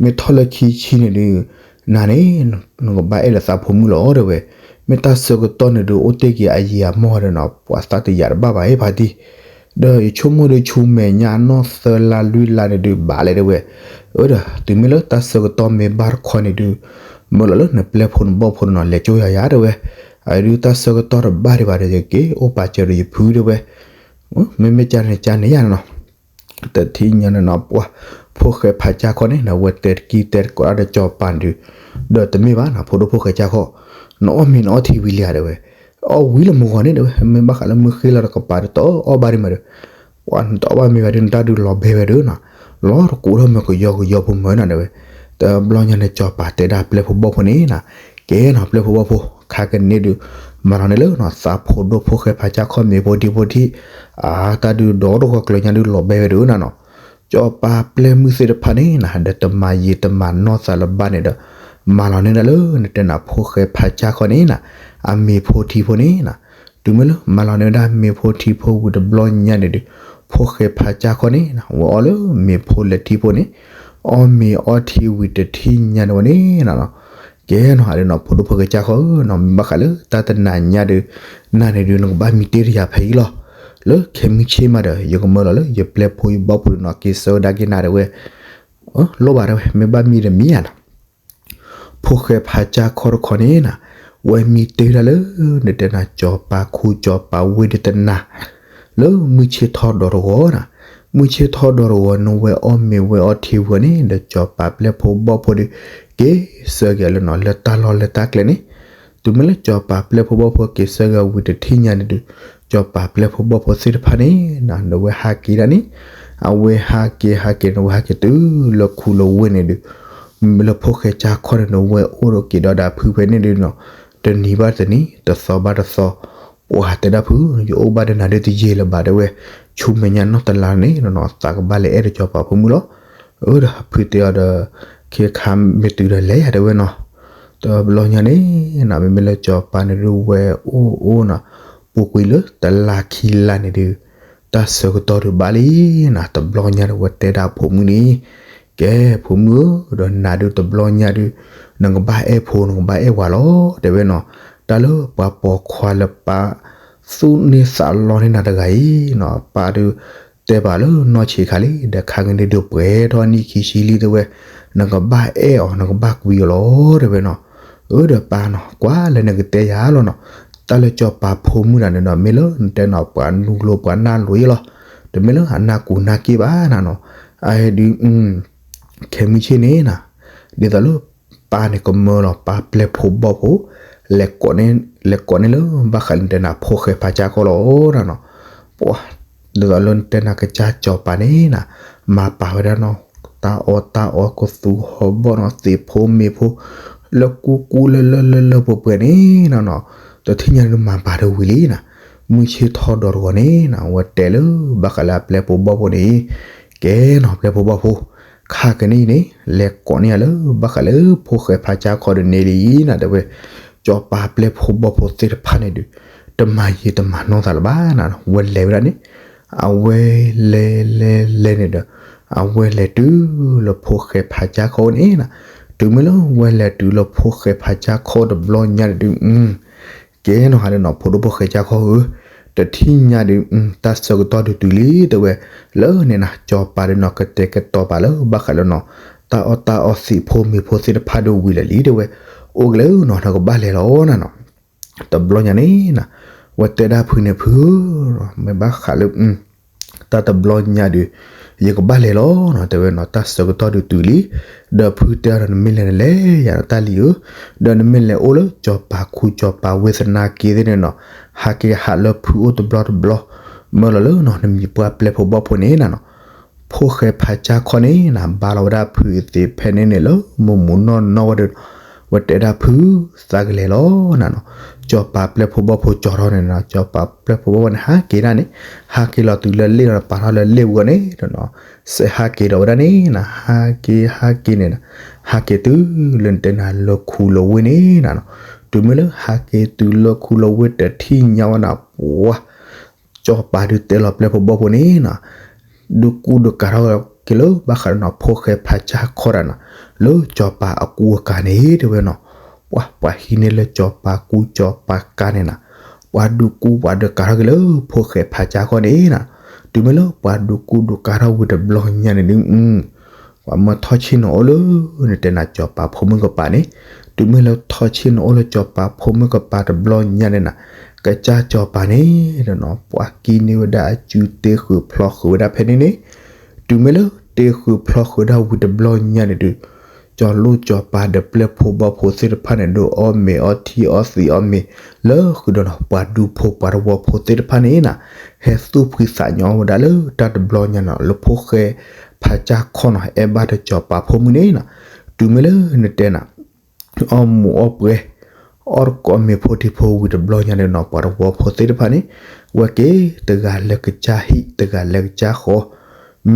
မ့ၢ်ထီၣ်လၢခံဆံန့ၣ်ဒုး, နၤန့ၣ်, နကဘၣ်အဲၣ်လီၤသးဖိမုၣ်လီၤတဲဝဲ, မ့ၢ်တၢ်ဆၢကတီၢ်န့ၣ်ဒုး အိၣ်တ့ၢ်က့ၤအယံာ်အမီၢ်ဒီးနီၤ ပှၤသးတယာ်တဘၣ်ဘၣ်အ့ၣ်ဖါတံၢ် ဒီးယဆိကမိၣ်ဒုးဆူမဲာ်ညါနီၢ်သၢလါလွံၢ်လါန့ၣ်ဒုးဘၣ်လဲၣ်တဲဝဲ, အၢ ဒီးတုၤမ့ၢ်လၢတၢ်ဆၢကတီၢ်မ့ၢ်ဘၣ်တခီန့ၣ်ဒုး, မၢလီၤလၢနပျဲၢ်ဖိနဘီၣ်ဖိန့ၣ်နီၤ လဲၤကၠိယၤယၤတဲဝဲ, အဒုးတၢ်ဆၢကတီၢ်တဘၣ်ဒံးဘၣ်ဒီး ယက့ၤအိၣ်ပာ်စၢၤဒီးယဖုတဲဝဲ, မ့မ့ၢ်ကန့ၣ်ကန့ၣ်ယၤနီၤ တထံၣ်ညါန့ၣ်နီၤ ပှၤ, ဖိၣ်ဃဲဖးကၢ်ခီၣ်န့ၣ် နဝဲတဲတကံတဲတကိးဒီးစီၤပၤန့ၣ်ဒုး, ဒီးတမ့ၢ်ဘၣ်နီၤ ဖိဒိၣ်ဖိၣ်ဃဲကၢ်ခီၣ်, နအီၣ်မ့ၤနအီထံဝံၤလံဧါတဲဝဲ, အီၣ်ဝံၤလၢမုၢ်ဂီၤန့ၣ်တဲဝဲ မ့ၢ်ဘၣ်ဃးလၢမုၢ်ဃ့လီၤတကပၤဒီးတအီၣ်ဘၣ်ဒံးမးဒီး, ပှၤနတအီၣ်ဘၣ်မ့ၤဘၣ်ဒီး နတၢ်ဒုးလီၤဘဲဝဲဒီးနီၤ, လီၤတကိးထီၣ်မ့ၤကယီကယီဖိမၢနီၤတဲဝဲ, တဘျီညါန့ၣ်စီၤပၤတဲဒၣ်ပျဲၢ်ဖိဘီၣ်ဖိန့ၣ်နီၤ, က ကဲနီၤ ပျဲၢ်ဖိဘီၣ်ဖိ ခါကန့ၣ်ဒုး မၤလီၤန့ၢ်လၢနီၤ သးဖိဒိၣ်ဖိဃဲဖးကၢ်ခီၣ် မ့ၤဖိထံဖိထံ အတၢ်ဒုးဒီတဂီၤကျၢၤညါဒုး လီၤဘဲဝဲဒၣ်နၤနီၤ. ကၠီၤပၤပျဲၢ်မုၣ်သ့ၣ်တဖၣ်န့ၣ်နၤ ဒီးတမၤယံာ်တမၤနီၢ်သးလၢၤဘၣ်န့ၣ်ဒီး မၤလီၤန့ၢ်ဒၣ်လၢနတဲနၤ ဖိဃဲဖးကၢ်ခီၣ်န့ၣ်နၤ အမ့ၤဖိထံဖိန့ၣ်နၤ. တုၤမ့ၢ်လၢမၤလီၤန့ၢ်ဝဲဒၣ်မ့ၤဖိထံဖိဝံၤတဘျီညါန့ၣ်ဒုး ဖိဃဲဖးကၢ်ခီၣ်န့ၣ်နၤ ဝဲအီၣ်လၢမ့ၤဖိလဲၤထံဖိန့ၣ် အီၣ်မ့ၤအီထံဝံၤတထံၣ်ညါန့ၣ်ဝဲန့ၣ်နၤနီၤ. ကဲနီၤ အဒုးနီၤ ဖိဒိၣ်ဖိဃဲကၢ်ခီၣ်ဧၢနီၤ မ့ၢ်ဘၣ်ဃးလၢတၢ်တနၤညါဒုး နၤန့ၣ်ဒုး နကဘၣ်မံတ့ၢ်တယၤဖဲအံၤလီၤ. လၢခဲမုၢ်ဆ့ၣ်မးဒီး ယကမၢလီၤလၢယပျဲၢ်ဖိယဘီၣ်ဖိဒုးနီၤ က့ၤဆၢဝဲဒၣ်က့ၤနၤဒၣ်ဝဲ လိၣ်ဘၣ်ဒၣ်ဝဲ မ့ၢ်ဘၣ်မံဒီးမံဧါနီၤ. ဖိဃဲဖးကၢ်ခီၣ်တခီန့ၣ်နၤ ဝဲမံတ့ၢ်ဒၣ်လၢ နတဲနၤ ကၠီၤပၤခူကၠီၤပၤဝ့ၢ်ဒုးတနၤ လၢမုၢ်ဆ့ၣ်ထီၣ်ဒီးတဂီၤနၤ, မုၢ်ဆ့ၣ်ထီၣ်ဒီးတဂီၤ နဝဲအီၣ်မ့ၤဝဲအီထံဝံၤန့ၣ် ဒီးကၠီၤပၤပျဲၢ်ဖိဘီၣ်ဖိဒုး က့ၤဆၢက့ၤလၢနီၤ လၢတၢ်လီၢ်လၢတၢ်ကျဲန့ၣ်, တုၤမ့ၢ်လၢကၠီၤပၤပျဲၢ်ဖိဘီၣ်ဖိက့ၤဆၢက့ၤဝံၤတထံၣ်ညါန့ၣ်ဒုး ကၠီၤပၤပျဲၢ်ဖိဘီၣ်ဖိသ့ၣ်တဖၣ်န့ၣ်နၤ နဝဲဟးက့ၤဒၣ်န့ၣ်, အဝဲဟးက့ၤဟးက့ၤ နဝဲဟးက့ၤတုၤလၢခူလၢဝ့ၢ်န့ၣ်ဒုး မ့ၢ်လၢဖိဃဲကၢ်ခီၣ်န့ၣ် နဝဲအိၣ်ဒီးက့ၤဒီးဒၣ်ဖုဖဲန့ၣ်ဒုးနီၤ, တနံၤဘၣ်တနံၤ တသီဘၣ်တသီ, ပှၤတဲဒၣ်ဖု ယအိၣ်ဘၣ်ဒီးနၤဒုးတယံာ်လၢၤဘၣ်တဲဝဲ, ဆူမဲာ်ညါနီၢ်တလါန့ၣ်နီၤ သးကဘၣ်လဲၤအဲၣ်ဒီးကၠီၤပၤဖိမုၣ်လီၤ. အၢ ဒီးဖုတဲအီၤဒီး ခဲခါမ့ၢ်တုၤဒီးလဲၤယၤတဲဝဲနီၤ, တဘျီညါန့ၣ်နၤ မ့မ့ၢ်လၢကၠီၤပၤန့ၣ်ဒုးဝဲအိၣ်အိၣ်နီၤ, ပူၤကွံာ်လၢတလါခံလါန့ၣ်ဒုး တၢ်ဆၢကတီၢ်ဒုးဘၣ်လံနၤ, တဘျီညါဒီးဝဲတဲဒၣ်ဖိမုၣ်န့ၣ်, ကဲဖိမုၣ်ဧၢ ဒီးနၤဒုးတဘျီညါဒုး နကဘၣ်အဲၣ်ဖိ နကဘၣ်အဲၣ်ဝၤလီၤ တဲဝဲနီၤ, တၢ်လၢပှၤပိာ်ခွါလၢပၢ် သူၣ်န့ၢ်သးလီန့ၢ်နၤတဂၤအံၤနီၤ, ပၢ်ဒုးတဲပာ်လၢနီၢ်ဆံးခါလံ ဒီးခါက့ၤန့ၣ်ဒုးပှဲၤထီၣ်နံၣ်ခံဆံလံတဲဝဲ, နကဘၣ်အဲၣ်အီၤ နကဘၣ်ကွံအီၤလီၤ တဲဝဲနီၤ. အၢ ဒီးပၢ်နီၤ ကွၢ်လၢနကတဲယၤလီၤနီၤ, တၢ်လၢကၠီၤပၤဖိမုၣ်တဂၤန့ၣ်နီၤ မ့ၢ်လၢနတဲနီၤ ပှၤနူလိၤပှၤနၢ်လိၤယဲလီၤ, တမ့ၢ်လၢအနၢ်ကူနၢ်က့ၣ်ဘၣ်နၤနီၤ, အဒုး ခဲမုၢ်ဆ့ၣ်န့ၣ်နၤ, ဒ်သိးလၢပၢ်န့ၣ်ကမၢလီၤ ပၢ်ပျဲၢ်ဖိဘီၣ်ဖိ လဲၤကိးန့ၢ် လဲၤကိးန့ၢ်လၢဘၣ်ဃးလၢနတဲနၤ ဖိဃဲဖးကၢ်ခီၣ်လီၤနၤနီၤ, ပှၤ ဒ်သိးလၢနတဲနၤကစၢ်ကၠီၤပၤန့ၣ်နၤ, မၤပာ်ဝဲဒၣ်နီၤ တၢ်အီၣ်တၢ်အီ ကသူဟီၣ်ဘီၣ်နီၤ သ့ၣ်ဖိမ့ၤဖိ လၢကူကူလၢလၢလၢလၢပှဲၤပှဲၤန့ၣ်နၤနီၤ, တထံၣ်ညါဒုးမၤပာ်တဝံၤလံနၤ, မုၢ်ဆ့ၣ်ထီၣ်ဒီးတဂီၤန့ၣ်နၤ ဝဲတဲလၢဘၣ်ဃးလၢအပျဲၢ်ဖိဘီၣ်ဖိန့ၣ်, ကဲနီၤ ပျဲၢ်ဖိဘီၣ်ဖိ ခါက့ၤန့ၣ်အံၤန့ၣ် လဲၤကိးန့ၢ်ယၤလၢဘၣ်ဃးလၢဖိဃဲဖးကၢ်ခီၣ်ဒုးန့ၣ်လံနၤ တဲဝဲ, ကၠီၤပၤပျဲၢ်ဖိဘီၣ်ဖိသ့ၣ်တဖၣ်န့ၣ်ဒုး တမၤယံာ်တမၤနီၢ်သးလၢၤဘၣ်နၤနီၤ ဝဲလဲၤဝဲဒၣ်န့ၣ်, အဝဲလဲၤလဲၤလဲၤန့ၣ်ဒီး အဝဲလဲၤတုၤလၢဖိဃဲဖးကၢ်ခီၣ်န့ၣ်နၤ, တုၤမ့ၢ်လၢဝဲလဲၤတုၤလၢဖိဃဲဖးကၢ်ခီၣ်တဘျီညါန့ၣ်ဒုး ကဲနီၤ ဟးဒီးနီၤ ဖိဒိၣ်ဖိဃဲကၢ်ခီၣ်ဧၢ, တထံၣ်ညါဒုး တၢ်ဆၢကတီၢ်ဒုးတုၤလံတဲဝဲ, လၢန့ၣ်နၤ ကၠီၤပၤဒုးနီၤ ကတဲာ်ကတီၤပာ်လၢဘၣ်ဃးလၢနီၤ တၢ်အီၣ်တၢ်အီသ့ၣ်ဖိမ့ၤဖိသ့ၣ်တဖၣ်ဒုးဝံၤလၢာ်လံတဲဝဲ, အိၣ်ကလဲာ်နီၤ နကဘၣ်လဲၤလီၤနၤနီၤ, တဘျီညါန့ၣ်နၤ, ဝဲတဲဒၣ်ဖုန့ၣ်ဖုဧၢ, မ့ၢ်ဘၣ်ဃးလၢ တၢ်တဘျီညါဒုး ယကဘၣ်လဲၤလီၤနီၤ တဲဝဲနီၤ တၢ်ဆၢကတီၢ်ဒုးတုၤလံ, ဒီးဖုတဲအီၤဒီးနမ့ၢ်လဲၤနလဲၤယၤနီၤ တၢ်လံၤဧၢ, ဒီးနမ့ၢ်လဲၤအိၣ်လၢကၠီၤပၤခူကၠီၤပၤဝ့ၢ်သနာ်က့သ့ၣ်န့ၣ်နီၤ, ဟးက့ၤဟးလၢဖုအိၣ်တဘျီတဘျီ, မၢလီၤလၢနီၤ နမံၤပှၢ်ပျဲၢ်ဖိဘီၣ်ဖိန့ၣ်နၤနီၤ, ဖိဃဲဖးကၢ်ခီၣ်န့ၣ်နၤ ဘါလီၤဝဲဒၣ်ဖုအသ့ၣ်ဖဲန့ၣ်န့ၣ်လၢမိၢ်မူနီၢ်နီၢ်ဝဲဒီး ဝဲတဲဒၣ်ဖု သးကလဲၤလီၤနၤနီၤ, ကၠီၤပၤပျဲၢ်ဖိဘီၣ်ဖိကၠီၤထီၣ်န့ၣ်နီၤ ကၠီၤပၤပျဲၢ်ဖိဘီၣ်ဖိန့ၣ် ဟးက့ၤဒၣ်န့ၣ်, ဟးက့ၤလီၤတုၤလၢလ့ၣ်ဒီးပာ်ထီၣ်လၢလ့ၣ်ဝံၤအီၤန့ၣ်နီၤ, စဲးဟးက့ၤဒီးဝဲဒၣ်န့ၣ်နၤ ဟးက့ၤဟးက့ၤန့ၣ်နၤ, ဟးက့ၤတုၤလၢနတဲနၤလၢခူလၢဝ့ၢ်န့ၣ်နၤနီၤ, တုၤမ့ၢ်လၢဟးက့ၤတုၤလၢခူလၢဝ့ၢ်တထံၣ်ညါဝဲနၤ ပှၤ ကၠီၤပၤဒုးတဲလီၤပျဲၢ်ဖိဘီၣ်ဖိန့ၣ်နၤ, ဒုးကူဒုးကၤထီၣ်က့ၤလၢဘၣ်ဃးဒီးနီၤ ဖိဃဲဖးကၢ်ခီၣ်တၢ်နၤ, လၢကၠီၤပၤအကူအကၤန့ၣ်တဲဝဲနီၤ, ပှၤ ပှၤဟံးန့ၢ်လၢကၠီၤပၤကူကၠီၤပၤကၤန့ၣ်နၤ, ပှၤဒုးကူပှၤဒုးကၤထီၣ်က့ၤလၢဖိဃဲဖးကၢ်ခီၣ်န့ၣ်နၤ, တုၤမ့ၢ်လၢပှၤဒုးကူဒုးကၤထီၣ်ဝံၤတဘျီညါန့ၣ်ဒုး ပှၤမၢထီၣ်ဆ့ၣ်နီၤအိၣ်လၢ နတဲနၤကၠီၤပၤဖိမုၣ်ကပၤန့ၣ်, တုၤမ့ၢ်လၢထီၣ်ဆ့ၣ်နီၤအိၣ်လၢကၠီၤပၤဖိမုၣ်ကပၤတဘျီညါန့ၣ်နၤ, ကစၢ်ကၠီၤပၤန့ၣ်ဒီးနီၤ ပှၤကံန့ၢ်ဝဲဒၣ်အစုတ့ဃုာ်ဖျီဃုာ်ဝဲဒၣ်ဖဲန့ၣ်န့ၣ်, တုၤမ့ၢ်လၢတ့ဃုာ်ဖျီဃုာ်ဒၣ်ဝံၤတဘျီညါန့ၣ်ဒုး ကၠီၤလိၣ်ကၠီၤပၤဒီးပျဲၢ်ဖိဘီၣ်ဖိသ့ၣ်တဖၣ်န့ၣ် ဒုးအီၣ်မ့ၤအီထံအီသံးအီမ့ၤ လၢဃုာ်ဒီးနီၤ ပှၤဒူဖိပှၤတဝီဖိသ့ၣ်တဖၣ်န့ၣ်နၤ, ဟဲသူၣ်ဖှံသးညီဝဲဒၣ်လၢတၢ်တဘျီညါနီၤ လၢဖိဃဲဖးကၢ်ခီၣ်နီၤ အဲၣ်ဘၣ်ဒီးကၠီၤပၤဖိမုၣ်န့ၣ်နၤ, တုၤမ့ၢ်လၢနတဲနၤ အီၣ်မူးအီၣ်ပှဲၤ အီၣ်တကိးမ့ၤဖိထံဖိဝံၤတဘျီညါန့ၣ်နီၤ ပှၤသဝီဖိသ့ၣ်တဖၣ်န့ၣ် ဝဲက့ၤတဂၤလၢကစၢ်ဟံၣ် တဂၤလၢကစၢ်ဃီ,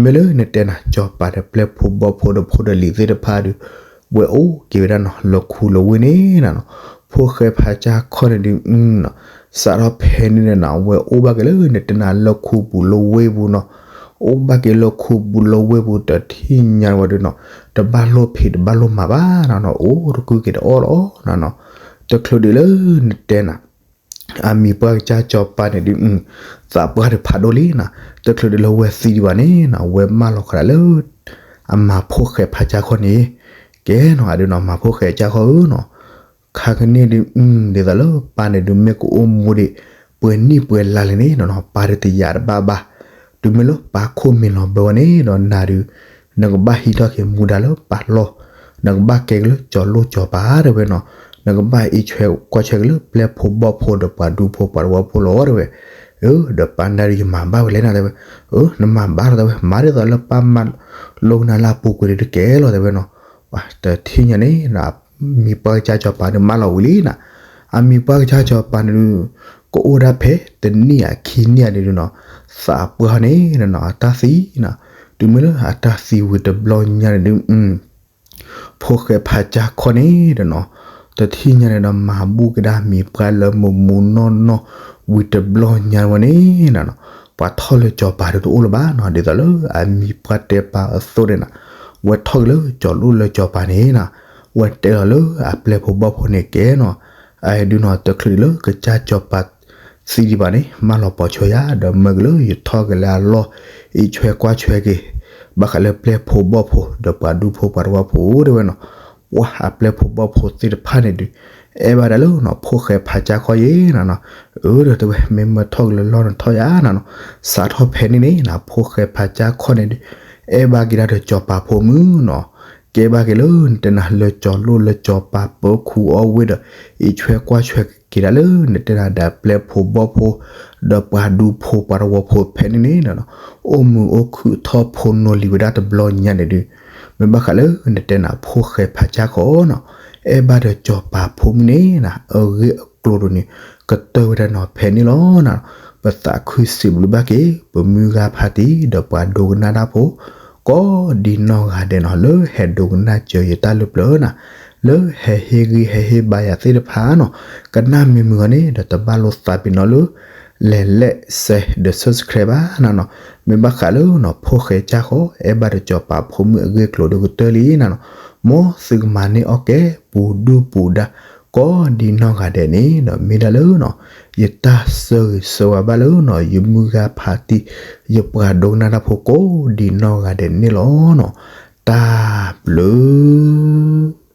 မ့ၢ်လၢနတဲနၤ စီၤပၤဒီးပျဲၢ်ဖိဘီၣ်ဖိဒီးဖိဒီးလံၤသ့ၣ်တဖၣ်ဒီး ဝဲအိၣ်က့ၤဝဲဒၣ်နီၤ လၢခူလၢဝ့ၢ်န့ၣ်နီၤ, ဖိၣ်ဃဲဖးကၠၢ်ခီၣ်န့ၣ်ဒုး စးထီၣ်ဖဲန့ၣ်န့ၣ်နီၤ ဝဲအိၣ်ဘၣ်က့ၤလၢနတဲနၤလၢခူပူၤလၢဝ့ၢ်ပူၤနီၤ, အိၣ်ဘၣ်က့ၤလၢခူပူၤလၢဝ့ၢ်ပူၤ တထံၣ်ညါဝဲဒုးနီၤ, တဘၣ်လိၣ်ဖံးတဘၣ်လိၣ်မၤဘၣ်နီၤနီၤ အိၣ်တကူက့ၤတအီၣ်လီၤနီၤနီၤ, တချုးဒံးလၢနတဲနၤ အမံၤပှၢ်ကစၢ်စီၤပၤန့ၣ်ဒုး သးပှၢ်တဖးဒိၣ်လံနီၤ, တချုးဒံးလၢဝဲသံဒံးဘၣ်န့ၣ်နီၤ ဝဲမၢလီၤဃာ်ဒၣ်လၢ အမၤဖိၣ်ဃဲဖးကၠၢ်ခီၣ်န့ၣ်, ကဲနီၤ အဒုးနီၤ မၤဖိၣ်ဃဲကၠၢ်ခီၣ်ဧၢနီၤ, ခါကန့ၣ်ဒုး ဒ်သိးလၢပၢ်န့ၣ်ဒုး မ့ၢ်ကအိၣ်မူဒံး ပှဲၤနံၣ်ပှဲၤလါလံန့ၣ်နီၤနီၤ ပၢ်ဒုးတယာ်တဘၣ်ဘၣ်, တုၤမ့ၢ်လၢပၢ်ခိၣ်မံၤလီၤဘၢဝဲန့ၣ်ဒီးနၤဒုး နကဘၣ်ဟံးထီၣ်က့ၤမူဒါလၢပၢ်လီၢ်, နကဘၣ်ကဲက့ၤလၢစီၤလိၣ်စီၤပၤတဲဝဲနီၤ, နကဘၣ်အံးဆွဲကွၢ်ဆွဲက့ၤလၢပျဲၢ်ဖိဘီၣ်ဖိဒီးပှၤဒူဖိပှၤသဝီဖိလီၤတဲဝဲ, အၢ ဒီးပၢ်နၤဒုးယမၤဘၣ်ဝဲလဲၣ်နၤတဲဝဲ, အၢ နမၤဘၣ်လီၤတဲဝဲ, မၤဒ်သိးလၢပၢ်မၤလိကနၤလၢအပူၤကွံာ်ဒုးတကဲလီၤတဲဝဲနီၤ, တထံၣ်ညါန့ၣ် အမံၤပှၢ်ကစၢ်စီၤပၤန့ၣ်မၢလီၤဝံၤလံနီၤ, အမံၤပှၢ်ကစၢ်စီၤပၤန့ၣ်ဒုး ကအိၣ်ဒၣ်ဖဲတနံၣ်အခံနံၣ်အဒုးနီၤ, သးပှၢ်န့ၣ်နီၤ အတၢ်သံနီၤ, တုၤမ့ၢ်လၢအတၢ်သံဝံၤတဘျီညါန့ၣ်ဒုး ဖိၣ်ဃဲဖးကၠၢ်ခီၣ်န့ၣ်ဒီးနီၤ, တထံၣ်ညါန့ၣ်ဒီးမၤဘူၣ်ကဒါမံၤပှၢ်လၢမုာ်မုာ်နီၢ်နီၢ်ဝံၤတဘျီညါဝဲန့ၣ်နီၤ, ပှၤထီၣ်လၢစီၤပၤဒုးတအိၣ်လၢၤဘၣ်နီၤ, ဒ်သိးလၢအမံၤပှၢ်တဲပာ်အသိးန့ၣ်နီၤ, ဝဲထီၣ်က့ၤလၢစီၤလိၣ်လၢစီၤပၤန့ၣ်နီၤ, ဝဲတဲလီၤလၢအပျဲၢ်ဖိဘီၣ်ဖိန့ၣ်ကဲနီၤ, အဒုးနီၤ တချုးလၢကစၢ်စီၤပၤသံဒံးဘၣ်န့ၣ် မၢလီၤပိာ်ဆိယၤ ဒီးမၢက့ၤလၢယထီၣ်က့ၤလၢအလီၢ် အံးဆွဲကွၢ်ဆွဲက့ၤ ဘၣ်ဃးလၢပျဲၢ်ဖိဘီၣ်ဖိ ဒီးပှၤဒူဖိပှၤသဝီဖိတဲဝဲနီၤ, ပှၤအပျဲၢ်ဖိဘီၣ်ဖိသ့ၣ်တဖၣ်န့ၣ်ဒုး အဲၣ်ဘၣ်ဒၣ်လၢနီၤ ဖိၣ်ဃဲဖးကၠၢ်ခီၣ်ယဲနီၤနီၤ, အၢ ဒီးတဲဝဲ မ့ၢ်မၢထီၣ်က့ၤလၢလီၢ်န့ၣ်ထီၣ်ယၤနီၤနီၤ, စးထီၣ်ဖဲန့ၣ်န့ၣ်နီၤ ဖိၣ်ဃဲဖးကၠၢ်ခီၣ်န့ၣ်ဒုး အဲၣ်ဘၣ်က့ၤဒၣ်ဒီးစီၤပၤဖိမုၣ်နီၤ, ကဲဘၣ်က့ၤလၢနတဲနၤလၢစီၤလိၣ်လၢစီၤပၤပၢၤခူအီၣ်ဝ့ၢ်ဒီး အံးဆွဲကွၢ်ဆွဲက့ၤဒၣ်လၢနတဲနၤဒီးပျဲၢ်ဖိဘီၣ်ဖိ ဒီးပှၤဒူဖိပှၤသဝီဖိဖဲန့ၣ်န့ၣ်နီၤ, အိၣ်မုာ်အိၣ်ခုၣ်ထီၣ်ဖိနီၢ်လံၤဝဲဒၣ်တဘျီညါန့ၣ်ဒုး, မ့ၢ်ဘၣ်ဃးလၢနတဲနၤဖိၣ်ဃဲဖးကၠၢ်ခီၣ်နီၤ, အဲၣ်ဘၣ်ဒီးစီၤပၤဖိမုၣ်န့ၣ်နီၤ အဂ့ၢ်အကျိၤဒိၣ်န့ၣ် ကတၢၢ်ဝဲဒၣ်နီၤဖဲန့ၣ်လီၤနီၤ, ပသးခုစံးဘျုးဘၣ်က့ၤ ပမုၢ်ဂၤဖါတံၢ် ဒီးပှၤဒိကနၣ်တၢ်ဖိ ကိးဒံနီၢ်ဂၤဒဲးနီၤ လၢဟဲဒိကနၣ်စၢၤယတၢ်လၢပျၢၤနီၤ, လၢဟဲဟ့ၣ်ဂံၢ်ဟဲဟ့ၣ်ဘါယၤသ့ၣ်တဖၣ်နီၤ, ကနၣ်မ့ၢ်မုာ်ဂီၤန့ၣ်ဒီးတဘၣ်လိာ်သးပ့ၤနီၣ်လၢ လဲၤလဲး share ဒီး subscribe ဘၣ်နီၤနီၤ, မ့ၢ်ဘၣ်ဃးလၢနီၤ ဖိၣ်ဃဲကၠၢ်ခီၣ် အဲၣ်ဘၣ်ဒီးစီၤပၤဖိမုၣ်အဂ့ၢ်ကျိၤဒိၣ်ကတၢၢ်လံနီၤနီၤ, မ်သုကမၤန့ၢ်အီၣ်ကဲ ပူၤဒုၣ်ပူၤဒါ ကိးဒံနီၢ်ဂၤဒဲးန့ၣ်ဒီး မ့ၢ်ဒၣ်လၢနီၤ ယတၢ်ဆၢဂ့ၤဆၢဝါဘၣ်လၢနီၤ ယမုၢ်ဂၤဖါတံၢ် ယပှၤဒိကနၣ်တၢ်ဖိကိးဒံနီၢ်ဂၤဒဲးန့ၣ်လီၤနီၤ, တၢ်ဘျုး